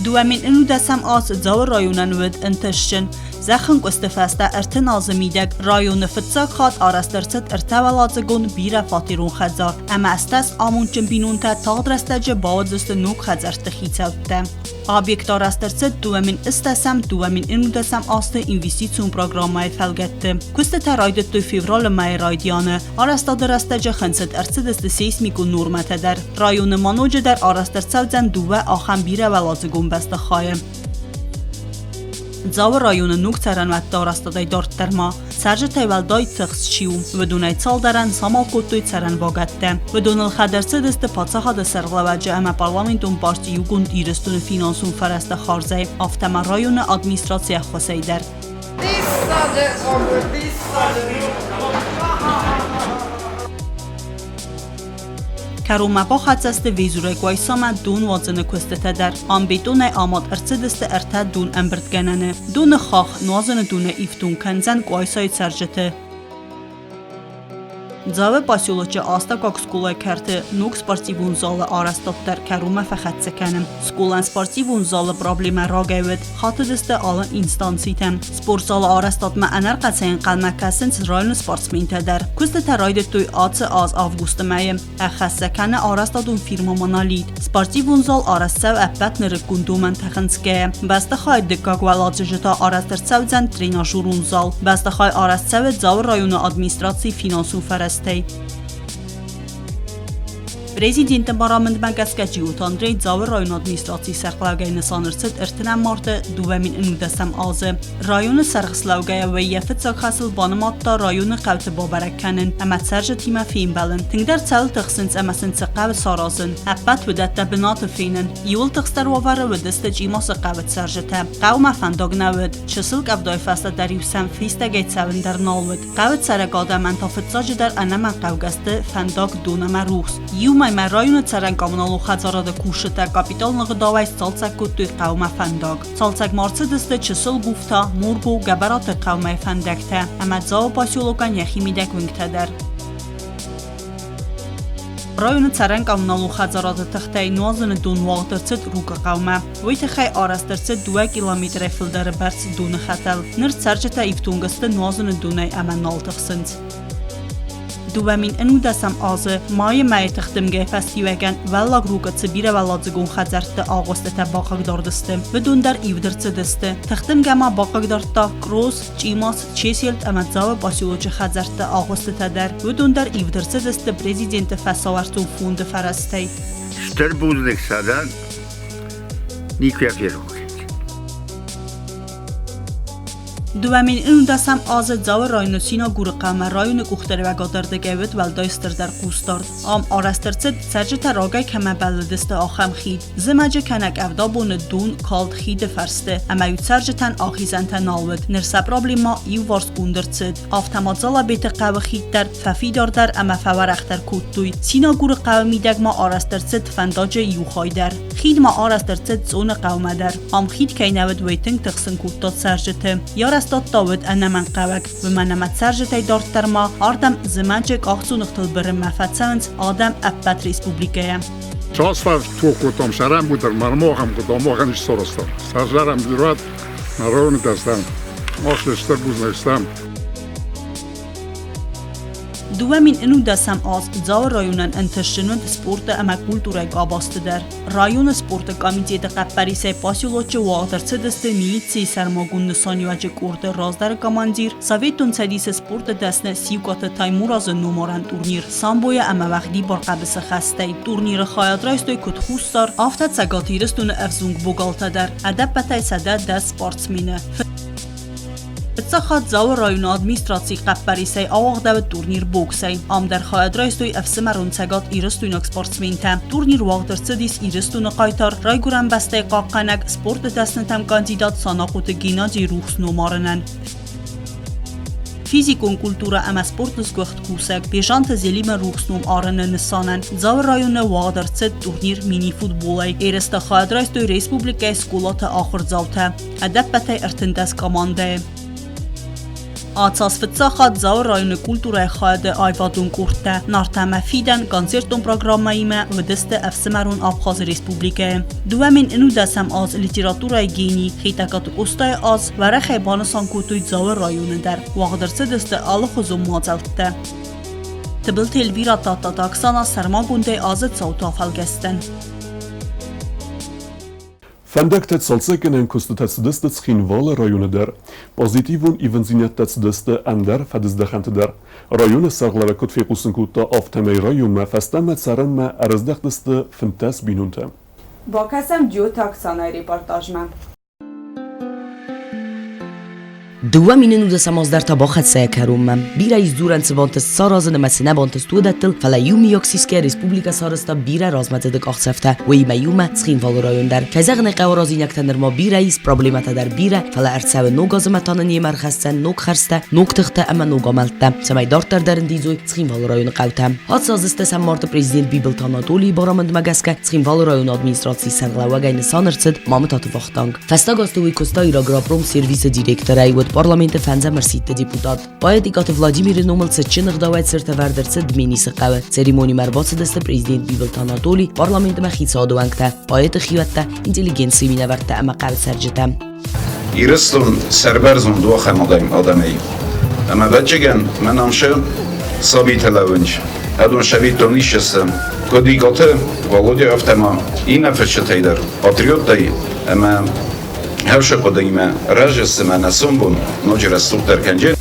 2019 аз Дзауы районӕн уыд ӕнтыстджын. Зӕххӕнкъуысты фӕстӕ 30 азы мидӕг районы фыццаг хатт арӕзт ӕрцыд ӕртӕуӕладзыгон бирӕфатерон хӕдзар ӕмӕ 80 амондджын бинонтӕ тагъд рӕстӕджы бауыдзысты ног хӕдзӕртты хицӕуттӕ. Объект арӕзт ӕрцыд 2010-2011 азты инвестицион программӕйы фӕлгӕтты. Куыстытӕ райдыдтой февралы мӕйы райдианы. Арӕзтады рӕстӕджы хынцыд ӕрцыдысты сейсмикон нормӕтӕ дӕр. Районы ма ноджыдӕр арӕзт ӕрцӕудзӕн дыууӕ ахӕм бирӕуӕладзыгон бӕстыхайы. Дзауы районы ног цӕрӕнуӕтты арӕзтадӕй дарддӕр ма цӕрджытӕй уӕлдай тыхст чи у, уыдонӕй цалдӕрӕн самал кодтой цӕрӕн вагӕттӕ. Уыдоныл хӕдӕрцыдысты паддзахады сӕргълӕууӕджы ӕмӕ парламентон парти Иугонд Ирыстоны финансон фӕрӕзты хардзӕй, афтӕ ма районы администрацийы ӕххуысӕй дӕр. Диссаджы диссаджы Кӕронмӕ бахӕццӕ сты Везурӕй Къуайсамӕ дон уадзыны куыстытӕ дӕр. Ам бетонӕй амад ӕрцыдысты ӕртӕ дон ӕмбырдгӕнӕны. Доны хахх нуазыны доны ифтонг кӕндзӕн Къуайсайы цӕрджыты. Дзауы поселочы астӕуккаг скъолайы кӕрты ног спортивон залы арӕзтад дӕр кӕронмӕ фӕхӕццӕ кӕны. Скъолайӕн спортивон залы проблемӕ рагӕй уыд, хатыдысты алы инстанцитӕм. Спортзалы арӕзтадмӕ ӕнӕрхъӕцӕй ӕнхъӕлмӕ кӕсынц районы спортсментӕ дӕр. Куыстытӕ райдыдтой ацы аз августы мӕйы. Ӕххӕст сӕ кӕны арӕзтадон фирмӕ «Монолит». Спортивон зал арӕзт цӕуы ӕппӕт нырыккон домӕнтӕ хынцгӕйӕ. Бӕстыхайы дыккаг уӕладзыджы та арӕзт ӕрцӕудзӕн тренажерон зал. Бӕстыхай арӕзт цӕуы Дзауы районы администрацийы финансон фӕрӕзтӕй. Президенты барамындмӕ гӕсгӕ Джиоты Андрей Дзауы районы администрацийы сӕргълӕугӕй нысан ӕрцыд 30 марты 2019 азы. Районы сӕргълӕугӕйӕ вӕййы фыццаг хӕсыл банымадта районы хъӕуты бабӕрӕг кӕнын ӕмӕ цӕрджытимӕ фембӕлын. Тынгдӕр цӕуыл тыхсынц ӕмӕ сын цы хъӕуы саразын, ӕппӕт уыдӕттӕ бынаты фенын. Иуыл тыхстдӕр уавӕры уыдысты Чъимасы хъӕуы цӕрджытӕ. Хъӕумӕ фӕндаг нӕ уыд. Чысыл къӕвдайы фӕстӕ дӕр-иу сӕм фистӕгӕй цӕуын дӕр нал уыд. Хъӕуы цӕрӕг адӕмӕн та фыццаджыдӕр ӕнӕмӕнгхъӕугӕ сты фӕндаг, дон ӕмӕ рухс. Иу мӕймӕ районы цӕрӕн коммуналон хӕдзарады кусджытӕ капиталон ӕгъдауӕй сцалцӕг кодтой хъӕумӕ фӕндаг. Цалцӕг ма ӕрцыдысты Чысыл Гуфта, Мургу, Гӕбӕраты хъӕумӕ фӕндӕгтӕ ӕмӕ Дзауы поселокӕн йӕхи мидӕг уынгтӕ дӕр. Районы цӕрӕн коммуналон хӕдзарады тыхтӕй нуазыны дон уагъд ӕрцыд Рукъы хъӕумӕ. Уый тыххӕй арӕзт ӕрцыд 2 километрӕй фылдӕры бӕрц доны хӕтӕл. Ныр цӕрджытӕ ифтонг сты нуазыны донӕй ӕмӕ нал тыхсынц. 2019 азы майы мӕйы тыхдымгӕйы фӕстиуӕгӕн Уӕллаг Рукъы цы бирӕуӕладзыгон хӕдзӕртты агъуыстытӕ бахъыгдард сты, уыдон дӕр ивд ӕрцыдысты. Тыхдымгӕ ма бахъыгдардта Къроз, Чъимас, Чеселт ӕмӕ Дзауы поселочы хӕдзӕртты агъуыстытӕ дӕр. Уыдон дӕр ивд ӕрцыдысты президенты фӕсауӕрцон фонды фӕрӕзтӕй. Стыр бузныг сӕ дӕн, никуы йӕ ферох кӕнин. 2011 азы Дзауы районы Синагуры хъӕумӕ районы къухдариуӕгады ӕрдыгӕй уыд уӕлдай стырдӕр хъусдард. Ам арӕзт ӕрцыд, цӕрджытӕ рагӕй кӕмӕ бӕллыдысты, ахӕм хид. Зымӕджы кӕнӕ къӕвдабоны дон калд хиды фӕрсты, ӕмӕ-иу цӕрджытӕн ахизӕнтӕ нал уыд. Ныр сӕ проблемӕ иуварсгонд ӕрцыд. Афтӕ ма Дзалабеты хъӕуы хид дӕр фӕфидардӕр ӕмӕ фӕуӕрӕхдӕр кодтой. Синагуры хъӕуы мидӕг ма арӕзт ӕрцыд фӕндаджы иу хай дӕр. Хид ма арӕзт ӕрцыд Цъоны хъӕумӕ дӕр. Ам хид кӕй нӕ уыд, уый тынг тыхсын кодта цӕрджыты. Йӕ арӕзтад та уыд ӕнӕмӕнгхъӕуӕг, уымӕн ӕмӕ цӕрджытӕй дарддӕр ма ардӕм зымӕджы къахдзоныгътыл бырынмӕ фӕцӕуынц адӕм ӕппӕт республикӕйӕ. Цас тох кодтам сӕрӕнбудӕр, мӕрмохӕм кодтам, махӕн ис сарӕзта. Сӕрзӕрӕн бирӕт, нӕ районы дӕстӕм. Мах стыр бузныг стӕм. 2011 аз Дзауы районӕн ӕнтыстджын уыд спорты ӕмӕ культурӕйы къабӕзты дӕр. Районы спорты комитеты хъӕппӕрисӕй поселочы уагъд ӕрцыдысты милицийы сӕрмагонд нысаниуӕджы къорды раздӕры командир, Советон Цӕдисы спорты дӕсны Сиукъаты Таймуразы номарӕн турнир самбойӕ ӕмӕ уӕгъдибар хъӕбысыхӕстӕй. Турниры хайад райстой куыд Хуссар, афтӕ Цӕгат Ирыстоны ӕвзонг богалтӕ дӕр, ӕдӕппӕтӕй 110 спортсмены. Фыццаг хатт Дзауы районы администрацийы хъӕппӕрисӕй ауагъдӕуыд турнир боксӕй. Ам дӕр хайад райстой ӕфсымӕрон Цӕгат Ирыстойнаг спортсментӕ. Турнир уагъд ӕрцыдис Ирыстоны хъайтар, райгуырӕн бӕстӕйы хъахъхъӕнӕг, спорты дӕснытӕм кандидат Санахъоты Геннадийы рухс ном арынӕн. Физикон культурӕ ӕмӕ спорты сгуыхт кусӕг Бежанты Зелимы рухс ном арыны нысанӕн Дзауы районы уагъд ӕрцыд турнир мини-футболӕй. Ерыстӕ хайад райстой республикӕйы скъолаты ахуырдзаутӕ. Ӕдӕппӕтӕй 13 командӕйы. Ацаз фыццаг хатт Дзауы районы культурӕйы хайады аивадон къордтӕ Нарт ӕмӕ Фидӕн концертон программӕимӕ уыдысты ӕфсымӕрон Абхазы республикӕйы. 2011 аз литературӕйы гений Хетӕгкаты Къостайы аз уӕрӕхӕй банысан кодтой Дзауы районы дӕр. Уагъд ӕрцыдысты алыхуызон мадзӕлттӕ. Тыбылты Эльвира Тадтаты Оксана сӕрмагондӕй азы цауты афӕлгӕстӕн. Фӕндӕгтӕ цалцӕггӕнӕн куыстытӕ цыдысты Цхинвалы районы дӕр. Позитивон ивындзинӕдтӕ цыдысты ӕндӕр фӕдыздӕхӕнты дӕр. Районы сӕргълӕууӕг куыд фехъусын кодта, афтӕмӕй районмӕ фӕстӕмӕ цӕрынмӕ ӕрыздӕхтысты 15 бинонтӕ. Бакӕсӕм Джиоты Оксанайы репортажмӕ. 2019 аз дӕр та бахӕццӕ йӕ кӕронмӕ. Бирӕ ис дзурӕн цы бантыст саразын ӕмӕ цы нӕ бантыст уыдӕттыл, фӕлӕ иумиаг сисгӕ республикӕ сарӕзта бирӕ размӕдзыды къахдзӕфтӕ, уыимӕ иумӕ Цхинвалы район дӕр. Кӕй зӕгъын ӕй хъӕуы, аразинӕгтӕ нырма бирӕ ис, проблемӕтӕ дӕр бирӕ, фӕлӕ ӕрцӕуы ног азы ӕмӕ та нын йемӕ ӕрхӕсдзӕн ног хӕрзтӕ, ног тыхтӕ ӕмӕ ног амӕлттӕ, цӕмӕй дарддӕр дӕр ӕндидзой Цхинвалы районы хъӕутӕ. Ацы азы стӕсӕм марты президент Бибылты Анатолийы барамындмӕ гӕсгӕ Цхинвалы районы администрацийы сӕргълӕууӕгӕй нысан ӕрцыд Мамытаты Вахтанг. Фӕстаг азты уый куыста Ирагропром-сервисы директорӕй, уыд парламенты фӕндзӕм ӕрсидты депутат. Поэт Икъаты Владимиры номыл цытджын ӕгъдауӕй цыртӕвӕрд ӕрцыд Дменисы хъӕуы. Церемонимӕ ӕрбацыдысты президент Бибылты Анатолий, парламентмӕ хицауады уӕнгтӕ, поэты хиуӕттӕ, интеллигенцийы минӕвӕрттӕ ӕмӕ хъӕуы цӕрджытӕ. Ирыстон сӕрбӕрзонд у ахӕм адӕмӕй. Ӕмӕ ӕвӕццӕгӕн, мӕн ам сӕ сабитӕ лӕууынц. Адон сӕвиттон исчи куыд Икъаты Валодя, афтӕ ма иннӕ фысджытӕй дӕр, патриоттӕй ӕмӕ хӕрзы хъуыдыимӕ разы цымӕ нӕ сомбон ноджы рӕсугъддӕр кӕнджын.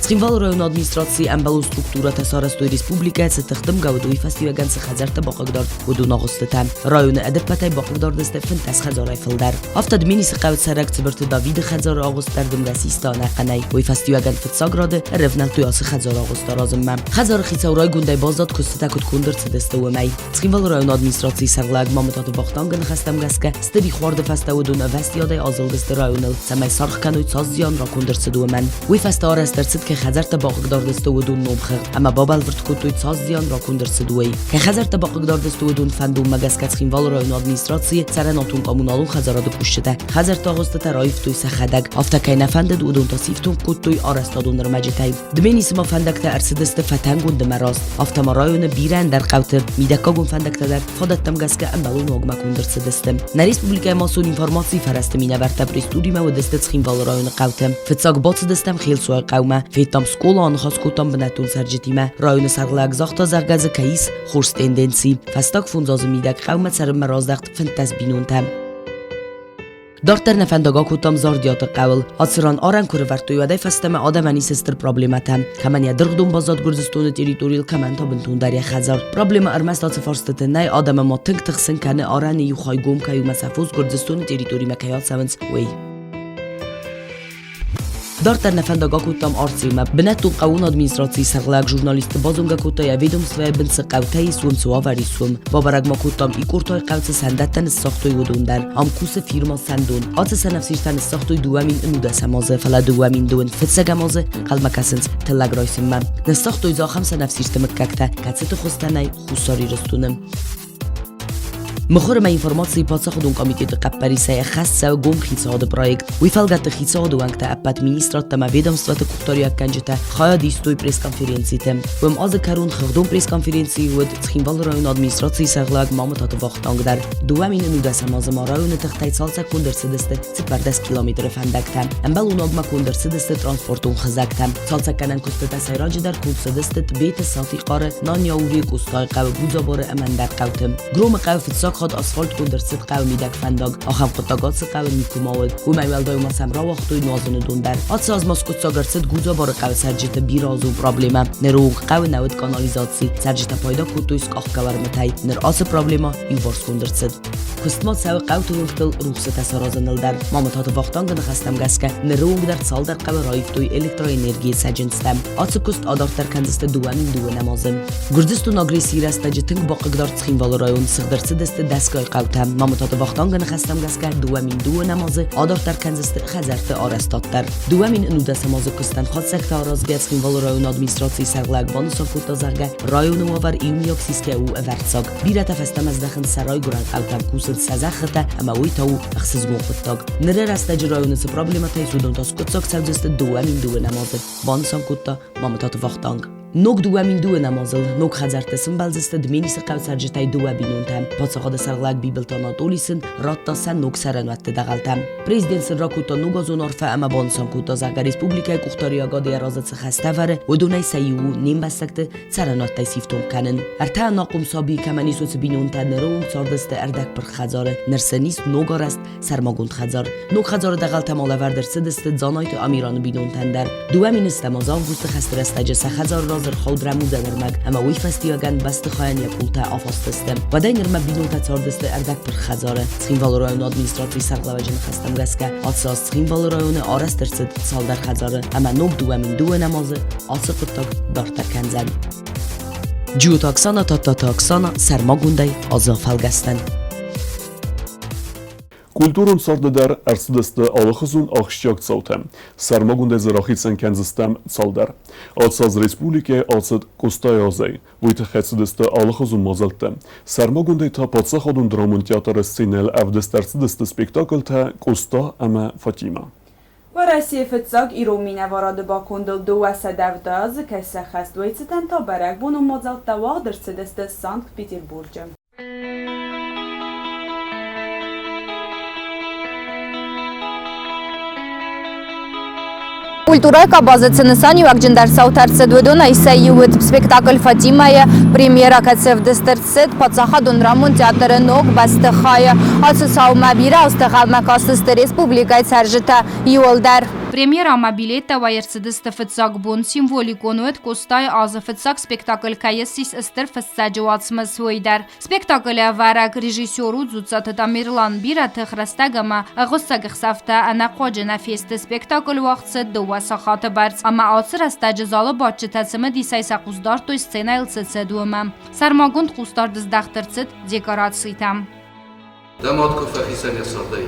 Цхинвалы районы администрацийы ӕмбӕлон структурӕтӕ сарӕзтой республикӕйы цы тыхдымгӕ уыд, уый фӕстиуӕгӕн цы хӕдзӕрттӕ бахъыгдард, уыдон агъуыстытӕ. Районы ӕдӕппӕтӕй бахъыгдард сты 15 хӕдзарӕй фылдӕр. Афтӕ Дменисы хъӕуы цӕрӕг Цыбырты Давиды хӕдзары агъуыст дӕр дымгӕ систа ӕнӕхъӕнӕй. Уый фӕстиуӕгӕн фыццаг рады ӕрӕвнӕлдтой ацы хӕдзары агъуыст аразынмӕ. Хӕдзары хицау райгондӕй баззад, куыстытӕ куыд конд ӕрцыдысты, уымӕй. Цхинвалы районы администрацийы сӕргълӕууӕг Мамытаты Вахтангы ныхӕстӕм гӕсгӕ, стыр ихуарды фӕстӕ уыдон ӕвӕстиатӕй азылдысты районыл, цӕмӕй саргъ кӕной цас зиан раконд ӕрцыд, уымӕн. Уый фӕстӕ арӕзт ӕрцыд, кӕй хӕдзӕрттӕ бахъыгдард сты, уыдон номхыгъд, ӕмӕ бабӕлвырд кодтой, цас зиан раконд ӕрцыд, уый. Кӕй хӕдзӕрттӕ бахъыгдард сты, уыдон фӕндонмӕ гӕсгӕ Цхинвалы районы администрацийы цӕрӕнуатон-коммуналон хӕдзарады кусджытӕ хӕдзӕртты агъуыстытӕ раивтой сӕхӕдӕг. Афтӕ кӕй нӕ фӕндыд, уыдон та сифтонг кодтой арӕзтадон ӕрмӕджытӕй. Дменисы ма фӕндӕгтӕ ӕрцыдысты фӕтӕнгонд ӕмӕ раст, афтӕ ма районы бирӕ ӕндӕр хъӕуты мидӕггагон фӕндӕгтӕ дӕр фадӕттӕм гӕсгӕ ӕмбӕлон уагмӕ конд ӕрцыдысты. Нӕ республикӕйы массон информацийы фӕрӕзты минӕвӕрттӕ пресс-туримӕ уыдысты Цхинвалы районы хъӕуты. Фыццаг бацыдыстӕм Хелцуайы хъӕумӕ, федтам скъола, аныхас кодтам бынӕттон цӕрджытимӕ. Районы сӕргълӕууӕг загъта, зӕгъгӕ дзы кӕй ис хорз тенденци. Фӕстаг фондз азы мидӕг хъӕумӕ цӕрынмӕ раздӕхт 15 бинонтӕ. Дарддӕр нӕ фӕндаг акодтам Зардиаты хъӕуыл. Ацы ран арӕн куы рывӕрдтой, уӕдӕй фӕстӕмӕ адӕмӕн ис стыр проблемӕтӕ. Кӕмӕн йӕ дыргъдон баззад Гуырдзыстоны территорийыл, кӕмӕн та бынтондӕр йӕ хӕдзар. Проблемӕ ӕрмӕст ацы фарстыты нӕй, адӕмы ма тынг тыхсын кӕны арӕны иу хай гом кӕй у ӕмӕ сӕ фос Гуырдзыстоны территоримӕ кӕй ацӕуынц, уый. Дарддӕр нӕ фӕндаг акодтам Арцеумӕ. Бынӕттон хъӕууон администрацийы сӕргълӕууӕг журналистты базонгӕ кодта йӕ ведомствойы бын цы хъӕутӕ ис, уым цы уавӕр ис, уым. Бабӕрӕг ма кодтам Икъортай хъӕу цы сӕндӕттӕ ныссагътой, уыдон дӕр. Ам кусы фирма Сӕндон. Ацы сӕнӕфсиртӕ ныссагътой 2019 азы, фӕлӕ 2002 фыццӕгӕм азы ӕнхъӕлмӕ кӕсынц тыллӕг райсынмӕ. Ныссагътой дзы ахӕм сӕнӕфсирты мыггӕгтӕ, кӕцыты хуызтӕ нӕй Хуссар Ирыстоны. Мыхуыр ӕмӕ информацийы паддзахадон комитеты хъӕппӕрисӕй ӕххӕст цӕуы гом хицауады проект. Уый фӕлгӕтты хицауады уӕнгтӕ ӕппӕт министрадтӕ ӕмӕ ведомствоты къухдариуӕггӕнджытӕ хайад истой пресс-конференциты. Уым азы кӕрон хыгъдон пресс-конференцийы уыд Цхинвалы районы администрацийы сӕргълӕууӕг Мамытаты Вахтанг дӕр. 2019 азы ма районы тыхтӕй цалцӕггонд ӕрцыдысты 14 километры фӕндӕгтӕ. Ӕмбӕлон агмӕ конд ӕрцыдысты транспортон хызӕгтӕ. Цалцӕггӕнӕн куыстытӕ сӕйраджыдӕр конд цыдысты Тбеты, Сатихъары, Наниаурийы, Къостайы хъӕуы, Гудзабары ӕмӕ ӕндӕр хъӕуты. Громы хъӕуы фыццаг хатт асфальтгонд ӕрцыд хъӕуы мидӕг фӕндаг. Ахӕм хъуыддаг ацы хъӕуы никуыма уыд. Уымӕй уӕлдай ма сӕм рауагътой нуазыны дон дӕр. Ацы аз ма скъуыддзаг ӕрцыд Гудзабары хъӕуы цӕрджыты бирӕазон проблемӕ. Ныры онг хъӕуы нӕ уыд канализаци. Цӕрджытӕ пайда кодтой скъахгӕ уӕрмытӕй. Ныр ацы проблемӕ иуварсгонд ӕрцыд. Куыстмӕ цӕуы хъӕуты уынгтыл рухсытӕ саразыныл дӕр. Мамытаты Вахтангы ныхӕстӕм гӕсгӕ, ныры онг дӕр цалдӕр хъӕуы раивтой электроэнергийы цӕджындзтӕ. Ацы куыст адарддӕр кӕндзысты 2002 азы. Гуырдзыстоны агрессийы рӕстӕджы тынг бахъыгдард Цхинвалы район сыгъд ӕрцыдысты дӕсгай хъӕутӕ. Мамытаты Вахтангы ныхӕстӕм гӕсгӕ, 2002 азы адарддӕр кӕндзысты хӕдзӕртты арӕзтад дӕр. 2019 азы куыстӕн хатдзӕгтӕ аразгӕ Цхинвалы районы администрацийы сӕргълӕууӕг банысан кодта, зӕгъгӕ, районы уавӕр иумиаг сисгӕ у ӕвӕрццаг. Бирӕтӕ фӕстӕмӕ здӕхынц сӕ райгуырӕн хъӕутӕм, кусынц сӕ зӕххытӕ ӕмӕ уый та у ӕхсызгон хъуыддаг. Ныры рӕстӕджы районы цы проблемӕтӕ ис, уыдон та скъуыддзаг цӕудзысты 2002 азы, банысан кодта Мамытаты Вахтанг. Ног 2002 азыл ног хӕдзӕртты сымбӕлдзысты Дменисы хъӕуы цӕрджытӕй дыууӕ бинонтӕ. Паддзахады сӕргълӕууӕг Бибылты Анатоли сын радта сӕ ног цӕрӕнуӕтты дӕгъӕлтӕ. Президент сын ракодта ногазон арфӕ ӕмӕ банысан кодта, зӕгъгӕ, республикӕйы къухдариуӕгады йӕ разы цы хӕстӕ ӕвӕры, уыдонӕй сӕ иу у не мбӕстӕгты цӕрӕнуӕттӕй сифтонг кӕнын. Ӕртӕ ӕнахъом сабийы кӕмӕн ис, уыцы бинонтӕ ныры онг цардысты ӕрдӕгпырх хӕдзары, ныр сын ис ногарӕзт сӕрмагонд хӕдзар. Ног хӕдзары дӕгъӕлтӕ ма лӕвӕрд ӕрцыдысты Дзанайты Амираны бинонтӕн дӕр. 2000 аз августы хӕсты рӕстӕджы сӕ хӕдзары раз ӕрхауд рӕмудзӕн ӕрмӕг ӕмӕ уый фӕстиуӕгӕн бӕстыхайӕн йӕ къултӕ афастысты. Уӕдӕй нырмӕ бинонтӕ цардысты ӕрдӕгпырх хӕдзары. Цхинвалы районы администрацийы сӕргълӕууӕджы ныхӕстӕм гӕсгӕ, ацы аз Цхинвалы районы арӕзт ӕрцыд цалдӕр хӕдзары ӕмӕ ног 2002 азы ацы хъуыддаг дарддӕр кӕндзӕн. Джиоты Оксана, Тадтаты Оксана, сӕрмагондӕй азы фӕлгӕстӕн. Культурон царды дӕр ӕрцыдысты алыхуызон ахсджиаг цаутӕ. Сӕрмагондӕй дзы рахицӕн кӕндзыстӕм цалдӕр. Ацы аз республикӕйы ацыд Къостайы азӕй. Уый тыххӕй цыдысты алыхуызон мадзӕлттӕ. Сӕрмагондӕй та паддзахадон драмон театры сценӕйыл ӕвдыст ӕрцыдысты спектакльтӕ Къоста ӕмӕ Фатимӕ. Уӕрӕсейы фыццаг ирон минӕварады бакондыл 270 азы кӕй сӕххӕст, уый цытӕн та бӕрӕгбонон мадзӕлттӕ уагъд ӕрцыдысты Санкт-Петербурджы. Культурӕйы къабазы цы нысаниуӕгджындӕр цаутӕ ӕрцыд, уыдонӕй сӕ иу уыд спектакль «Фатимӕ-йы» премьерӕ, кӕцы ӕвдыст ӕрцыд Паддзахадон драмон театры ног бӕстыхайы. Ацы цаумӕ бирӕ азты ӕнхъӕлмӕ кастысты республикӕйы цӕрджытӕ иууылдӕр. Премьерӕмӕ билеттӕ уӕй ӕрцыдысты фыццаг бон. Символикон уыд Къостайы азы фыццаг спектакль кӕй ссис стыр фыссӕджы уацмыс, уый дӕр. Спектаклы ӕвӕрӕг режиссер у Дзуццаты Тамерлан. Бирӕ тых, рӕстӕг ӕмӕ ӕгъуыссӕг ӕхсӕвтӕ ӕнӕхъуаджы нӕ фесты. Спектакль уагъд цыд дыууӕ сахаты бӕрц, ӕмӕ ацы рӕстӕджы залы бадджытӕ цымыдисӕй сӕ хъус дардтой сценӕйыл цы цыд, уымӕ. Сӕрмагонд хъусдард здӕхт ӕрцыд декорацитӕм. Дӕ мад куы фӕхицӕн йӕ цардӕй,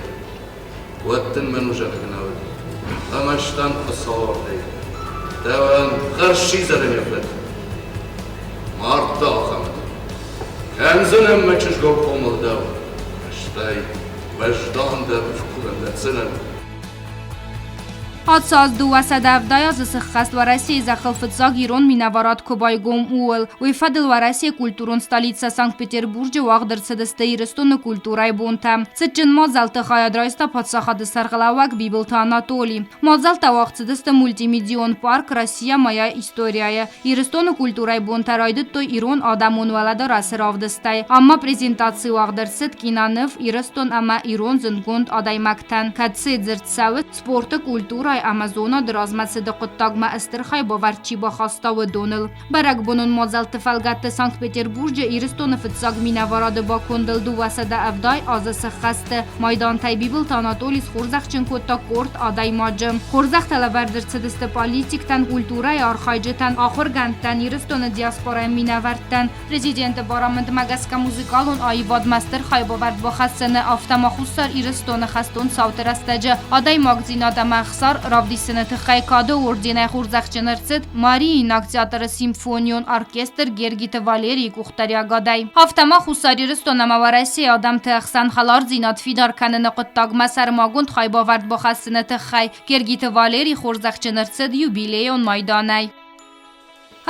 уӕд дын мӕн узӕлӕг нӕ уыд. Ӕмӕ стӕм Хуыцауы Дӕуӕн хӕрз сидзӕрӕн йӕ фыд. Мардта ахӕм. Кӕндзынӕн мӕ чызгау хъомыл дӕу, стӕй уӕздандӕр кувӕн дӕтдзынӕн. Ацы аз 270 азы сыххӕст Уӕрӕсейы зӕххыл фыццаг ирон минӕварад куы байгом, ууыл. Уый фӕдыл Уӕрӕсейы культурон столицӕ Санкт-Петербурджы уагъд ӕрцыдысты Ирыстоны культурӕйы бонтӕ. Цытджын мадзӕлтты хайад райста паддзахады сӕргълӕууӕг Бибылты Анатоли. Мадзӕлттӕ уагъд цыдысты мультимедион парк «Россия моя история-йы. Ирыстоны культурӕйы бонтӕ райдыдтой ирон адӕмон уӕлӕдарӕсы равдыстӕй. Ам ма презентаци уагъд ӕрцыд киноныв Ирыстон ӕмӕ ирон зындгонд адӕймӕгтӕн, кӕцыйы дзырд цӕуы спорты, культурӕйы ӕмӕ зонады размӕцыды хъуыддагмӕ стыр хайбавӕрд чи бахаста, уыдоныл. Бӕрӕгбонон мадзӕлтты фӕлгӕтты Санкт-Петербурджы Ирыстоны фыццаг минӕварады бакондыл 270 азы сыххӕсты майдантӕй Бибылты Анатоли схорзӕхджын кодта къорд адӕймаджы. Хорзӕхтӕ лӕвӕрд ӕрцыдысты политиктӕн, культурӕйы архайджытӕн, ахуыргӕндтӕн, Ирыстоны диаспорӕйы минӕвӕрттӕн. Президенты барамындмӕ гӕсгӕ музыкалон аивадмӕ стыр хайбавӕрд бахӕссыны, афтӕ ма Хуссар Ирыстоны хӕстон цауты рӕстӕджы адӕймагдзинад ӕмӕ ӕхсар равдисыны тыххӕй Кады орденӕй хорзӕхджын ӕрцыд Мариинаг театры симфонион оркестр Гергиты Валерийы къухдариӕгадӕй. Афтӕ ма Хуссар Ирыстон ӕмӕ Уӕрӕсейы адӕмты ӕхсӕн хӕлардзинад фидар кӕныны хъуыддагмӕ сӕрмагонд хайбавӕрд бахӕссыны тыххӕй Гергиты Валерий хорзӕхджын ӕрцыд юбилейон майданӕй.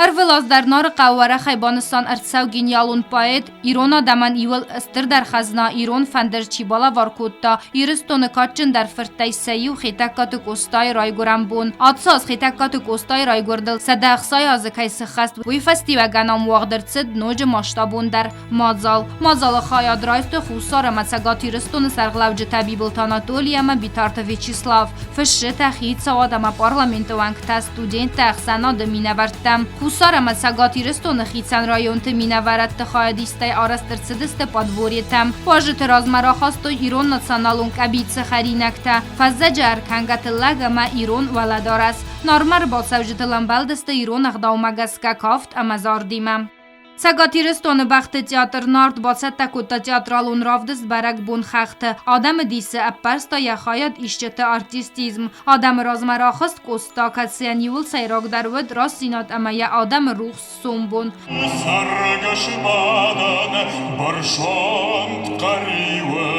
Ӕрвылаз дӕр Нарыхъӕуы уӕрӕхӕй банысан ӕрцӕуы гениалон поэт, ирон адӕмӕн иуыл стырдӕр хӕзна ирон фӕндыр чи балӕвар кодта, Ирыстоны кадджындӕр фырттӕй сӕ иу Хетӕгкаты Къостайы райгуырӕн бон. Ацы аз Хетӕгкаты Къостайы райгуырдыл 160 азы кӕй сыххӕст, уый фӕстиуӕгӕн ам уагъд ӕрцыд ноджы масштабондӕр мадзал. Мадзалы хайад райстой Хуссар ӕмӕ Цӕгат Ирыстоны сӕргълӕуджытӕ Бибылты Анатоли ӕмӕ Битарты Вячеслав, фысджытӕ, хицауад ӕмӕ парламенты уӕнгтӕ, студенттӕ, ӕхсӕнады минӕвӕрттӕ. Хуссар ӕмӕ Цӕгат Ирыстоны хицӕн районты минӕвӕртты хайадисттӕй арӕзт ӕрцыдысты подворьетӕ. Уазджыты размӕ рахастой ирон националон къӕбицы хӕринӕгтӕ, фӕззӕджы ӕркӕнгӕ тыллӕг ӕмӕ ирон уӕлӕдарӕс. Нармӕ ӕрбацӕуджытыл ӕмбӕлдысты ирон ӕгъдаумӕ гӕсгӕ кафт ӕмӕ зардимӕ. Цӕгат Ирыстоны бӕхты театр Нарт бацӕттӕ кодта театралон равдыст бӕрӕгбон хӕхты. Адӕмы дисы ӕппӕрста йӕ хайад исджыты артистизм. Адӕмы размӕ рахызт Къоста, кӕцыйӕн иууыл сӕйрагдӕр уыд рӕстдзинад ӕмӕ йӕ адӕмы рухс сомбон. Цӕргӕсы бадӕн бӕрзонд Хъӕриуы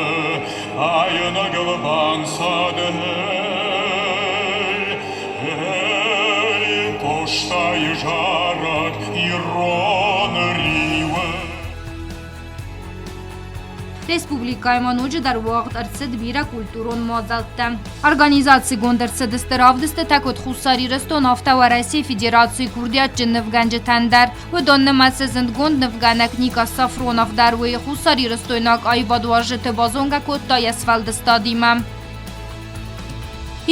айнӕгыл банцад. Эй, Къостайы зарӕг ирон риуы. Республикӕйы ма ноджыдӕр уагъд ӕрцыд бирӕ культурон мадзӕлттӕ. Организацигонд ӕрцыдысты равдыстытӕ куыд Хуссар Ирыстон, афтӕ Уӕрӕсейы Федерацийы курдиатджын нывгӕнджытӕн дӕр. Уыдон нымӕцы зындгонд нывгӕнӕг Ника Сафронов дӕр уый хуссарирыстойнаг аивадуарзджыты базонгӕ кодта йӕ сфӕлдыстадимӕ.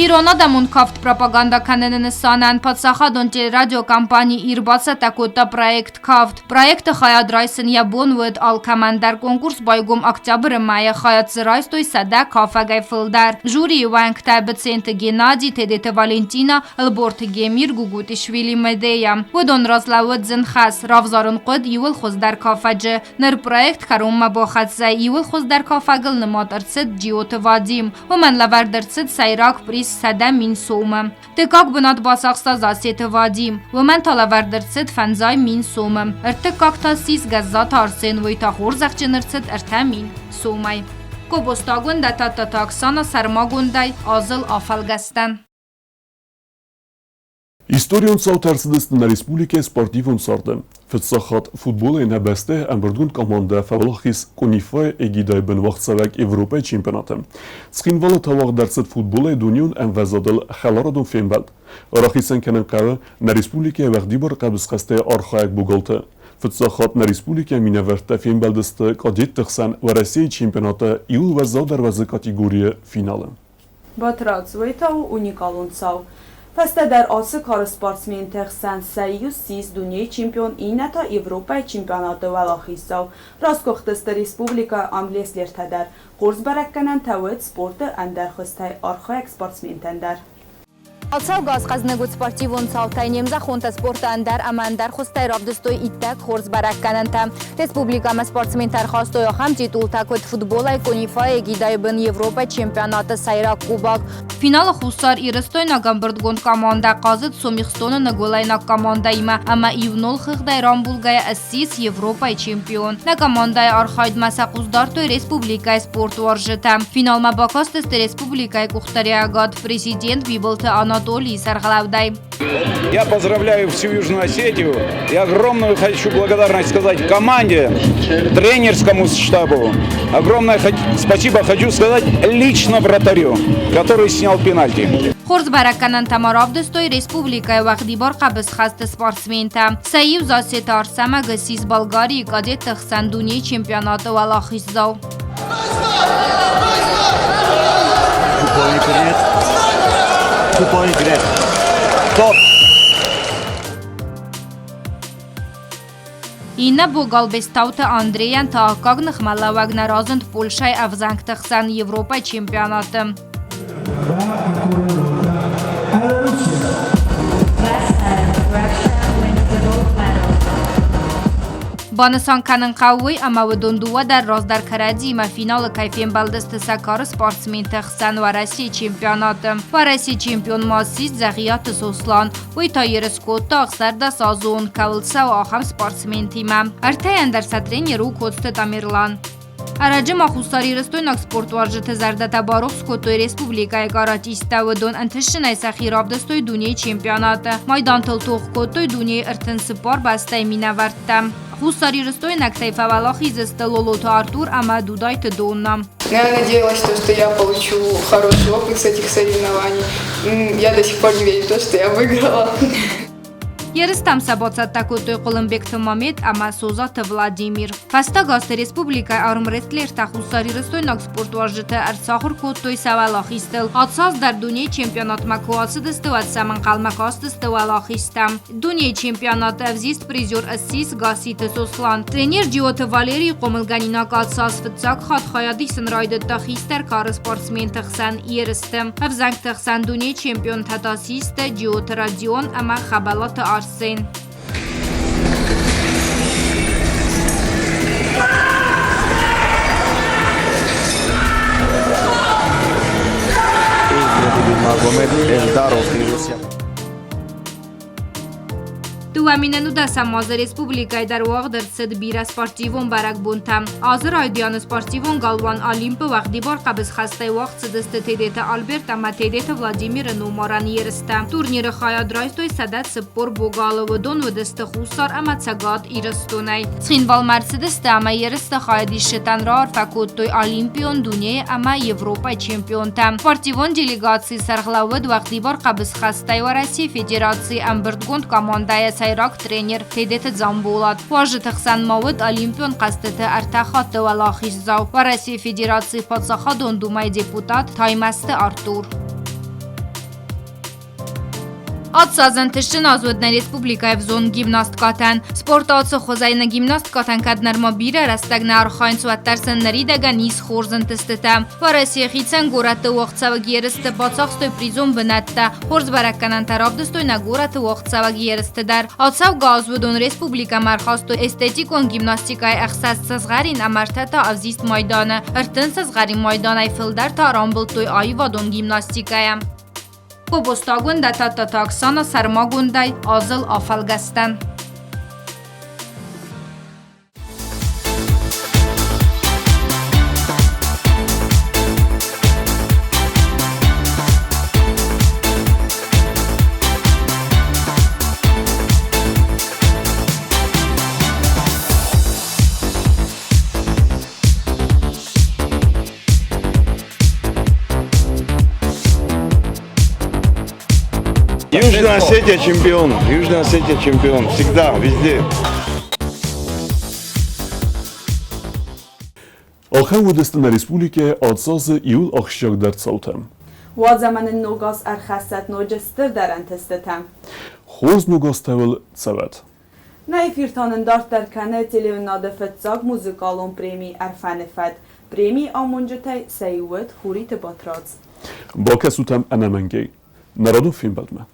Ирон адӕмон кафт пропагандӕ кӕныны нысанӕн паддзахадон телерадиокомпани Ир бацӕттӕ кодта проект «Кафт». Проекты хайад райсын йӕ бон уыд алкӕмӕн дӕр. Конкурс байгом октябры мӕйы. Хайад дзы райстой 100 кафӕгӕй фылдӕр. Жюрийы уӕнгтӕ Быценты Геннадий, Тедеты Валентина, Ӕлборты Гемир, Гугутишвили Медея. Уыдон раз лӕууыд зын хӕс, равзарын хъуыд иууыл хуыздӕр кафӕджы. Ныр проект кӕронмӕ бахӕццӕ, иууыл хуыздӕр кафӕгыл нымад ӕрцыд Джиоты Вадим. Уымӕн лӕвӕрд ӕрцыд сӕйраг приз 100 000 сомы. Дыккаг бынат бацахста Засеты Вадим. Уымӕн та лӕвӕрд ӕрцыд 50 000 сомы. Ӕртыккаг та ссис Гӕззаты Арсен, уый та хорзӕхджын ӕрцыд 3000 сомӕй. Кобозты Агуындӕ, Тадтаты Оксана сӕрмагондӕй азыл афӕлгӕстӕн. Историон цаутӕ ӕрцыдысты нӕ республикӕйы спортивон царды. Фыццаг хатт футболӕй нӕ бӕстӕйы ӕмбырдгонд командӕ фӕуӕлахиз КОНИФА-йы эгидӕйы бын уагъдцӕуӕг Европӕйы чемпионаты. Цхинвалы та уагъд ӕрцыд футболӕй дунеон ӕмвӕзадыл хӕларадон фембӕлд. Рахицӕн кӕнын хъӕуы нӕ республикӕйы уӕгъдибар хъӕбысхӕстӕй архайӕг богалты. Фыццаг хатт нӕ республикӕйы минӕвӕрттӕ фембӕлдысты кадетты хсӕн Уӕрӕсейы чемпионаты иууыл уӕззаудӕр уӕзы категорийы финалы. Батрадз, уый та у уникалон цау. Фӕстӕдӕр ацы кары спортсменты хсӕн сӕ иу ссис дунейы чемпион, иннӕ та Европӕйы чемпионаты уӕлахиздзау. Расгуыхтысты республикӕйы ӕмлеслертӕ дӕр. Хорз бӕрӕггӕнӕнтӕ уыд спорты ӕндӕр хуызтӕй архайӕг спортсментӕн дӕр. Ацӕугӕ аз хъӕзныг уыд спортивон цаутӕй. Не мзӕххонтӕ спорты ӕндӕр ӕмӕ ӕндӕр хуызтӕй равдыстой иттӕг хорз бӕрӕггӕнӕнтӕ. Республикӕмӕ спортсментӕ ӕрхастой ахӕм титултӕ, куыд футболӕй КОНИФА-йы эгидӕйы бын Европӕйы чемпионаты сӕйраг кубок. Финалы Хуссар Ирыстойнаг ӕмбырдгонд командӕ хъазыд Сомихстоны ныгуылӕйнаг командӕимӕ ӕмӕ 1-0 хыгъдӕй рамбулгӕйӕ ссис Европӕйы чемпион. Нӕ командӕйы архайдмӕ сӕ хъус дардтой республикӕйы спортуарзджытӕ. Финалмӕ бакастысты республикӕйы къухдариуӕгад президент Бибылты Анатолийы сӕргълӕудӕй. Я поздравляю всю Южную Осетию и огромную хочу благодарность сказать команде, тренерскому штабу. Огромное спасибо хочу сказать лично вратарю, который снял пенальти. Хорз бӕрӕггӕнӕнтӕ ма равдыстой республикӕйы уӕгъдибар хъӕбысхӕсты спортсментӕ. Сӕ иу Зассеты Арсӕмӕг ссис Болгарийы кадетты хсӕн дунейы чемпионаты уӕлахиздзау. Купони привет. Купони привет. Топ! Иннӕ богал Бестауты Андрейӕн та аккаг ныхмӕлӕууӕг нӕ разынд Польшӕйы ӕвзӕнгты хсӕн Европӕйы чемпионаты. Банысан кӕнын хъӕуы уый, ӕмӕ уыдон дыууӕ дӕр раздӕр кӕрӕдзиимӕ финалы кӕй фембӕлдысты сӕ кары спортсменты хсӕн Уӕрӕсейы чемпионаты. Уӕрӕсейы чемпион ма ссис Дзӕгъиаты Сослан. Уый та ерыс кодта 16 азы онг кӕуыл цӕуы, ахӕм спортсментимӕ. Ӕртӕйӕн дӕр сӕ тренер у Коцты Тамерлан. Ӕрӕджы ма хуссарирыстойнаг спортуарзджыты зӕрдӕтӕ барухс кодтой республикӕйы каратисттӕ. Уыдон ӕнтыстджынӕй сӕхи равдыстой дунейы чемпионаты. Майдантыл тох кодтой дунейы 34 бӕстӕйы минӕвӕрттӕ. Хуссарирыстойнӕгтӕй фӕуӕлахиз сты Лолоты Артур ӕмӕ Дудайты Донна. Я надеялась, то, что я получу хороший опыт с этих соревнований. Я до сих пор не верю в то, что я выиграла. Ерыстӕм сӕ бацӕттӕ кодтой Хъуылымбегты Мамед ӕмӕ Созаты Владимир. Фӕстаг азты республикӕйы армрестлертӕ хуссарирыстойнаг спортуарзджыты ӕрцахуыр кодтой сӕ уӕлахизтыл. Ацы аз дӕр дунейы чемпионатмӕ куы ацыдысты, уӕд сӕм ӕнхъӕлмӕ кастысты уӕлахизтӕм. Дунейы чемпионаты ӕвзист призер ссис Гасситы Сослан. Тренер Джиоты Валерийы хъомылгӕнинаг ацы аз фыццаг хатт хайад исын райдыдта хистӕр кары спортсменты хсӕн ерысты. Ӕвзӕнгты хсӕн дунейы чемпионтӕ та систы Джиоты Родион ӕмӕ Хӕбӕлаты Арсен. Эльдаров и 2010 азы республикӕйы дӕр уагъд ӕрцыд бирӕ спортивон бӕрӕгбонтӕ. Азы райдианы спортивон галуан Олимп-ы уӕгъдибар хъӕбысхӕстӕй уагъд цыдысты Тедеты Альберт ӕмӕ Тедеты Владимиры номарӕн ерыстӕ. Турниры хайад райстой 140 богалы, уыдон уыдысты Хуссар ӕмӕ Цӕгат Ирыстонӕй. Цхинвалмӕ ӕрцыдысты ӕмӕ ерысты хайадисджытӕн раарфӕ кодтой Олимпион, дунейы ӕмӕ Европӕйы чемпионтӕ. Спортивон делегацийы сӕргълӕууӕд уӕгъдибар хъӕбысхӕстӕй Уӕрӕсейы Федерацийы ӕмбырдгонд командӕйы сӕйраг тренер Тедеты Дзамболат. Уазджыты хсӕн ма уыд Олимпион хъӕзтыты ӕртӕ хатты уӕлахиздзау, Уӕрӕсейы Федерацийы Паддзахадон Думӕйы депутат Таймӕзты Артур. Ацы ӕнтыстджын аз уыд нӕ республикӕйы ӕвзонг гимнасткӕтӕн. Спорты ацы хуызӕй нӕ гимнасткӕтӕн кӕд нырма бирӕ рӕстӕг нӕ архайынц, уӕддӕр сын ныридӕгӕн ис хорз ӕнтыстытӕ. Уӕрӕсейы хицӕн горӕтты уагъдцӕуӕг ерысты бацахстой призон бынӕттӕ. Хорз бӕрӕггӕнӕнтӕ равдыстой нӕ горӕты уагъдцӕуӕг ерысты дӕр. Ацӕугӕ аз уыдон республикӕмӕ ӕрхастой эстетикон гимнастикӕйы ӕхсӕз сызгъӕрин ӕмӕ ӕртӕ та ӕвзист майданы. 30 сызгъӕрин майданӕй фылдӕр та рамбылдтой аивадон гимнастикӕйӕ. Кобостагондӕ Тадтаты Оксана сӕрмагондӕй азыл афӕлгӕстӕн. Южная Осетия чемпион. Южная Осетия чемпион. Всегда, везде. Ахӕм уыдысты нӕ республикӕйы ацы азы иууыл ахсджиагдӕр цаутӕ. Уадз ӕмӕ нын ног аз ӕрхӕссӕд ноджы стырдӕр ӕнтыстытӕ. Хорз ног азтӕ уыл цӕуӕд! Нӕ эфир та нын дарддӕр кӕны телеуынынады фыццаг музыкалон преми Ӕрфӕны фӕд. Премийы амонджытӕй сӕ иу уыд Хуриты Батрадз. Бакӕсут ӕм ӕнӕмӕнгӕй. Нӕ радон фембӕлдмӕ.